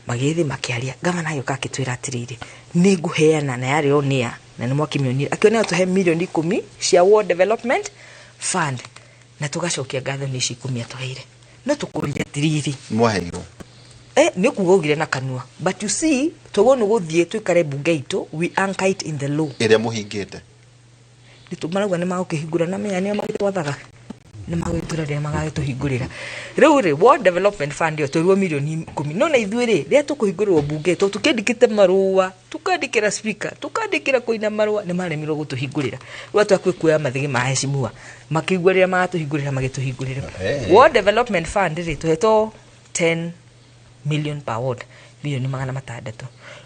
Magĩthiĩ makĩaria, gavana agĩũka akĩtwĩra atĩrĩrĩ, nĩ ngũheana, na yarĩ on air, na nĩ mwakĩmĩonire, akĩonera tũhe mirioni 10 cia Ward Development Fund, na tũgacokia ngatho nĩ ici 10 atũheire. No tũkũria atĩrĩrĩ, mwaheirwo nĩ kuga augire na kanua, but you see tũguo nĩ gũthiĩ tũikare mbunge itũ, we anchor it in the law ĩrĩa mũhingĩte. Nĩ marauga nĩ magũkĩhingũra, na menya nĩo magĩtwathaga, nĩ magũgĩtwĩra rĩrĩa magagĩtũhingũrĩra. Rĩu rĩ, Ward Development Fund ĩyo twerirwo mirioni 10, no na ithuĩ rĩ, rĩrĩa tũkũhingũrĩrwo mbunge tondũ tũkĩandĩkĩte marũa, tũkandĩkĩra speaker, tũkandĩkĩra Koina marũa, nĩ maremirwo gũtũhingũrĩra. Rĩu atĩ kuoya mathĩgĩ ma heshimiwa, makĩigua rĩrĩa magatũhingũrĩra, magĩtũhingũrĩra. Ward Development Fund rĩ, tũhetwo 10 million per ward, mirioni 600.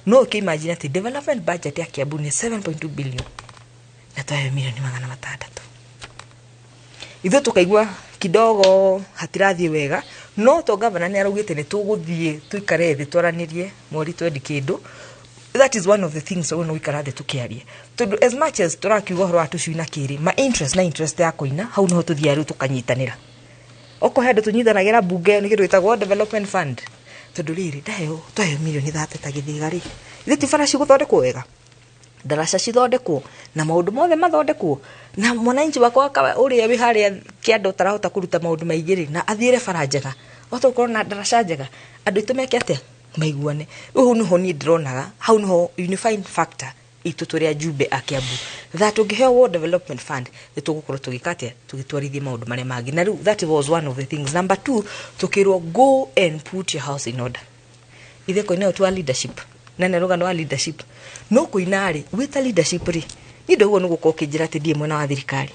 No ũkĩ-imagine atĩ development budget ya Kiambu nĩ 7.2 billion, na twaheo mirioni 600. Ithuĩ tũkaigua kidogo hatirathiĩ wega, no to gavana nĩ araugĩte nĩ tũgũthiĩ tũikare thĩ twaranĩrie mweri twendi kĩndũ. That is one of the things tũgũ gũikara thĩ tũkĩaria, tondũ as much as tũrakiuga ũhoro wa tũcui na kĩrĩ ma interest na interest ya Koina, hau niho tũthiaga rĩu tũkanyitanĩra. Okorwo he andũ tũnyitanagĩra mbunge nĩ kĩndũ gĩtagwo Ward Development Fund, tondũ rĩrĩ ndaheo twaheo mirioni 30 ta Gĩthĩga rĩ, ithuĩ ti bara cigũthondekwo wega, ndaraca cithondekwo, na maũndũ mothe mathondekwo, na mwananchi wakwa ũrĩa wĩ harĩa kĩanda ũtarahota kũruta maũndũ maingĩ rĩ, na athiĩre bara njega, ahote gũkorwo na ndaraca njega, andũ aitũ meke atĩa, maiguane. Rĩu hau nĩho niĩ ndĩronaga, hau nĩho unifying factor itũ tũrĩ ajumbe a Kiambu, that tũngĩheo Ward Development Fund nĩ tũgũkorwo tũgĩka atĩa, tũgĩtwarithia maũndũ marĩa mangĩ. Na rĩu that was one of the things. Number 2, tũkĩrwo go and put your house in order. Ithe Koina twa leadership, na nĩ rũgano wa leadership, no Koina rĩ, wĩta leadership rĩ, niĩ ndauga nĩ gũkorwo ũkĩnjĩra atĩ ndiĩ mwena wa thirikari,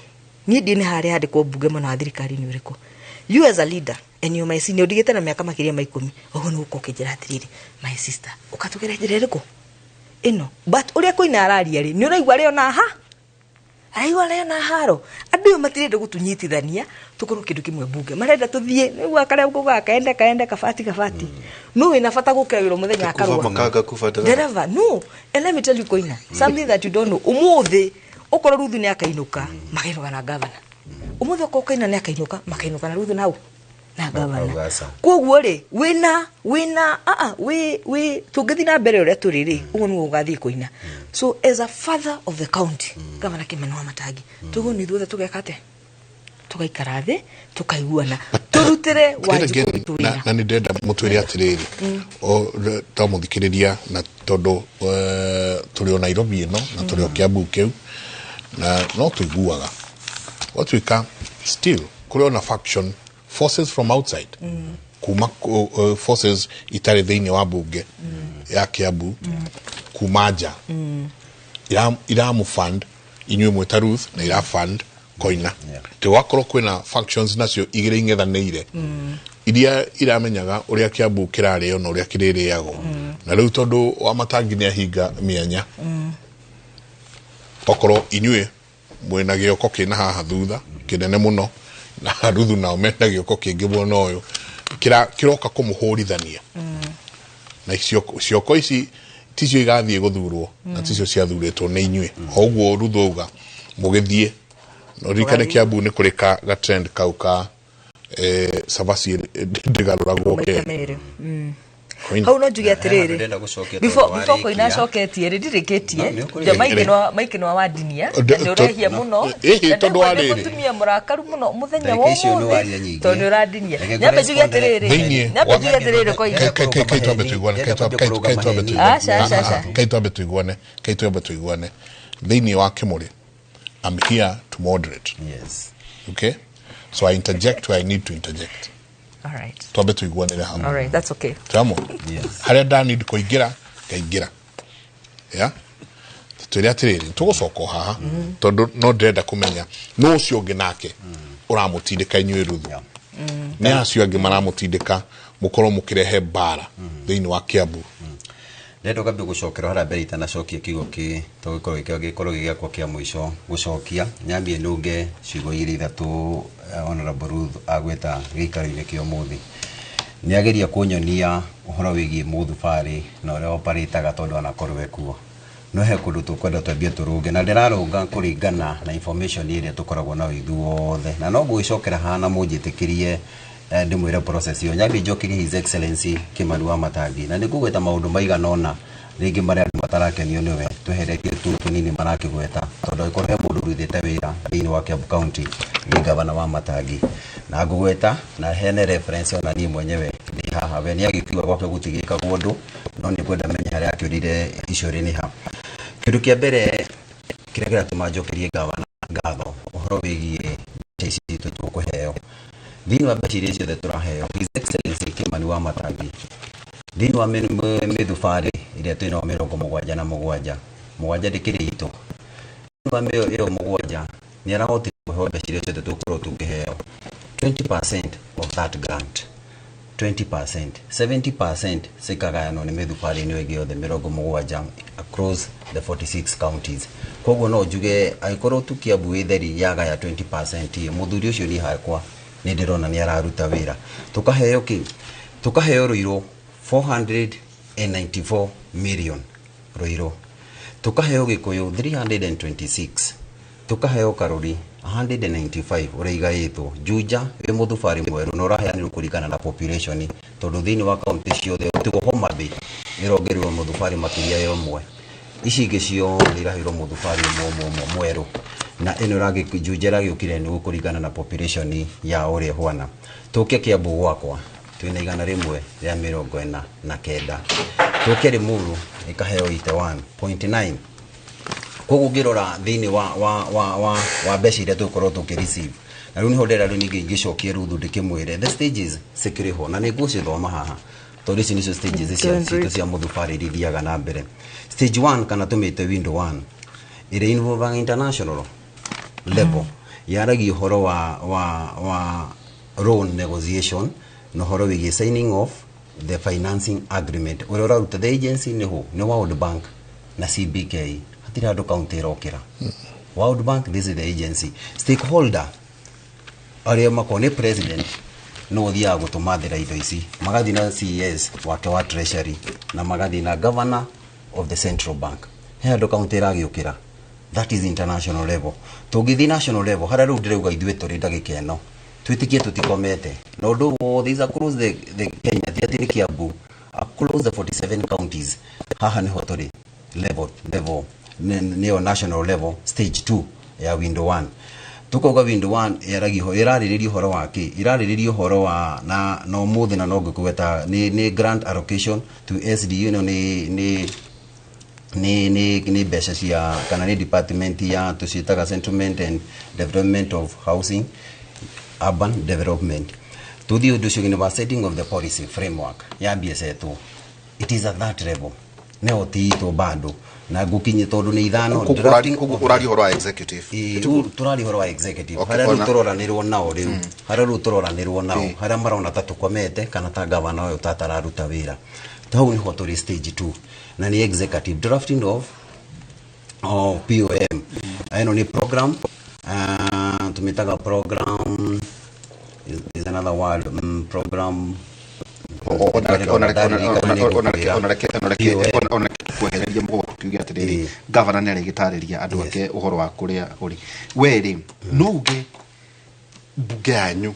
niĩ ndiĩ nĩ harĩa handĩkwo mbunge mwena wa thirikari nĩ ũrĩkũ. You as a leader and you my senior, ũndigĩte na mĩaka makĩria ma 10, ũguo nĩ gũkorwo ũkĩnjĩra atĩrĩrĩ, my sister, ũkatũgera njĩra ĩrĩkũ ĩno. But ũrĩa Koina araria rĩ, nĩ ũraigua arĩ ona ha, araigua arĩ ona haro. Andũ aya matirenda gũtũnyitithania tũkorwo kĩndũ kĩmwe mbunge, marenda tũthiĩ nĩguo karĩa kuga kaende kaende kabati kabati. No wĩna bata gũkĩra wĩra mũthenya akarũa. Kuba makanga, kuba ndereba. Ndereba, no. And let me tell you Koina, something that you don't know. Ũmũthĩ okorwo Ruthu nĩ akainũka, makainũka na gavana. Umuthi okorwo Kaina nĩ akainũka, makainũka na Ruthu nau na gavana. Koguo rĩ, wĩna wĩna a wĩ wĩ tũngĩthiĩ na mbere ũrĩa tũrĩ rĩ, ũguo nĩguo ũgathiĩ kũina. So as a father of the county, Gavana Kimani wa Matangi, tũguo nĩ ithuothe tũgeka atĩa? Tũgaikara thĩ, tũkaiguana, tũrutĩre Then Wanjikũ again, witũ wĩra. Na nä ndĩrenda mũtwĩre atĩrĩrĩ, twamũthikĩrĩria na tondũ tũrĩ o Nairobi ĩno na tũrĩ o Kiambu kĩu na no tũiguaga gwatuĩka still kũrĩ ona faction forces from outside, kuma forces itarĩ thĩinĩ wa mbunge ya Kiambu, kuma nja, iramũfund inyuĩ mwĩ ta Ruth na irafund Koina. Tĩ gwakorwo kwĩna factions nacio igĩrĩ ing'ethanĩire iria iramenyaga ũrĩa Kiambu kĩrarĩo na ũrĩa kĩrĩrĩagwo, na rĩu tondũ wa Matangi nĩ ahinga mĩanya, okorwo inyuĩ mwĩna gĩoko kĩna haha thutha kĩnene mũno na Ruthu nao mena gĩoko kĩngĩ mwena ũyũ kĩroka kũmũhũrithania, na cioko ici ticio igathiĩ gũthurwo na ticio ciathurĩtwo nĩ inyuĩ. Ũguo Ruthu auga mũgĩthiĩ no ririkane Tũgathiĩ. Kiambu nĩ kũrĩ ka trend kau ka cabaci ndĩgarũragwo Maita kerĩ. merĩ. Koina. Hau no njuge atĩrĩrĩ, Ndĩrenda gũcokia before tondũ before Koina warĩkia. acoketie rĩ, ndirĩkĩtie. No, nĩ ũkũrĩkia. Mike nwa wandinia Ndĩ- na nĩ ũrehia mũno. Ĩhĩ, Na tondũ ndĩrenda wa rĩrĩ. mũtumia mũrakaru mũno mũthenya Ndagĩka wa icio nĩ ũmũthĩ waria nyingĩ. tondũ nĩ ũrandinia. Reke Nyambe njuge ngũrespond. atĩrĩrĩ, Thĩiniĩ nyambe wa- njuge atĩrĩrĩ Koina. Kai twambe tuiguane, kai twambe tuiguane. Aca, aca, aca. Kai twambe tuiguane, kai twambe tuiguane. Thĩinĩ wa Kĩmũrĩ, I'm here to moderate. Yes. Okay, so I interject where I need to interject. All right. Twambe tuiguanĩre hamwe. All right, that's okay. Twamwe. Yes. Harĩa nda need kũingĩra ngaingĩra, ya twĩre atĩrĩrĩ, tũgũcoka o haha tondũ no ndĩrenda kũmenya nũ ũcio ũngĩ nake ũramũtindĩka inyuĩ Ruthu, nĩ acio angĩ maramũtindĩka mũkorwo mũkĩrehe mbara thĩinĩ wa Kiambu. Ndĩrenda ũkambia gũcokera harĩa mbere itanacokia kiugo kĩ tũgĩkorwo gĩkorwo gĩ gĩakwa kĩa mũico gũcokia, nyambie nũnge ciugo igĩrĩ ithatũ. Honorable Ruth agwĩta gĩikaro-inĩ kĩa ũmũthĩ nĩ ageria kũnyonia ũhoro wĩgiĩ mũthubarĩ na ũrĩa oparĩtaga tondũ anakorwo ekuo, no he kũndũ tũkwenda twambie tũrũnge na ndĩrarũnga kũringana na information ĩrĩa tũkoragwo nayo ithuothe, na no ngũgĩcokera haha na mũnjĩtĩkĩrie ndĩmwĩre process ĩyo. Nyambie njokerie His Excellency Kimani wa Matangi, na nĩ ngũgweta maũndũ maigana ũna rĩngĩ marĩa andũ matarakenio nĩwe, tweheretie tu tũnini marakĩgweta, tondũ angĩkorwo he mũndũ ũrutĩte wĩra thĩinĩ wa Kiambu County nĩ gavana wa Matangi, na ngũgweta na hene reference ona niĩ mwenyewe ndĩ haha. We nĩ agĩkiuga gwake gũtigĩkagwo ũndũ, no nĩ ngwenda menye harĩa akĩũrire icio rĩ nĩ ha. Kĩndũ kĩa mbere kĩrĩa kĩratũma njokerie gavana ngatho, ũhoro wĩgiĩ mbeca ici citũ tũkũheo, thĩinĩ wa mbeca iria ciothe tũraheo, His Excellency Kimani wa Matangi, thĩinĩ wa mĩthubarĩ ĩrĩa twĩnayo 77, mũgwanja ndĩkĩrĩ itũ, thĩinĩ wa mĩo ĩyo mũgwanja nĩ arahotire kũheo mbeca iria ciothe tũgũkorwo tũkĩheo 20% of that grant, 20%, 70% cikagayanwo nĩ mĩthubarĩ ĩno ĩngĩ yothe 70 across the 46 counties. Koguo no njuge angĩkorwo tu Kiambu wĩ theri yagaya 20%, mũthuri ũcio niĩ hakwa nĩ ndĩrona nĩ araruta wĩra. Tũkaheo kĩ? Tũkaheo Rũirũ 494 million Rũirũ, tũkaheo Gĩkũyũ 326, tũkaheo Karũri 195 ũrĩa igaĩtwo, Juja wĩ mũthubarĩ mwerũ na ũraheanirwo kũringana na population, tondũ thĩinĩ wa kaunti ciothe tigo Homa Bay ĩrongererwo mũthubarĩ makĩria ya ũmwe, ici ingĩ ciothe iraheirwo mũthubarĩ ũmwe ũmwe ũmwe mwerũ, na ĩno Juja ĩragĩũkire nĩ kũringana na population ya ũrĩa ĩhuana. Tũke Kiambu gwakwa twĩna 149, tũke Limuru ĩkaheo 81.9. Koguo ũngĩrora thĩinĩ wa mbeca iria tũgũkorwo tũkĩ receive, na rĩu nĩho ndĩrenda rĩu ningĩ ingĩcokia Ruthu ndĩkĩmwĩre the stages cikĩrĩ ho, na nĩ ngũcithoma haha tondũ ici nĩcio stages cia citũ cia mũthubarĩ iria ithiaga na mbere. Stage 1 kana tũmĩte window 1 ĩrĩa involving international level, yaragia ũhoro wa loan negotiation na ũhoro wĩgiĩ signing off the financing agreement. Ũrĩa ũraruta the agency nĩ who? Nĩ World Bank na CBK. Hatirĩ handũ county ĩrokĩra. World Bank, this is the agency stakeholder arĩa makorwo nĩ president no ũthiaga gũtũmathĩra indo ici, magathiĩ na CS wake wa treasury na magathiĩ na governor of the central bank. He handũ county ĩragĩũkĩra? That is international level. Tũngĩthiĩ national level harĩa rĩu ndĩrauga ithuĩ tũrĩ ndagĩka ĩno twĩtĩkie tũtikomete na ũndũ wothe is across the Kenya, ti atĩ nĩ Kiambu, across the 47 counties. Haha nĩho tũrĩ level nĩyo national level stage 2 ya window 1. Tukauga window 1 yaragia ĩrarĩrĩria ũhoro wa kĩ? Ĩrarĩrĩria ũhoro wa na ũmũthĩ na no ngĩkũgweta nĩ grant allocation to SDU. Ĩno nĩ mbeca cia kana nĩ department ya tũciĩtaga settlement and development of housing, urban development. Tuthiĩ ũndũ ũcio ũngĩ nĩ wa setting of the policy framework yambie setwo. It is at that level nĩho tiitwo bado na ngũkinye tondũ nĩ ithano. Ũraria ũhoro wa executive? Ĩĩ, rĩu tũraria ũhoro wa executive. Harĩa rĩu tũroranĩrwo nao rĩu, harĩa rĩu tũroranĩrwo nao, harĩa marona ta tũkomete kana ta gavana ũyũ ta atararuta wĩra, hau nĩho tũrĩ stage 2 na nĩ executive drafting of POM. Ĩno nĩ program, tũmĩtaga program is another word, program. Ona kwehereria mũgongo tuge atĩrĩrĩ, gavana nĩ arĩgĩtarĩria andũ ake ũhoro wa kũrĩa ũrĩ we rĩ, no uge mbunge yanyu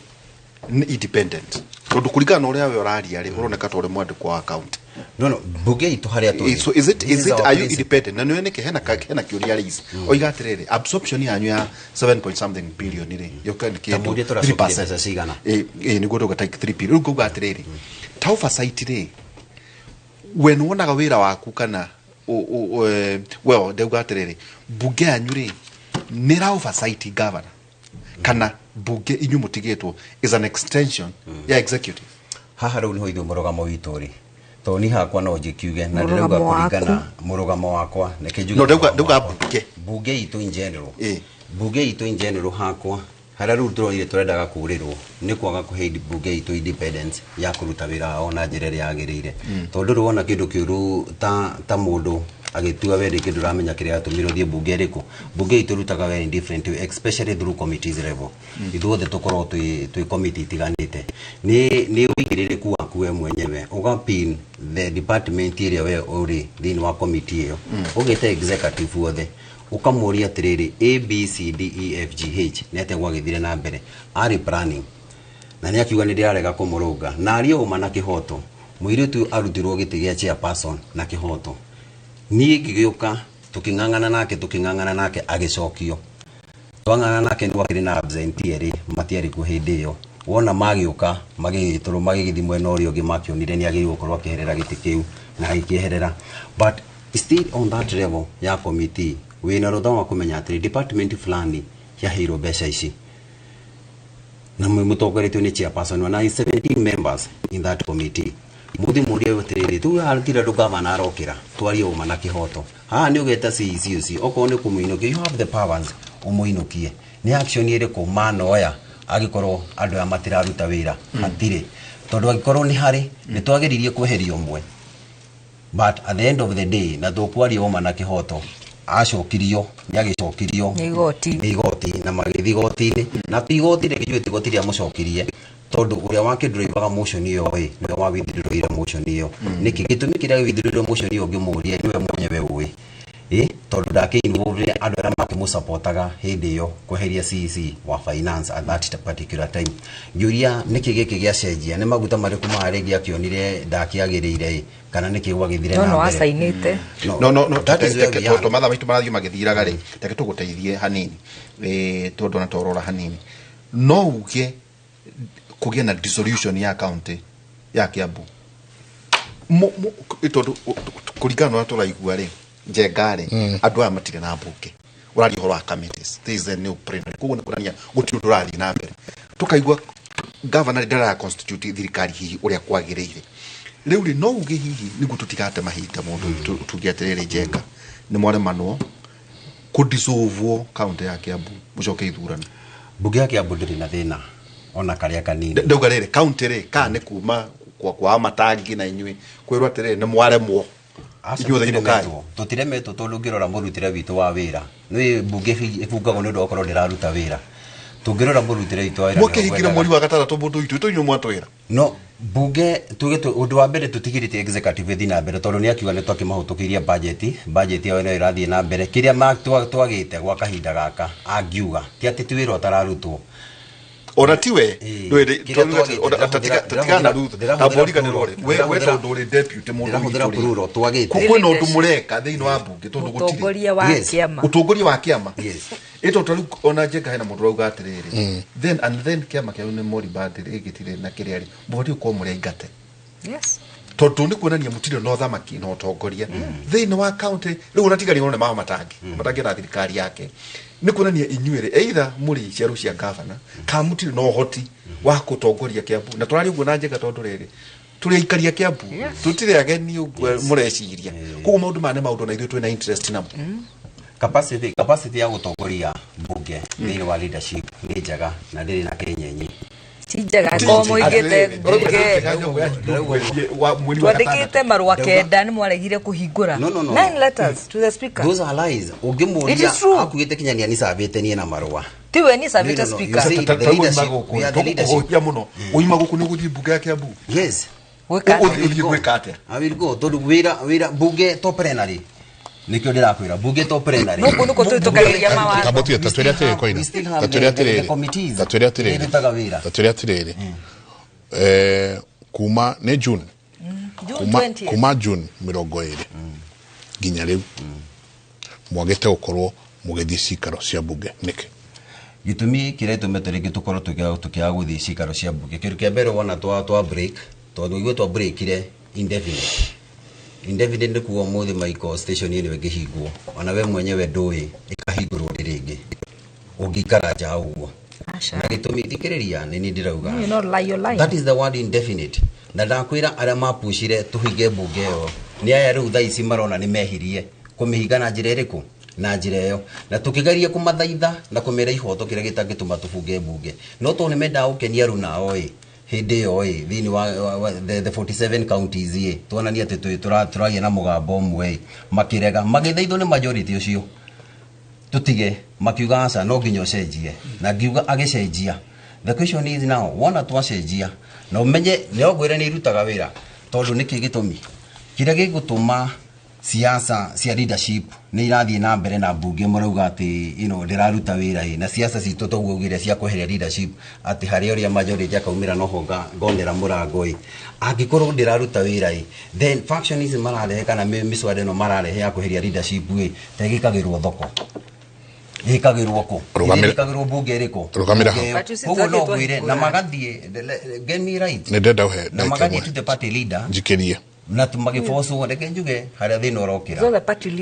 nĩ independent, tondũ kũringana na ũrĩa we ũraria rĩ, ũroneka ta ũrĩ mwandĩkwo wa county. No, mbunge itũ harĩa tũrĩ. So is it This is is it our are you principle. independent? Na nĩwe nĩkĩ hena kĩũria raise oiga atĩrĩrĩ, absorption yanyu ya 7 point something billion rĩ, yoka nĩ Ta mũrie kĩndũ tũracokirie 3%. mbeca cigana? Ĩ nĩguo ndauga ta 3 billion. Rĩu ngauga atĩrĩrĩ, ta oversight rĩ, we nĩwonaga wĩra waku kana well, ndauga atĩrĩrĩ, mbunge yanyu rĩ, nĩ ra oversight governor kana mbunge inyuĩ mũtigĩtwo is an extension ya executive? Haha rĩu nĩho ithuĩ mũrũgamo witũ rĩ, tondũ niĩ hakwa no njĩkiuge na ndĩrauga Mũrũgamo waku. kũringana mũrũgamo wakwa, reke njuge No, mũrũgamo ndauga wakwa. mbunge. Mbunge itũ in general, mbunge itũ in general, hakwa harĩa rĩu tũronire tũrendaga kũrĩrwo nĩ kwaga kũhe mbunge itũ independence ya kũruta wĩra wao na njĩra ĩrĩa yagĩrĩire, tondũ rĩu wona kĩndũ kĩũru ta mũndũ agĩtua we rĩngĩ ndũramenya kĩrĩa yatũmire ũthiĩ mbunge ĩrĩkũ. Mbunge itũ ĩrutaga wĩra in different way, especially through committees level. Ithuothe tũkorwo twĩ committee itiganĩte, nĩ ũigĩrĩrĩku waku we mwenyewe ũgapin the department ĩrĩa we ũrĩ thĩinĩ wa committee ĩyo, ũgĩte executive wothe ũkamũria atĩrĩrĩ, A B C D E F G H nĩ atĩa gwagĩthire na mbere arĩ planning, na nĩ akiuga nĩ ndĩrarega kũmũrũnga na arie ũma na kĩhoto. Mũirĩtu arutirwo gĩtĩ gĩa chairperson na kĩhoto. Niĩ ngĩgĩũka tũkĩng'ang'ana nake agĩcokio. Twang'ang'ana nake nĩ gwakĩrĩ na absentee erĩ matiarĩ kuo hĩndĩ ĩyo. Wona magĩũka magĩgĩtũrwo magĩgĩthiĩ mwena ũrĩa ũngĩ, makĩonire nĩ agĩrĩirwo gũkorwo akĩeherera gĩtĩ kĩu na agĩkĩeherera. But still on that level ya committee, wĩna rũtha wa kũmenya atĩrĩ, department fulani yaheirwo mbeca ici na mũtongoretio nĩ chairperson na 17 members in that committee. Muthi mũrie atĩrĩrĩ, tu hatirĩ andũ gavana arokĩra twarie ũma na kĩhoto. Haha nĩ ũgeta CEC ũcio, okorwo nĩ kũmũinũkia, you have the powers ũmũinũkie. Nĩ action ĩrĩkũ manoya angĩkorwo andũ aya matiraruta wĩra? Hatirĩ, tondũ angĩkorwo nĩ harĩ nĩ twageririe kweheria ũmwe, but at the end of the day, na tũkwaria ũma na kĩhoto, acokirio, nĩ agĩcokirio. Nĩ igoti. Nĩ igoti, na magĩthiĩ igoti-inĩ, na ti igoti rĩngĩ njũĩ ti igoti rĩamũcokirie, tondũ ũrĩa wakĩndũrĩivaga motion ĩyo ĩ nĩwe wa withdraw motion ĩyo. Nĩkĩ gĩtũmi kĩrĩa withdraw motion ĩyo ũngĩmũria nĩwe mwenyewe ũĩ, ĩ tondũ ndakĩ-involve andũ arĩa makĩmũsupportaga hĩndĩ ĩyo kweheria CEC wa finance at that particular time. Ngĩũria nĩkĩ gĩkĩ gĩacenjia, nĩ maguta marĩkũ maya rĩngĩ akĩonire ndakĩagĩrĩire ĩ, kana nĩkĩ gwagĩthire No na no mbere? acainĩte. No, That is where we are. To mathaa maitũ marathiĩ magĩthiraga rĩ, reke tũgũteithie hanini, tondũ ona torora hanini no uge kũgĩe na dissolution ya county ya Kiambu. Tondũ kũringana na ũrĩa tũraigua rĩ, Njenga rĩ, andũ aya matirĩ na mbunge. Ũraria ũhoro wa committees, this is a new plenary, koguo nĩ kuonania gũtirĩ ũndũ ũrathiĩ na mbere. Tũkaigua governor ndara constitute thirikari hihi ũrĩa kwagĩrĩire. Rĩu rĩ, no uge hihi nĩguo tũtigate mahinda mũndũ tuge atĩrĩrĩ, Njenga, nĩ mwaremanwo kũdissolve county ya Kiambu mũcoke ithurano? Mbunge ya Kiambu ndĩrĩ na thĩna ona karĩa kanini. Ndauga rĩrĩ, county rĩ, kana nĩ kuma kwa matangi na inyuĩ kwĩrwo atĩrĩrĩ, nĩ mwaremwo inyuothe inũkai? Tũtiremetwo, tondũ ũngĩrora mũrutĩre witũ wa wĩra, nĩ mbunge ĩbungagwo nĩ ũndũ wa gũkorwo ndĩraruta wĩra. Tũngĩrora mũrutĩre witũ wa wĩra Mwakĩhingire mweri wa gatandatũ mũndũ witũ ĩtũ inyuĩ mwatwĩra. No bunge tuge ũndũ wa mbere tũtigĩrĩte executive ĩthiĩ na mbere tondũ nĩ akiuga nĩ twakĩmahũtũkĩirie budget yao ĩno ĩrathiĩ na mbere kĩrĩa twagĩte gwa kahinda gaka angiuga ti atĩ ti wĩra ũtararutwo. Ona tiwe tatigana Ruth tamboriganĩrwo rĩ we tondũ ũrĩ deputy mũndũ witũ twagĩte kwĩna ũndũ mũreka thĩinĩ wa bunge tondũ gũtirĩ ũtongoria wa kĩama ĩto tondũ ona Njenga hena mũndũ ũrauga atĩrĩrĩ then and then kĩama kĩao nĩ moriband ĩgĩtirĩ na kĩrĩa rĩ mũbatiĩ gũkorwo mũrĩ aingate. Yes, tondũ nĩ kuonania mũtirĩ na ũthamaki na ũtongoria thĩinĩ wa county. Rĩu ona tigarĩrwo nĩ mama matangi na thirikari yake nĩ kuonania inyuĩ rĩ either mũrĩ ciaro cia gavana kana mũtirĩ na ũhoti wa gũtongoria Kiambu. Na tũraria ũguo na Njenga tondũ rĩrĩ tũrĩ aikaria Kiambu, tũtirĩ ageni ũguo mũreciria. Koguo maũndũ maya nĩ maũndũ na ithuĩ twĩna interest namo. Capacity ya gũtongoria bunge thĩinĩ wa leadership nĩ njega na ndĩrĩ na kĩnyenyi. Ti njega ko mũingĩte bunge twandĩkĩte marũa 9 nĩ mwaregire kũhingũra. 9 letters to the speaker. Those are lies. Ũngĩmũria akuĩte kinya nĩ nicabĩte niĩ na marũa. Tiwe ni sabĩte speaker. Tũkũhũhia mũno ũima gũkũ nĩ ũgũthiĩ bunge ya Kiambu. Yes, ũthiĩ gwĩka atĩa? I will go tondũ wĩra bunge to plenary nikio ndirakwira bunge to plenary no kundu tũkageria mawatho. Tambotie tatwĩre atĩrĩrĩ koina tatwĩre atĩrĩrĩ tatwĩre atĩrĩrĩ tatwĩre atĩrĩrĩ kuma nĩ June kuma June 20 nginya rĩu mwagĩte gũkorwo mũgĩthiĩ cikaro cia bunge nĩkĩ? Gĩtũmi kĩrĩa gĩtũmĩte rĩngĩ tũkorwo tũkĩaga gũthiĩ cikaro cia bunge kĩndũ kĩa mbere wona twa break tondũ ithuĩ twa breakire indefinite nĩ kuga ũmũthĩ Michael station ĩno ĩngĩhingwo ona we mwenyewe ndũĩ ĩkahingũrwo rĩngĩ ũngĩikara nja ũguo. Na gĩtũmi thikĩrĩria nĩ niĩ ndĩrauga that is the word indefinite. Na ndakwĩra arĩa mapucire tũhinge bunge ĩyo nĩ aya rĩu thaa ici marona nĩ mehirie kũmĩhinga na njĩra ĩrĩkũ na njĩra ĩyo na tũkĩgeria kũmathaitha na kũmera ihoto kĩrĩa gĩtangĩtũma tũbunge bunge no tondũ nĩ mendaga gũkenia rũnao ĩ hĩndĩ ĩyo ĩ thĩinĩ wa the 47 counties ĩ tuonania atĩ tũragĩa na mũgambo ũmwe ĩ makĩrega magĩthaithwo nĩ majority ũcio tũtige makiuga aca no nginya ũcenjie na ngiuga agĩcenjia. The question is now wona twacenjia na ũmenye nĩ ngwĩre nĩ irutaga wĩra tondũ nĩkĩ gĩtũmi kĩrĩa gĩgũtũma siasa cia leadership nĩ irathiĩ na mbere na bunge marauga atĩ you know ndĩraruta wĩra ĩ na siasa citũ toguo ugire cia kweheria leadership atĩ harĩa ũrĩa majority akaumĩra noho ngonera mũrango ĩ angĩkorwo ndĩraruta wĩra ĩ then factionism mararehe kana mĩswada ĩno mararehe ya kweheria leadership ĩ ta ĩgĩkagĩrwo thoko ĩkagĩrwo kũ ĩkagĩrwo bunge ĩrĩkũ koguo no ngwĩre na magathiĩ get me right nĩ ndenda ũhe na magathiĩ to the party leader njikĩrie na magĩbocwo reke njuge harĩa thĩna ũrokĩra.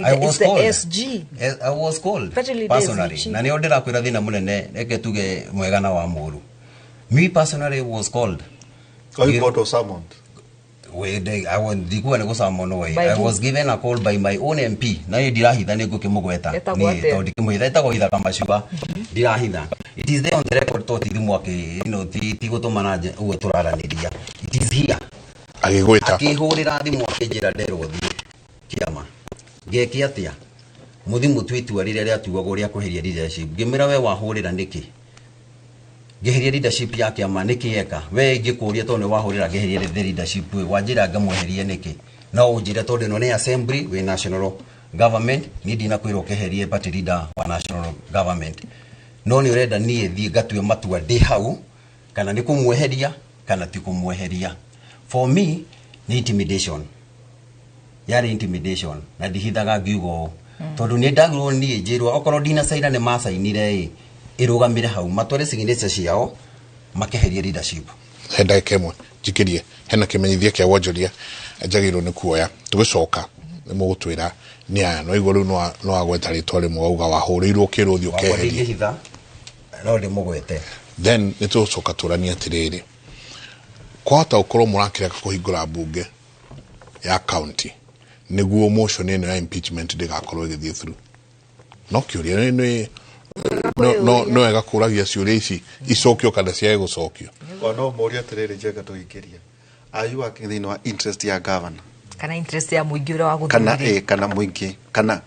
I was called SG. I was called personally na nĩo ndĩrakwĩra thĩna mũnene reke tuge mwega na wa mũũru. Me personally was called. Are you called or summoned? Ndikuga nĩ gũsummon ĩ. I was given a call by my own MP na niĩ ndirahitha nĩ ngũkĩmũgweta niĩ tondũ ndikĩmũhitha etagwo Ithaka Macua ndirahitha. It is there on the record to ti thimũ akĩ you know ti gũtũmana ũguo tũraranĩria. It is here. Agĩgwĩta akĩhũrĩra thimũ akĩnjĩra nderwo thiĩ kĩama ngeke atĩa mũthi mũtue itua rĩrĩa rĩatuagwo rĩa kweheria leadership ngĩmwĩra we wahũrĩra nĩkĩ ngĩheria leadership ya kĩama nĩkĩ eka we ingĩkũria tondũ nĩ wahũrĩra ngĩheria the leadership wanjĩra ngamweherie nĩkĩ no ũnjĩre tondũ ĩno nĩ assembly wĩ national government niĩ ndinakwĩrwo ũkĩherie party leader wa national government no nĩ ũrenda niĩ thiĩ ngatue matua ndĩ hau kana nĩ kũmweheria kana ti kũmweheria. For me ni intimidation yari intimidation na ndihithaga ngiuga ũũ tondũ nĩ ndagirwo niĩ njĩrwo okorwo ndinacaina nĩ macainire ĩ ĩrũgamĩre hau matware signature ciao makeherie leadership. He ndagĩka ĩmwe njikĩrie hena kĩmenyithia kĩa wonjoria njagĩrĩirwo nĩ kuoya tũgĩcoka nĩ mũgũtwĩra nĩ aya no igua rĩu no agweta rĩtwa rĩmwe wauga wahũrĩirwo ũkĩrwo ũthiĩ ũkeherie ndingĩhitha no ndĩmũgwete then nĩ tũgũcoka tũranie atĩrĩrĩ kwahota gũkorwo mũrakĩreka kũhingũra mbunge ya county nĩguo motion ĩno ya impeachment ndĩgakorwo ĩgĩthiĩ through no kĩũria nĩ no wega kũragia ciũria ici icokio kana ciage gũcokio. No mũrie atĩrĩrĩ Njenga tũingĩria are you working thĩinĩ wa interest ya governor kana interest ya mũingĩ ũrĩa wa kana kana mũingĩ kana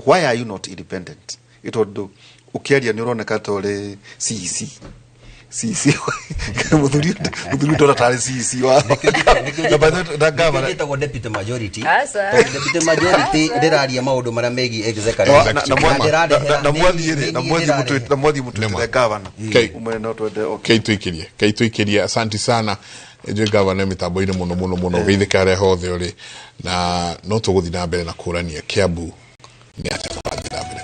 why are you not independent? Ĩtondũ Ũkĩaria nĩ ũroneka ta ũrĩ CEC. CEC. Mũthuri mũthuri ndona tarĩ CEC wa. Na by the way, na governor Nĩkĩo deputy majority. Aca. Tondũ deputy majority ndĩraria maũndũ marĩa megiĩ executive. Na mwathiĩ rĩ, na mwathiĩ mũtwĩte na mwathiĩ mũtwĩte governor. Umwe no twende okay. Keituikirie keituikirie, asanti sana njũĩ gavana mĩtambo-inĩ mũno mũno mũno, geithĩka harĩa hothe ũrĩ, na no tũgũthiĩ na mbere na kũrania Kiambu nĩ atĩa tũrathiĩ na mbere.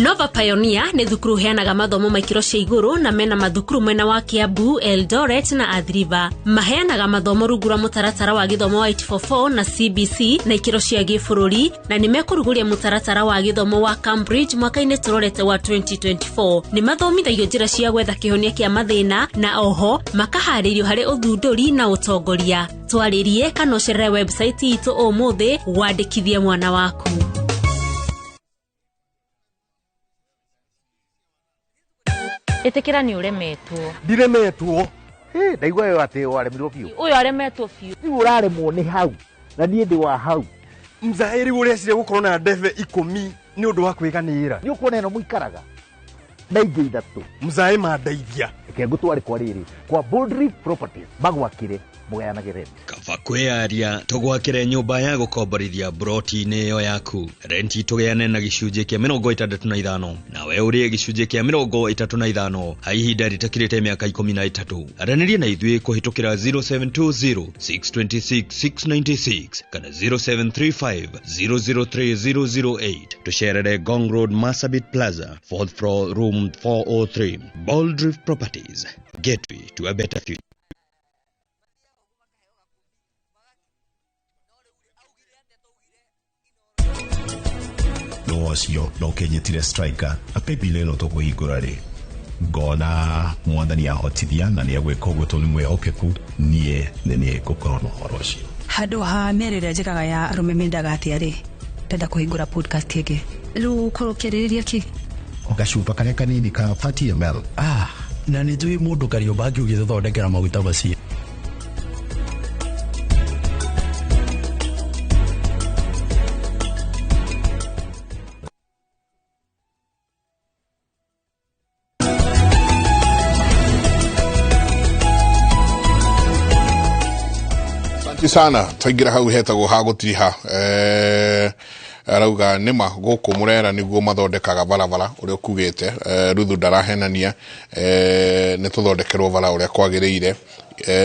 Nova Pioneer nĩ thukuru heanaga mathomo ma ikĩro cia igũrũ na mena mathukuru mwena wa Kiambu, Eldoret na Athi River. Maheanaga mathomo rungu rwa mũtaratara wa gĩthomo wa 844 na CBC na ikĩro cia gĩbũrũri, na nĩ mekũrugũria mũtaratara wa gĩthomo wa Cambridge mwaka-inĩ tũrorete wa 2024. Nĩ mathomithagio njĩra cia gwetha kĩhonia kĩa mathĩna na oho makaharĩrio harĩ ũthundũri na ũtongoria. Twarĩrie kana ũcerere website itũ ũmũthĩ wandĩkithie mwana waku. Ĩtĩkĩra nĩ ũremetwo. Ndiremetwo. Ĩ, ndaigua ĩyo atĩ waremirwo biũ. Ũyũ aremetwo biũ. Rĩu ũraremwo nĩ hau na niĩ ndĩ wa hau. Mzaĩri ũreciria gũkorwo na ndebe 10 nĩ ũndũ wa kwĩganĩra. Nĩ ũkuona ĩno mũikaraga na ingĩ 3. Mzaĩ mandeithia. Reke ngũtware kwa rĩrĩ kwa Boldreef Properties magwakĩre mũgayanage rent. Kaba kwĩyaria tũgwakĩre nyũmba ya gũkomborithia broti-inĩ ĩyo yaku, renti tũgĩane na gĩcunjĩ kĩa 65 nawe ũrĩe gĩcunjĩ kĩa 35 ha ihinda rĩtakĩrĩte mĩaka 13. Aranĩria na ithuĩ kũhĩtũkĩra 0720 626 696 kana 0735 003 008. Tũcerere Ngong Road, Marsabit Plaza, 4th floor, room 403. Boldreef Properties, gateway to a better future. No acio no kenyitire striker na paybill ĩno tũkũhingũra rĩ, ngona mwathani ahotithia na nĩ egwĩka ũguo tondũ nĩ mwĩhokeku, niĩ nĩ niĩ ngũkorwo na ũhoro ũcio. Handũ ha mĩario ĩrĩa njĩkaga ya arũme mendaga atĩa rĩ, ndenda kũhingũra podcast ĩngĩ. Rĩu ũkorwo ũkĩarĩrĩria kĩ? Gacuba karĩa kanini ka 30 ml. Ah, na nĩ njũĩ mũndũ Kariũmba angĩũgĩthondekera maguta macio. Asante sana twaingĩra hau hetagwo ha gũtiriha, arauga nĩma gũkũ Murera nĩguo mathondekaga barabara ũrĩa ũkugĩte. Ruthu ndarahenania, nĩ tũthondekerwo bara ũrĩa kwagĩrĩire.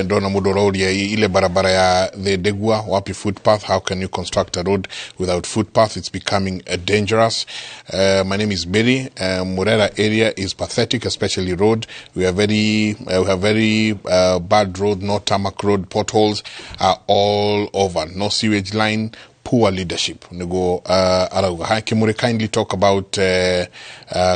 Ndona mũndũ ũroria ile barabara ya Thindigua wapi footpath, how can you construct a road without footpath, it's becoming dangerous. My name is Mary. Murera area is pathetic, especially road. We are very we have very bad road, no tarmac road, potholes are all over, no sewage line, poor leadership niguo arauga. Hi Kimuri, kindly talk about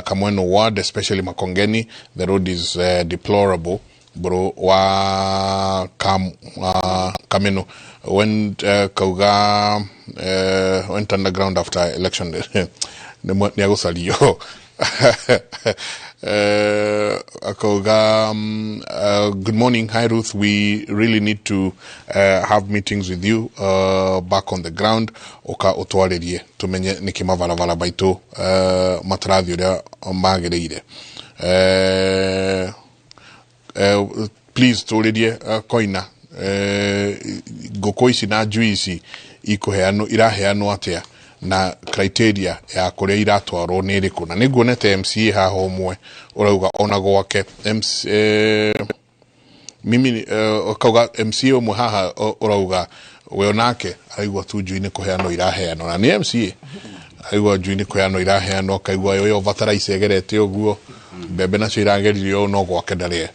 Kamweno ward, especially Makongeni, the road is deplorable bro wa Kameno went kauga went underground after election day. Nĩ agũcario. Akauga, good morning, hi Ruth, we really need to have meetings with you back on the ground, ũka ũtwarĩrie tũmenye nĩkĩ mabarabara maitũ matarathiĩ ũrĩa magĩrĩire. Please tũrĩrie koina ngũkũ ici na njui ici ikũheanwo iraheanwo atĩa na criteria ya kũrĩa iratwarwo nĩ ĩrĩkũ, na nĩnguonete MCA haha ũmwe ũrauga ona gwake MC, mimi kauga MCA ũmwe haha ũrauga we onake araigua tu njui nĩ kũheanwo iraheanwo, na nĩ MCA araigua njui nĩ kũheanwo iraheanwo, akaigua yo bataraitha ĩgerete ũguo, mbembe nacio irageririo no gwake ndarĩ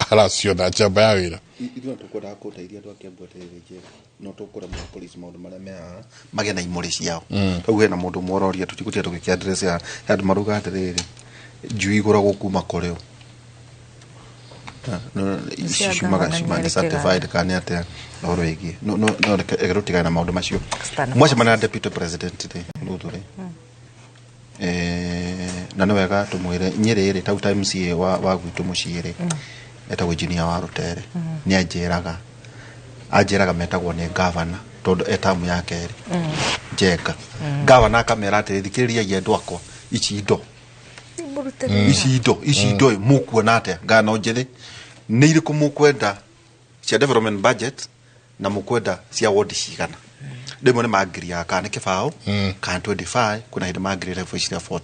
araciona njamba ya wĩra. Ithuĩ tũkwendaga kũteithia andũ a Kiambu atĩrĩrĩ Jeff, no tũkũremwo police maũndũ marĩa me haha magĩe na imũrĩ ciao. Rĩu hena mũndũ ũmwe ũroria tũtigũtinda tũgĩkĩ address ya he andũ marauga atĩrĩrĩ, njui igũragwo kuma kũrĩ ũ? Ici Cia ciumaga ngavana ciuma nĩ nĩ certified kana nĩ atĩa ũhoro wĩgiĩ. No reke tũtigane na maũndũ macio. External Mwacemania na forces. deputy president rĩ, Ruth rĩ, Na nĩ wega tũmwĩre Nyĩrĩ rĩ tau ta MCA wa gwitũ mũciĩ rĩ etagwo engineer wa Rũtere nĩ anjĩraga metagwo nĩ gavana tondũ etamu ya kerĩ Njenga gavana akamera atĩrĩ thikĩrĩriai andũ akwa ici indo ici indo mũkuona atĩa ngano njĩthĩ nĩ irĩkũ mũkwenda cia development budget na mũkwenda cia ward cigana rĩmwe nĩ mangiriaga kana nĩ kĩbaũ kana 25 kuna hĩndĩ mangirire 40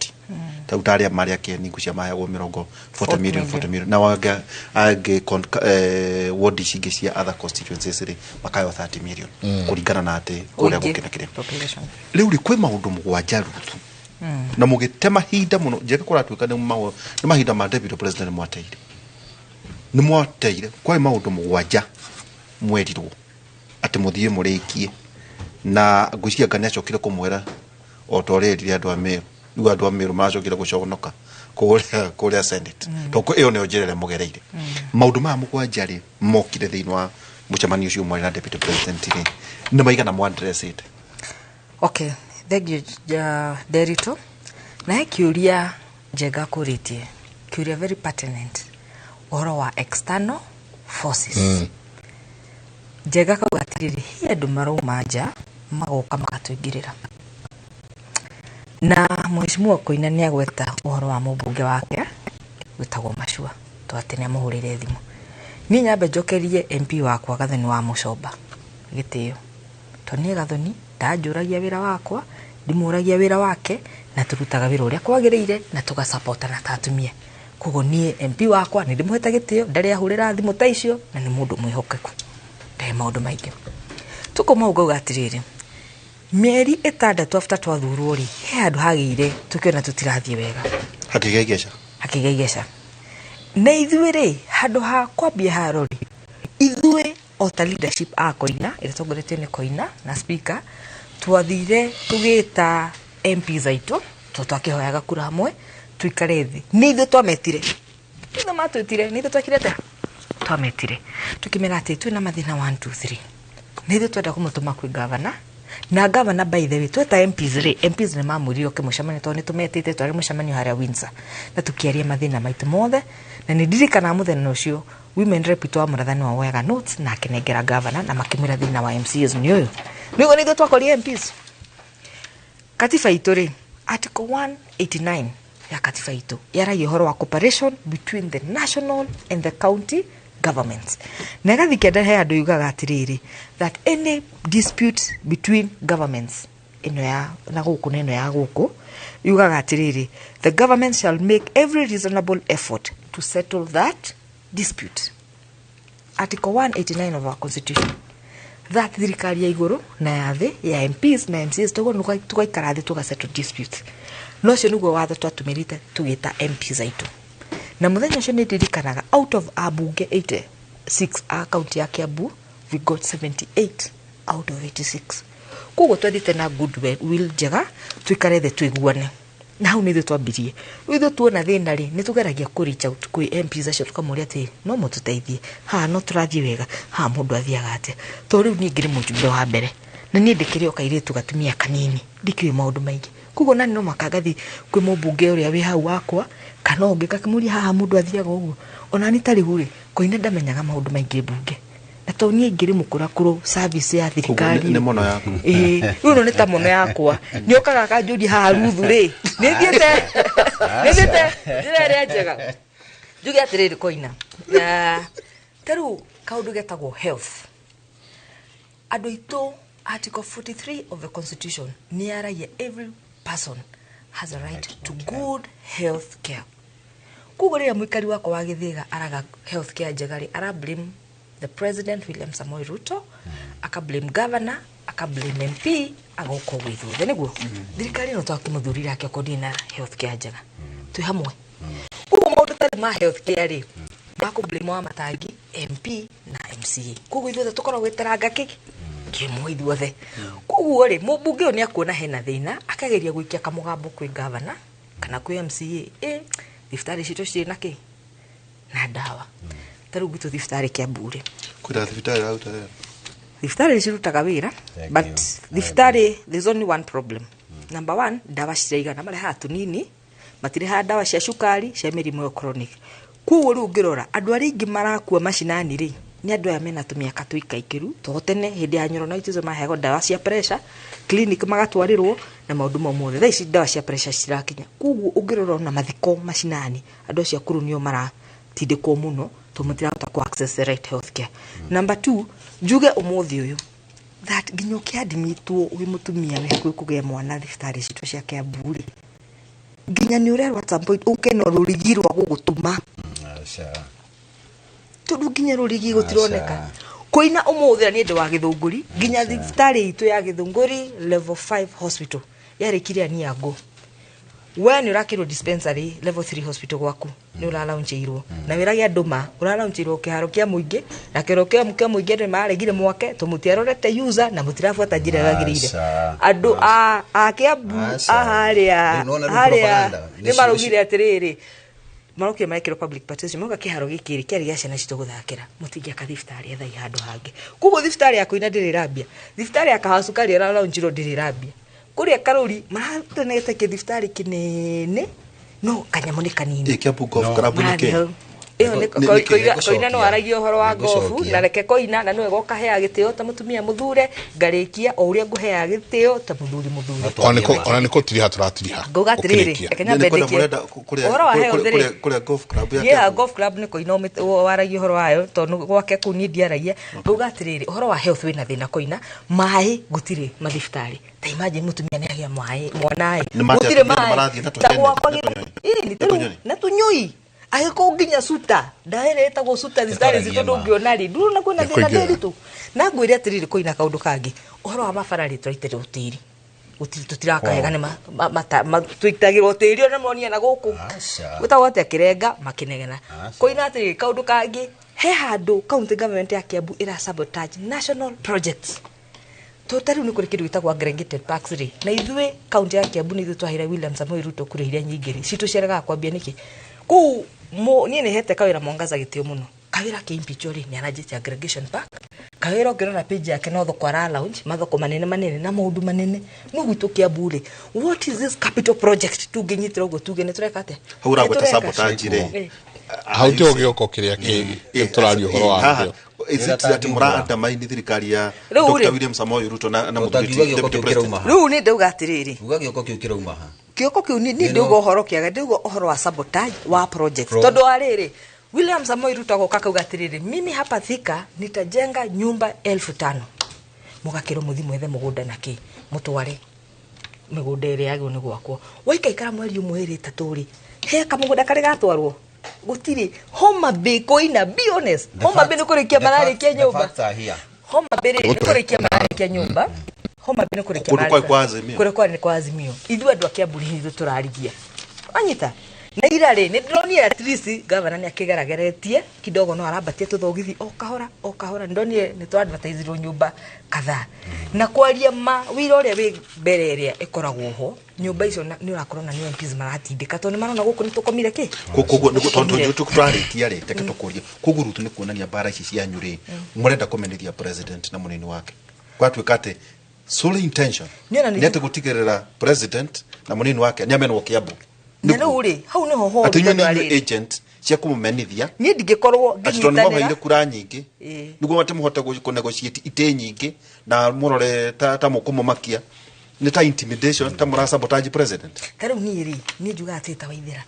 tau tarĩa marĩa kĩeni ngũcia maheagwo mĩrongo 40 million 40 million na wangĩ angĩ ward ici ingĩ cia other constituencies rĩ makayo 30 million kũringana na atĩ kũrĩa gũkĩna kĩrĩa rĩu rĩ kwĩ maũndũ mũgwanja Ruthu na mũgĩte mahinda mũno Njenga kũratuĩka nĩ mahinda ma deputy president mwateire nĩ mwateire kwarĩ maũndũ mũgwanja mwerirwo atĩ mũthiĩ mũrĩkie na ngwĩciria Ngai nĩacokire kũmwĩra o ta ũrĩa erire andũ a Meru rĩu andũ a Meru maracokire gũconoka kũrĩa Senate tondũ ĩyo nĩyo njĩra ĩrĩa mũgereire maũndũ maya mũgwanja rĩ mokire thĩinĩ wa mũcemanio ũcio mwarĩ na deputy president rĩ nĩ maigana mwadressĩte. Okay, thank you Nderitu. Na he kĩũria Njenga kũrĩtie kĩũria very pertinent ũhoro wa external forces. Njenga kauga atĩrĩrĩ he andũ marauma nja magoka makatũingĩrĩra na Mheshimiwa Koina nĩ agweta ũhoro wa mũmbunge wake wĩtagwo Machua to atĩ nĩ amũhũrĩre thimũ. Niĩ nyambe njokerie MP wakwa Gathoni wa Mũcomba gĩtĩo to niĩ Gathoni ndanjũragia wĩra wakwa ndimũragia wĩra wake na tũrutaga wĩra ũrĩa kwagĩrĩire na tũgasapotana ta atumia. Koguo niĩ MP wakwa nĩ ndĩmũhete gĩtĩo ndarĩ ahũrĩra thimũ ta icio na nĩ mũndũ mwĩhokeku ndarĩ maũndũ maingĩ. Tũkoma ngauga atĩrĩrĩ mĩeri 6 after twathurwo rĩ he handũ hagĩire tũkĩona tũtirathiĩ wega hakĩgĩa igeca na ithuĩ rĩ handũ ha kwambia haro rĩ ithuĩ o ta leadership a Koina ĩrĩa ĩtongoretio nĩ Koina na speaker twathire tũgĩta MPs aitũ tondũ twakĩhoyaga kura hamwe tuikare thĩ nĩ ithuĩ twametire ithuĩ matwĩtire nĩ ithuĩ twekire atĩa twametire tukĩmera atĩ twĩna mathĩna 1 2 3 nĩ ithuĩ twenda kũmũtũma kwĩ gavana na gavana by the way tweta MPs rĩ MPs nĩ mamwĩrire oke mũcemanio tondũ nĩ tũmetĩte twarĩ mũcemanio harĩa Windsor na tũkĩaria mathĩna maitũ mothe na nĩ ndirikanaga mũthenya ũcio women rep witũ wa Mũrathani wa woyaga notes na akĩnengera gavana na makĩmwĩra thĩna wa MCAs nĩ ũyũ nĩguo nĩ ithuĩ twakoria MPs. Katiba itũ rĩ article 189 ya katiba itũ yaragia ũhoro wa cooperation between the national and the county governments na ĩgathiĩ kĩanda he andũ yugaga atĩrĩrĩ that any dispute between governments ĩno ya na gũkũ na ĩno ya gũkũ yugaga atĩrĩrĩ the government shall make every reasonable effort to settle that dispute. Article 189 of our constitution that thirikari ya igũrũ na ya thĩ ya MPs na MCAs tũgaikara thĩ tũgasettle disputes no ũcio nĩguo watho twatũmĩrĩte tũgĩta MPs aitũ na mũthenya ũcio nĩ ndirikanaga out of ambunge 86 a kaunti ya Kiambu we got 78 out of 86 koguo twathiĩte na good will njega tuikare thĩ tuiguane na hau nĩ ithuĩ twambirie rĩu ithuĩ tuona thĩna rĩ nĩ tũgeragia kũ reach out kwĩ MPs acio tũkamũria atĩ no mũtũteithie haha no tũrathiĩ wega haha mũndũ athiaga atĩa tondũ rĩu niĩ ngĩrĩ mũjumbe wa mbere na niĩ ndĩkĩrĩ o kairĩtu gatumia kanini ndikĩũĩ maũndũ maingĩ koguo nani no maka ngathiĩ kwĩ mũmbunge ũrĩa wĩ hau wakwa kana ũngĩ ngakĩmũria haha mũndũ athiaga ũguo ona ni ta rĩu rĩ Koina ndamenyaga maũndũ maingĩ mbunge na tondũ niĩ ngĩrĩ mũkũrakũrũ service ya thirikari nĩ mũno yaku ĩĩ rĩu ĩno nĩ ta mũno yakwa nĩũkaga akanjũria haha Ruthu rĩ nĩthiĩte njĩra ĩrĩa njega njuge atĩrĩrĩ Koina ta rĩu kaũndũ getagwo health andũ aitũ article 43 of the constitution nĩ yaragia every person has a right to good health care koguo rĩrĩa mũikari wakwa wa Gĩthĩga araga health care njega rĩ ara blame the president William Samoei Ruto aka blame governor aka blame MP agoka ũguo ithuothe nĩguo thirikari ĩno twakĩmũthurire akĩokorwo ndĩ na health care njega twĩ hamwe koguo maũndũ tarĩ ma health care rĩ makũ blame wa Matangi MP na MCA koguo ithuothe tũkoragwo gwĩtaranga kĩ kĩmwe ithuothe koguo rĩ mũmbunge ũyũ nĩakuona hena thĩna akageria gũikia kamũgambo kwĩ governor kana kwĩ MCA thibitarĩ citũ cirĩ na kĩ na ndawa ta rĩu gwitũ thibitarĩ Kiambu rĩ kwĩna thibitarĩ ĩraruta wĩra thibitarĩ cirutaga wĩra but thibitarĩ there's only one problem number one ndawa ciraigana marehaga tũnini Matirĩhaga ndawa cia cukari, cia mĩrimũ ĩyo chronic. Koguo rĩu ũngĩrora andũ arĩa aingĩ marakua macinani rĩ, nĩ andũ aya mena tũmĩaka tũikaikĩru, tondũ tene hĩndĩ ya neuronautism maheagwo ndawa cia pressure, clinic magatwarĩrwo na maũndũ mau mothe. Thaa ici ndawa cia pressure citirakinya. Koguo ũngĩrora ona mathiko macinani, andũ acio akũrũ nĩo maratindĩkwo mũno tondũ matirahota kũ access the right health care. Number 2, njuge ũmũthĩ ũyũ that nginya ũkĩadmitwo wĩ mũtumia wĩ hakuhĩ kũgĩa mwana thibitarĩ citũ cia Kiambu rĩ, nginya nĩ ũrerwo at some point ũke na rũrigi rwa gũgũtũma. Tondũ nginya rũrigi gũtironeka. Kũina ũmũthĩ na niĩ ndĩ wa Gĩthũngũri, nginya thibitarĩ itũ ya Gĩthũngũri level 5 hospital yarĩkirie Niango. We nĩ ũrakĩrwo dispensary level 3 hospital gwaku, nĩ ũralaunchĩirwo. Na wĩrage andũ ma, ũralaunchĩirwo kĩharo kĩa mũingĩ, na kĩharo kĩa mũingĩ andũ nĩmaregire mwake, tondũ mũtiarorete user na mũtirabuata njĩra ĩrĩa yagĩrĩire. Andũ a Kiambu a harĩa nĩ maraugire atĩrĩrĩ, marokire marekĩrwo public participation, mauga kĩharo gĩkĩ rĩ kĩarĩ gĩa ciana citũ gũthakĩra, mũtingĩaka thibitarĩ ethai handũ hangĩ. Koguo thibitarĩ ya Kũina ndĩrĩ ĩrambia, thibitarĩ ya Kahacukari ĩralaunchirwo ndĩrĩ ĩrambia. Kũrĩa Karũri maratenete kĩthibitarĩ kĩnene no kanyamũ nĩ kanini. Kiambu Golf Club nĩ kĩ? Ĩyo nĩ Koina no aragia ũhoro wa golf, na reke Koina na nĩwe gokaheaga gĩtĩo ta mũtumia mũthure, ngarĩkia o ũrĩa ngũheaga gĩtĩo ta mũthuri mũthure. Ona nĩ kũtiriha tũratiriha. Ngauga atĩrĩrĩ, reke nyambe ndĩkie. Ũhoro wa health rĩ, kũrĩa golf club ya Kiambu. Golf club nĩ Koina waragia ũhoro wayo, tondũ gwake kũu niĩ ndiaragia. Ngauga atĩrĩrĩ, ũhoro wa health wĩna thĩna Koina, maĩ gũtirĩ mathibitarĩ. Ta imagine mũtumia nĩ agĩa maĩ, mwana ĩ. Gũtirĩ maĩ. Ta gwakwa na tũnyũi. Agĩkorwo nginya suta, ndawa ĩrĩa ĩtagwo suta thibitarĩ citũ ndũngĩona rĩ, ndũrona kwĩna thĩna ndĩritũ. Na ngwĩre atĩrĩrĩ, Koina kaũndũ kangĩ, ũhoro wa mabara rĩ, tũraitĩrĩrwo tĩri. Gũtirĩ tũtirakahega nĩ tũitagĩrwo tĩri ona monia na gũkũ. Gwĩtagwo atĩa kĩrenga makĩnegena. Koina atĩrĩrĩ, kaũndũ kangĩ, he handũ county government ya Kiambu ĩra sabotage national projects. Tondũ ta rĩu nĩ kũrĩ kĩndũ gĩtagwo aggregated parks rĩ, na ithuĩ county ya Kiambu nĩ ithuĩ twaheire William Samoei Ruto kura iria nyingĩ rĩ, citũ ciaregaga kwambia nĩkĩ? Kũu niĩ nĩ hete Kawĩra Mwangaza gĩtĩo mũno. Kawĩra kĩimpicho rĩ, nĩ aranjĩtie aggregation park. Kawĩra ũngĩrora page yake no thoko ara launch, mathoko manene manene na maũndũ manene. No gwitũ Kiambu rĩ, what is this capital project tũngĩnyitĩra ũguo tuge nĩ tũreka atĩa? Hau ũragweta sabotage rĩ. Hau tiho gĩoko kĩrĩa tũraria ũhoro wakĩo. Is it that mũra undermine thirikari ya Dr. William Samoei Ruto na mũthuri deputy president? Rĩu nĩ ndauga atĩrĩrĩ, uga gĩoko kĩu kĩrauma ha? Kĩoko kĩu nĩ ndauga ũhoro kĩaga, ndauga ũhoro wa sabotage wa project. Tondũ wa rĩrĩ, William Samoei Ruto agoka akauga atĩrĩrĩ, mimi hapa Thika nitajenga nyumba 5,000. Mũgakĩrwo mũthi mwethe mũgũnda na kĩ, mũtware mĩgũnda ĩrĩa yagĩrĩirwo nĩ gwakwo. Waikaikara mweri ũmwe ĩrĩ ĩtatũ rĩ, he kamũgũnda karĩ gatwarwo? Gũtirĩ. Homa Bay Koina, be honest. Homa Bay nĩ kũrĩkia mararĩkia nyũmba. Homa Bay rĩ, nĩ kũrĩkia mararĩkia nyũmba. Homa Bay nĩ kũrĩkia mararĩkia. Kũrĩa kwarĩ nĩ kwa Azimio. Ithuĩ andũ a Kiambu nĩ ithuĩ tũrarigia. Wanyita? Na ira rĩ, nĩ ndĩronire at least governor nĩ akĩgerageretie kidogo, no arambatia tũthogithi o kahora o kahora. Nĩ ndonire nĩ tũ advertise-irwo nyũmba kadhaa. Na kwaria ma wĩra ũrĩa wĩ mbere ĩrĩa ĩkoragwo ho, nyũmba icio nĩ ũrakorwo na nĩ MPs maratindĩka tondũ nĩ marona gũkũ nĩ tũkomire kĩ. Koguo nĩ tondũ tũrarĩkia rĩ, reke tũkũrie. Koguo Ruto nĩ kuonania mbara ici cianyu rĩ, mũrenda kũmenithia president na mũnini wake. Gwatuĩka atĩ sole intention nĩ atĩ gũtigĩrĩra president na mũnini wake nĩ amenwo Kiambu. Na rĩu rĩ, hau nĩho horu atĩ inyuĩ nĩ inyuĩ agent cia kũmũmenithia. Niĩ ndingĩkorwo ngĩnyitanĩra. Atĩ tondũ nĩmwaheire kura nyingĩ, nĩguo atĩ mũhote kũnegotiate itĩ nyingĩ na mũrore ta mũkũmũmakia. Nĩ ta intimidation, ta mũra sabotage president. Ta rĩu niĩ rĩ, niĩ njugaga atĩ ta Waithera,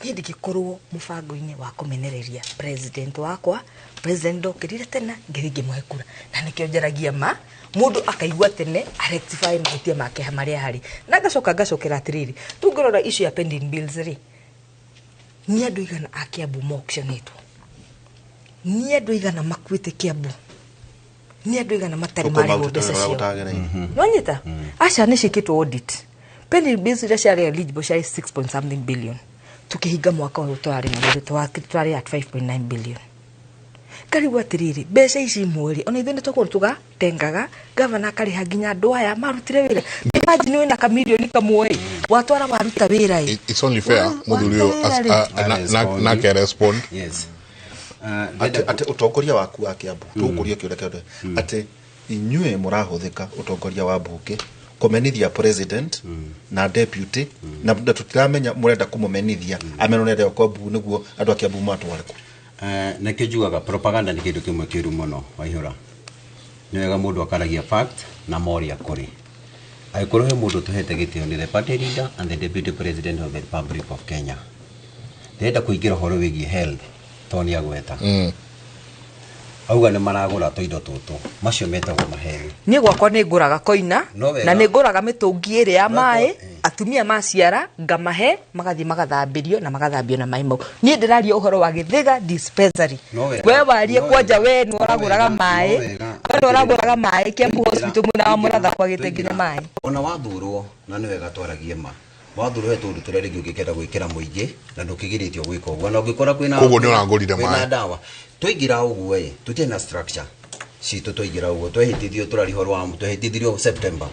niĩ ndingĩkorwo mũbango-inĩ wa kũmenereria president wakwa. President ndokĩrire tene ngĩthiĩ ngĩmũhe kura, na nĩkĩo njaragia ma mũndũ akaigua tene arectify mahĩtia make marĩa harĩ. Na ngacoka ngacokera atĩrĩrĩ, tũngĩrora issue ya pending bills rĩ, nĩ andũ igana a Kiambu moauctionĩtwo, nĩ andũ igana makuĩte Kiambu, nĩ andũ igana matarĩ marĩhwo mbeca ciao. Nĩwanyita? Aca nĩ ciĩkĩtwo audit. Pending bills iria ciarĩ eligible ciarĩ 6 point something billion. Tukihinga mwaka ũyũ twarĩ na twarĩ at 5.9 billion. Ngarigwo atĩrĩrĩ, mbeca ici imwe rĩ, ona ithuĩ nĩ tũkorwo tũgatengaga, gavana akarĩha nginya andũ aya marutire wĩra. Imagine wĩna kamirioni kamwe, watwara waruta wĩra ĩ. It's only fair mũthuri ũyũ nake respond. Yes. Atĩ ũtongoria waku wa Kiambu, tũgũkũria kĩũria kĩa atĩ inyuĩ mũrahũthĩka ũtongoria wa mbunge Kũmenithia president na deputy na tũtiramenya mũrenda kũmũmenithia amenwo nĩ arĩa Kiambu nĩguo andũ a Kiambu matware kũ. Nĩkĩo njugaga propaganda nĩ kĩndũ kĩmwe kĩũru mũno Waihũra. Nĩ wega mũndũ akaragia fact na moria kũrĩ. Angĩkorwo he mũndũ tũhete gĩtĩo nĩ the party leader and the deputy president of the Republic of Kenya. Ndĩrenda kũingĩra ũhoro wĩgiĩ health tondũ nĩ agweta. Auga nĩ maragũra tũindo tũtũ macio metagwo maheni. Niĩ gwakwa nĩ ngũraga koina No wega. na nĩ ngũraga mĩtũngi ĩrĩ ya maĩ, atumia maciara ngamahe magathiĩ magathambĩrio na magathambio na maĩ mau. Niĩ ndĩraria ũhoro wa Gĩthĩga dispensary. No wega. We warie No kwanja wega. we nĩ ũragũraga No maĩ, wega. we nĩ ũragũraga maĩ Kiambu Hospital mwena wa Mũratha kwagĩte nginya maĩ. Ona wathurwo na nĩ wega twaragie ma. Wathurwo he tũndũ tũrĩa rĩngĩ ũngĩkenda gwĩkĩra mũingĩ na ndũkĩgirĩtio gwĩka ũguo na ũngĩkora kwĩna Koguo nĩ ũragũrire kwĩna maĩ. ndawa twaingĩra ũguo ĩ tũtirĩ na structure citũ twaingĩra ũguo twehĩtithio tũraria ũhoro wa twehĩtithirio September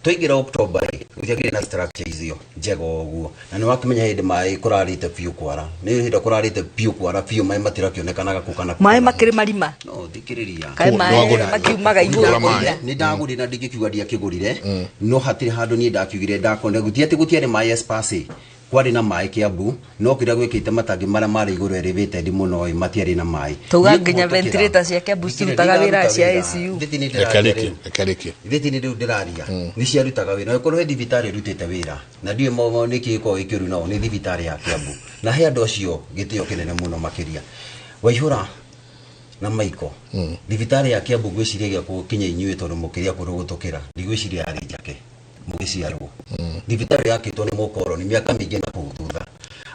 twaingĩra October ĩ gũtiakĩrĩ na structure icio njega ũguo na nĩ wakĩmenya hĩndĩ maĩ kũrarĩte biũ kwara nĩ hĩndĩ kũrarĩte biũ kwara biũ maĩ matirakĩonekanaga kũ kana kũ. Maĩ makĩrĩ marima. No thikĩrĩria. Kaĩ maĩ makiumaga igũrũ koina. Nĩ ndagũrire na ndingĩkiuga ndiakĩgũrire no hatirĩ handũ niĩ ndakiugire ndakona guti atĩ gũtiarĩ maĩ Espasi kwarĩ na maĩ Kiambu no kĩrĩa gwĩkĩte matangi marĩa marĩ igũrũ elevated mũno ĩ matiarĩ na maĩ. Tauga Niĩ nginya kũhĩtũkĩra- ventilator cia Kiambu cirutaga wĩra cia ICU. Reke rĩkie. Ithĩti nĩ rĩu ndĩraria nĩ ciarutaga wĩra ĩkorwo he thibitarĩ ĩrutĩte wĩra na ndiũĩ nĩkĩ gĩkoragwo gĩkĩũru nao nĩ thibitarĩ ya Kiambu na he andũ acio gĩtĩo kĩnene mũno makĩria Waihũra na Maiko. Thibitarĩ ya Kiambu ngwĩciria gĩa kinya inyuĩ tondũ mũkĩrĩ akũrũ gũtũkĩra ndigwĩciria yarĩ njake mũgĩciarwo. Thibitarĩ yakĩtwo nĩ mũkoroni mĩaka mĩingĩ na kũu thutha.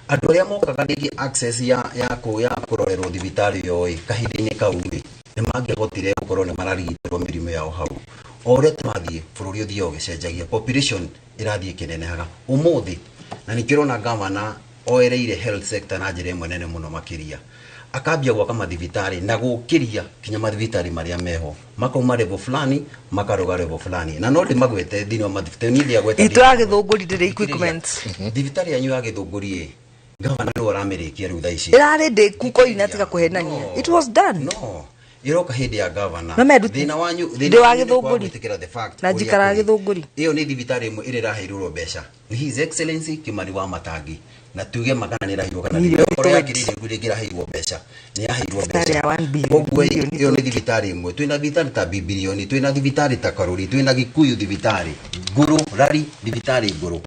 Andũ arĩa mokaga rĩngĩ access ya kũrorerwo thibitarĩ ĩyo ĩ kahinda-inĩ kau ĩ nĩ mangĩahotire gũkorwo nĩ mararigitĩrwo mĩrimũ yao hau. O ũrĩa tũrathiĩ bũrũri ũthiaga ũgĩcenjagia, population ĩrathiĩ ĩkĩnenehaga ũmũthĩ, na nĩkĩo ũrona gavana oereire health sector na njĩra ĩmwe nene mũno makĩria. Akambia gwaka mathibitarĩ na gũkĩria kinya mathibitarĩ marĩa meho makauma level fulani makarũga level fulani na no ndĩmagwete thĩinĩ wa mathibitarĩ niĩ ndiagweta Itũ ya Gĩthũngũri ndĩrĩ equipment. Thibitarĩ yanyu ya Gĩthũngũri ĩ gavana nĩwe ũramĩrĩkia rĩu thaa ici. Ĩrarĩ ndĩku koina tiga kũhenania. It was done. No. Ĩroka hĩndĩ ya gavana. No mendu- Thĩna wanyu ndĩ wa wanyu nĩ kwaga Gĩthũngũri. gwĩtĩkĩra the fact Na ũrĩa njikaraga kũrĩ. Gĩthũngũri. Ĩyo nĩ thibitarĩ ĩmwe ĩrĩa ĩraheirwo mbeca nĩ His Excellency Kimani wa Matangi na tuge magana nĩ ĩraheirwo kana Mirioni ndĩ. Okorwo 20. yakĩrĩire rĩu rĩngĩ ĩraheirwo mbeca nĩ yaheirwo Thibitarĩ mbeca. ya 1 billion, Koguo ĩ, mirioni ĩyo nĩ thibitarĩ ĩmwe. Twĩna thibitarĩ ta Bibilioni, twĩna thibitarĩ ta Karuri, twĩna Gikuyu thibitarĩ ngũrũ, Rari thibitarĩ ngũrũ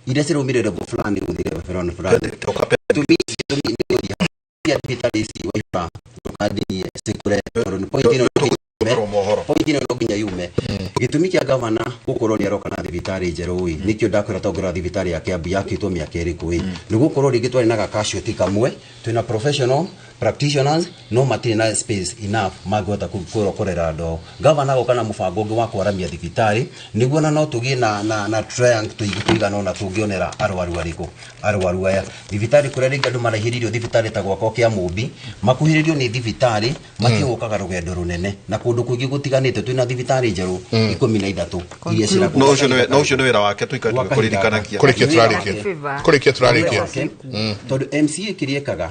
iria cirũmire level fulani gũthiĩ level fulani fulani. Gĩtũmi nĩ gũthiĩ thibitarĩ ici Waihũra ndũkandinie cikũre tondũ nĩ point ĩno point ĩno no nginya yume. Gĩtũmi kĩa gavana gũkorwo nĩ aroka na thibitarĩ njerũ ĩ nĩkĩo ndakwĩra tongora thibitarĩ ya Kiambu yakĩtwo mĩaka ĩrĩkũ ĩ nĩ gũkorwo rĩngĩ twarĩ na gakacoti kamwe twĩna professional practitioners no matirĩ na space enough mangĩhota kũrera andũ ao. Gavana agoka na mũbango ũngĩ wa kwaramia thibitarĩ nĩguo na no tũgĩe na triangle tũigana ũna tũngĩonera arwaru arĩkũ arwaru aya thibitarĩ kũrĩa rĩngĩ andũ maraihĩrĩirio thibitarĩ ta gwakwa kĩa Mũmbi makuhĩrĩirio nĩ thibitarĩ matigũkaga rũgendo rũnene na kũndũ kũingĩ gũtiganĩte twĩna thibitarĩ njerũ 13 iria cirakwo. No ũcio nĩ wĩra wake tũikare tũgĩkũririkanagia. Kũrĩkia tũrarĩkia. Kũrĩkia tũrarĩkia. Tondũ MCA kĩrĩa ĩkaga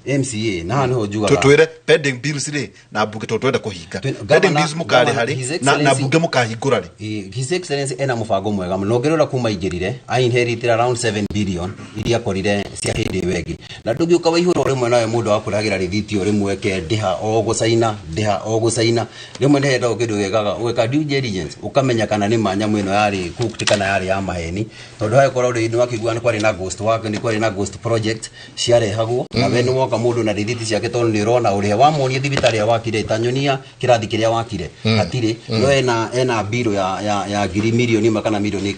MCA na haha nĩho njugaga Tũtwĩre pending bills rĩ na mbunge tondũ twenda kũhinga. Pending bills mũkarĩha rĩ na mbunge mũkahingũra rĩ. His Excellency ena mũbango mwega mũno ũngĩrora kuma aingĩrire a inherited around 7 billion iria akorire cia hĩndĩ ĩyo ĩngĩ na ndũngĩũka waihũra rĩmwe nawe mũndũ wakũragĩra rĩthiti o rĩmwe ke ndĩha o gũcaina ndĩha o gũcaina rĩmwe nĩ hendagwo kĩndũ gĩkaga ũgeka due diligence ũkamenya kana nĩ ma nyamũ ĩno yarĩ cooked kana yarĩ ya maheni tondũ hagĩkorwo rĩ nĩ wakĩigua nĩ kwarĩ na ghost work nĩ kwarĩ na ghost project ciarehagwo na we nĩ woka mũndũ na rĩthiti ciake tondũ nĩ ũrona ũrĩa wamuonia thibitarĩ ĩrĩa wakire tanyonia kĩrathi kĩrĩa wakire hatirĩ no ena mbirũ ya ngiri milioni ĩmwe kana milioni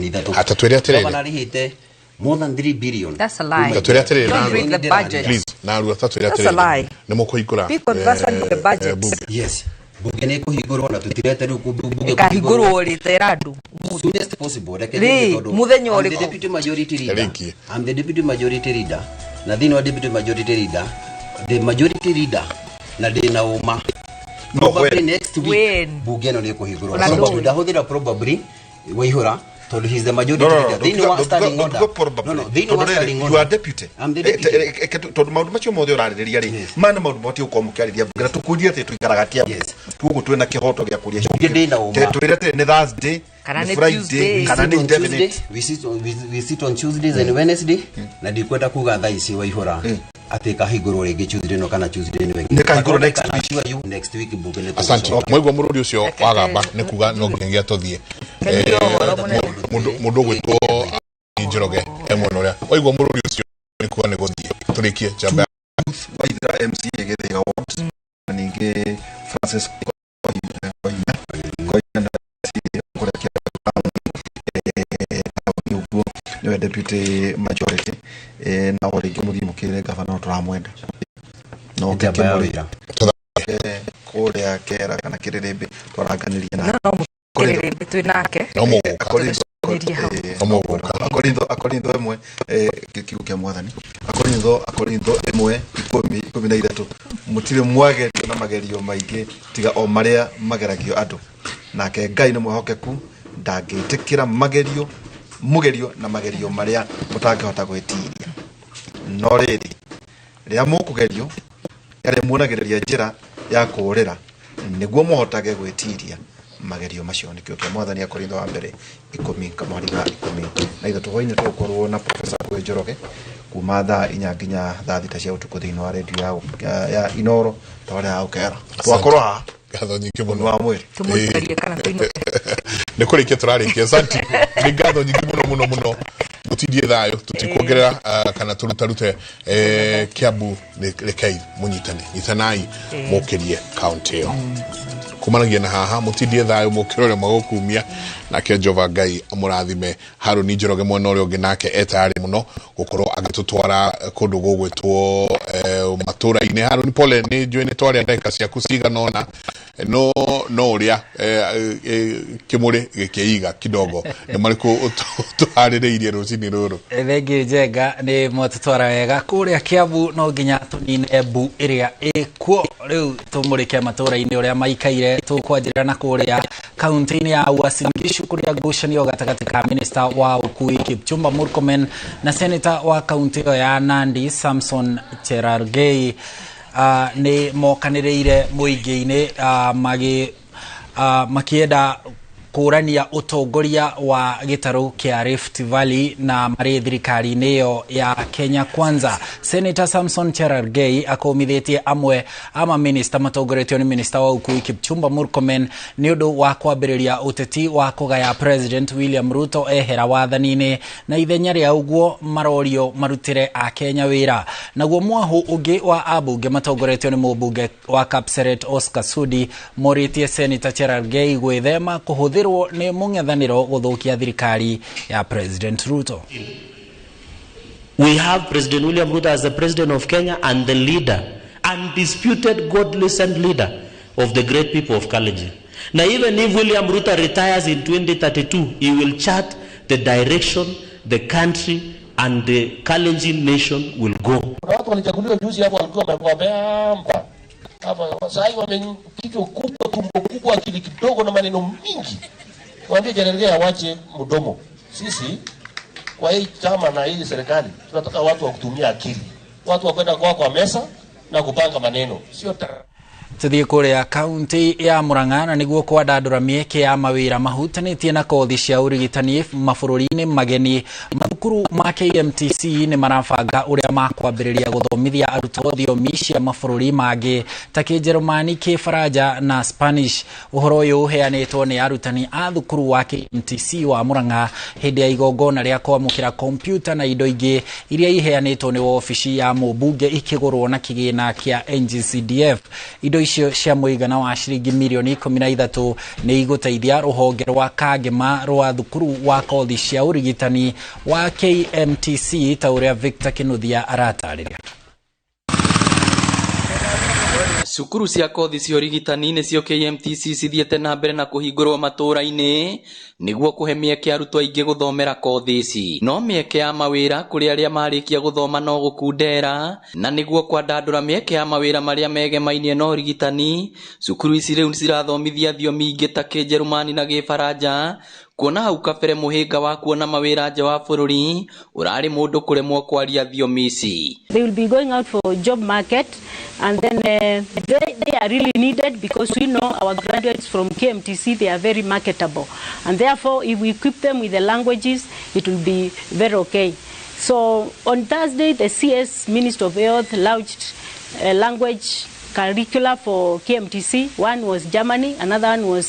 3. Ata twĩre atĩrĩrĩ. Gavana arĩhĩte more than 3 billion. That's a lie. Ta twĩre atĩrĩrĩ Don't read the budget. Please, narua ta twĩre That's a atĩrĩrĩ. lie. Nĩ mũkũhingũra. Be conversant with the budget. Bunge. Yes. Bunge nĩ ĩkũhingũrwo na tũtirete rĩu bunge Ĩkahingũrwo rĩ tera andũ. Soonest possible. Reke Rĩ, njuge tondũ mũthenya I'm the ũrĩkũ? deputy majority leader. I'm the deputy majority leader. Na thĩinĩ wa deputy majority leader, the majority leader na ndĩ na ũma. Probably next week bunge ĩno nĩ ĩkũhingũrwo. Ona Probably ndũĩ. ndahũthĩra probably Waihũra Tondũ he is the majority leader. Thĩinĩ wa standing order. No, thĩinĩ wa standing order. You are deputy. I'm the deputy. Tondũ maũndũ macio mothe ũrarĩrĩria rĩ, maya nĩ maũndũ mabatiĩ gũkorwo mũkĩarĩria mbunge na tũkũrie atĩ tũikaraga Kiambu. Koguo twĩna kĩhoto gĩa kũria. Mbunge ndĩna ũma. Twĩre atĩ nĩ Thursday, Kana nĩ nĩ Friday, Tuesday. kana nĩ We sit on indefinite. Tuesday, we sit on Tuesdays and Wednesday, na ndikwenda kuga thaa ici Waihũra atĩ ĩkahingũrwo rĩngĩ Tuesday no kana Tuesday nĩ Nĩ ĩkahingũrwo next week. Next week mbunge nĩ Asante. tũgũcoka. Mwaigua mũrũri ũcio wagamba nĩ kuga no nginyagia tũthiĩ. Mũndũ ũgwĩtwo Njoroge e mwena ũrĩa. Waigua mũrũri ũcio nĩ kuga nĩ gũthiĩ. Tũrĩkie njamba. Waithera MCA Gĩthĩga Ward, na ningĩ Francis Koina Koina na MCA kũrĩa Kiambu taũni ũguo nĩwe deputy majority, na o rĩngĩ mũthiĩ mũkĩre gavana no tũramwenda no Njamba ya Kĩmũrĩ. wĩra. Kũrĩa Kera kana Kĩrĩrĩmbĩ twaranganĩria na Kĩrĩrĩmbĩ twĩ nake. No mũgũka. Tũgĩcokanĩria hau. No mũgũka. Akorintho ĩmwe, kiugo kĩa mwathani, Akorintho 1 10 13, mũtirĩ mwagerio na magerio maingĩ tiga o marĩa mageragio andũ, nake Ngai nĩ mwĩhokeku, ndangĩtĩkĩra magerio mũgerio na magerio marĩa mũtangĩhota gwĩtiria, no rĩrĩ rĩrĩa mũkũgerio arĩa muonagĩrĩria njĩra ya kũũrĩra nĩguo mũhotage gwĩtiria magerio macio. Nĩkĩo kĩa mwathani, Akorintho wa mbere 10 kamwari ga 13. Hwainĩ tũgũkorwo na Professor Ngũĩ Njoroge kuma thaa 4 nginya thaa 6 cia ũtukũ thĩinĩ wa redio ya Inoro tabarĩra ya Ũkera. Twakorwo haha. Ngatho nyingĩ mũno. Wa mwĩrĩ. Tũmũikarie kana tũinũke. Nĩ kũrĩkia tũrarĩkia. Asante. Nĩ ngatho nyingĩ mũno mũno mũno. Mũtindie thayũ, tũtikuongerera kana tũrutarute Kiambu. Rekei mũnyitane, nyitanai mũkĩrie kaunti ĩyo. Kumanagia na haha mũtindie thayũ, mũkĩre ũrĩa magũkumia, nake Jehova Ngai amũrathime. Harũni Njoroge mwena ũrĩa ũngĩ nake etarĩ mũno gũkorwo agĩtũtwara kũndũ gũgwĩtwo matũra-inĩ. Harũni, pole, nĩ njũĩ nĩ twarĩa ndagĩka ciaku cigana ũna, no ũrĩa kĩmũrĩ gĩkĩiga kidogo. Nĩ marĩkũ ũtũharĩrĩirie rũcinĩ rũrũ? Thengiũ Njenga, nĩ mwatũtwara wega kũrĩa Kiambu. No nginya tũnine mbu ĩrĩa ĩkuo rĩu, tũmũrĩke matũra-inĩ ũrĩa maikaire. Tũkwanjĩrĩra na kũrĩa kaunti-inĩ ya Uasin Gishu kũrĩa ngucanio gatagatĩ ka minista wa ũkui Kipchumba Murkomen na seneta wa kaunti ĩyo ya Nandi Samson Cherargei nĩ mokanĩrĩire mũingĩ-inĩ makĩenda kũrania ũtongoria wa gĩtarũ kĩa Rift Valley na marĩ thirikari-inĩ ĩyo ya Kenya Kwanza. Senator Samson Cherargei akũmithĩtie amwe a maminista matongoretio nĩ minista wa ũkui Kipchumba Murkomen nĩ ũndũ wa kwambĩrĩria ũteti wa kũgaya President William Ruto ehera wathani-inĩ, na ithenya rĩa ũguo marorio marutĩre akenya wĩra. Naguo mwahũ ũngĩ wa ambunge matongoretio nĩ mũmbunge wa Kapseret Oscar Sudi morĩtie Senator Cherargei gwĩthema kũhũthĩrwo nĩ mũng'ethanĩro gũthũkia thirikari ya President Ruto. We have President William Ruto as the president of Kenya and the leader, undisputed godly sent leader of the great people of Kalenjin. Now even if William Ruto retires in 2032, he will chart the direction the country and the Kalenjin nation will go. Kuna watu walichaguliwa juzi hapo walikuwa wameamba hapa, sasa hivi wame kichwa kubwa, tumbo kubwa, akili kidogo na maneno mingi. Waambie Cherargei awache mdomo. Sisi kwa hii chama na hii serikali tunataka watu wa kutumia akili, watu wa kwenda kwa mesa na kupanga maneno, sio Tuthiĩ kũrĩa kaunti ya Murang'a na nĩguo kwandandũra mĩeke ya mawĩra mahutanĩtie na kothi cia ũrigitani mabũrũri-inĩ mageni. Mathukuru ma KMTC nĩ marabanga ũrĩa makwambĩrĩria gũthomithia arutwo thiomi cia mabũrũri mangĩ ta Kĩnjerumani, Kĩfaranja na Spanish. Ũhoro ũyũ ũheanĩtwo nĩ arutani a thukuru wa KMTC wa Murang'a hĩndĩ ya igongona rĩa kwamũkĩra kompiuta na indo ingĩ iria iheanĩtwo nĩ wabici ya mũmbunge ikĩgũrwo na kĩgĩna kĩa NGCDF. Indo icio cia mũigana wa ciringi mirioni 13 nĩ igũteithia rũhonge rwa Kangema rwa thukuru wa kothi cia ũrigitani wa KMTC ta ũrĩa Victor Kinuthia aratarĩria. Cukuru cia kothi cia ũrigitani nĩcio KMTC cithiĩte na mbere na kũhingũrwo matũũra-inĩ nĩguo kũhe mĩeke arutwo aingĩ gũthomera kothi ici. No mĩeke ya mawĩra kũrĩ arĩa marĩkia gũthoma no gũkundera, na nĩguo kwandandũra mĩeke ya mawĩra marĩa megemainie na ũrigitani, cukuru ici rĩu cirathomithia thiomi ingĩ ta Kĩnjerumani na Gĩbaranja Kuona hau kabere mũhĩnga wa kuona mawĩra nja wa bũrũri ũrarĩ mũndũ kũremwo kwaria thiomi ici. They will be going out for job market, and then they are really needed because we know our graduates from KMTC, they are very marketable, and therefore if we equip them with the languages, it will be very okay. So on Thursday, the CS Minister of Health launched a language curricula for KMTC. One was Germany, another one was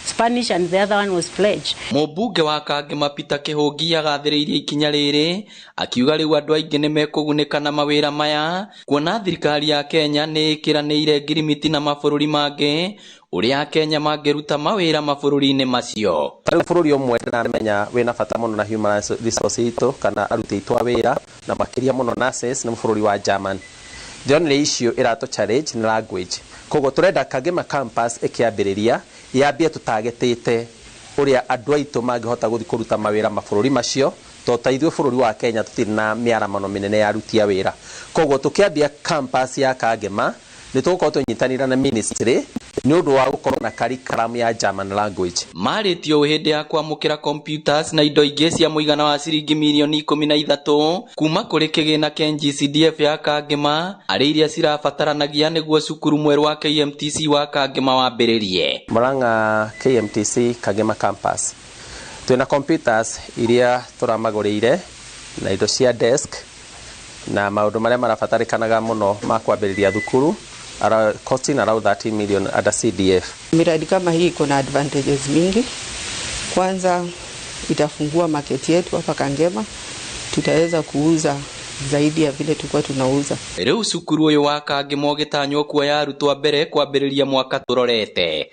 Spanish, and the other one was French. Mũmbunge wa Kangema Peter Kĩhũngi agathĩrĩirie ikinya rĩrĩ akiuga rĩu andũ aingĩ nĩ mekũgunĩka na mawĩra maya kuona thirikari ya Kenya nĩ ĩkĩranĩire ngirimiti na mabũrũri mangĩ ũrĩa Kenya mangĩruta mawĩra mabũrũri-inĩ macio. Rĩu bũrũri ũmwe ndĩramenya wĩna bata mũno na human resource itũ kana aruti aitũ a wĩra na makĩria mũno nurses nĩ bũrũri wa German. The only issue ĩratũ challenge nĩ language. Koguo tũrenda Kangema campus ĩkĩambĩrĩria yambie tũtagetĩte ũrĩa andũ aitũ mangĩhota gũthiĩ kũruta mawĩra mabũrũri macio tondũ ta ithuĩ bũrũri wa Kenya tũtirĩ na mĩaramano mĩnene ya aruti a wĩra. Koguo tũkĩambia campus ya Kangema nĩ tũgũkorwo tũnyitanĩra na ministry nĩ ũndũ wa gũkorwo na curriculum ya German language. Marĩtio hĩndĩ ya kwamũkĩra computers na indo ingĩ cia mũigana wa ciringi mirioni 13 kuma kũrĩ kĩgĩna kĩa NGCDF ya Kangema arĩ iria cirabataranagia nĩguo cukuru mwerũ wa KMTC wa Kangema wambĩrĩrie. Murang'a KMTC Kangema campus twĩna computers iria tũramagũrĩire na indo cia desk na maũndũ marĩa marabatarĩkanaga mũno ma kwambĩrĩria thukuru costing around 30 million under CDF. Miradi kama hii iko na advantages mingi. Kwanza itafungua market yetu hapa Kangema, tutaweza kuuza zaidi ya vile tulikuwa tunauza. Rĩu cukuru ũyũ wa Kangema ũgĩtanywo kuoya arutwo mbere kwambĩrĩria mwaka tũrorete.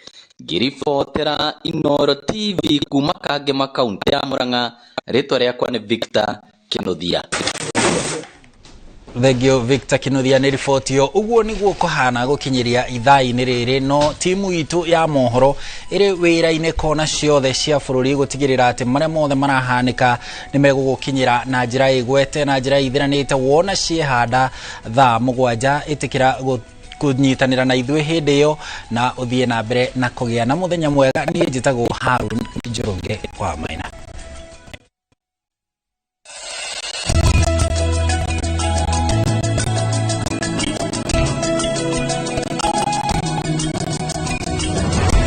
Ngĩribotera Inooro TV kuma Kangema kaunti ya Murang'a, rĩtwa rĩakwa nĩ Victor Kinuthia. Thengio Victor Kinuthia nĩ riboti ĩyo. Ũguo nĩguo kũhana gũkinyĩria ithaa-inĩ rĩrĩ, no timu itũ ya mohoro ĩrĩ wĩra-inĩ kona ciothe cia bũrũri gũtigĩrĩra atĩ marĩa mothe marahanĩka nĩ megũgũkinyĩra na njĩra ĩgwete na njĩra ithiranĩte. Wona ciehanda thaa 7 ĩtĩkĩra kũnyitanĩra na ithuĩ hĩndĩ ĩyo na ũthiĩ na mbere na kũgĩa na mũthenya mwega. Niĩ njĩtagwo Harun Njoroge wa Maina.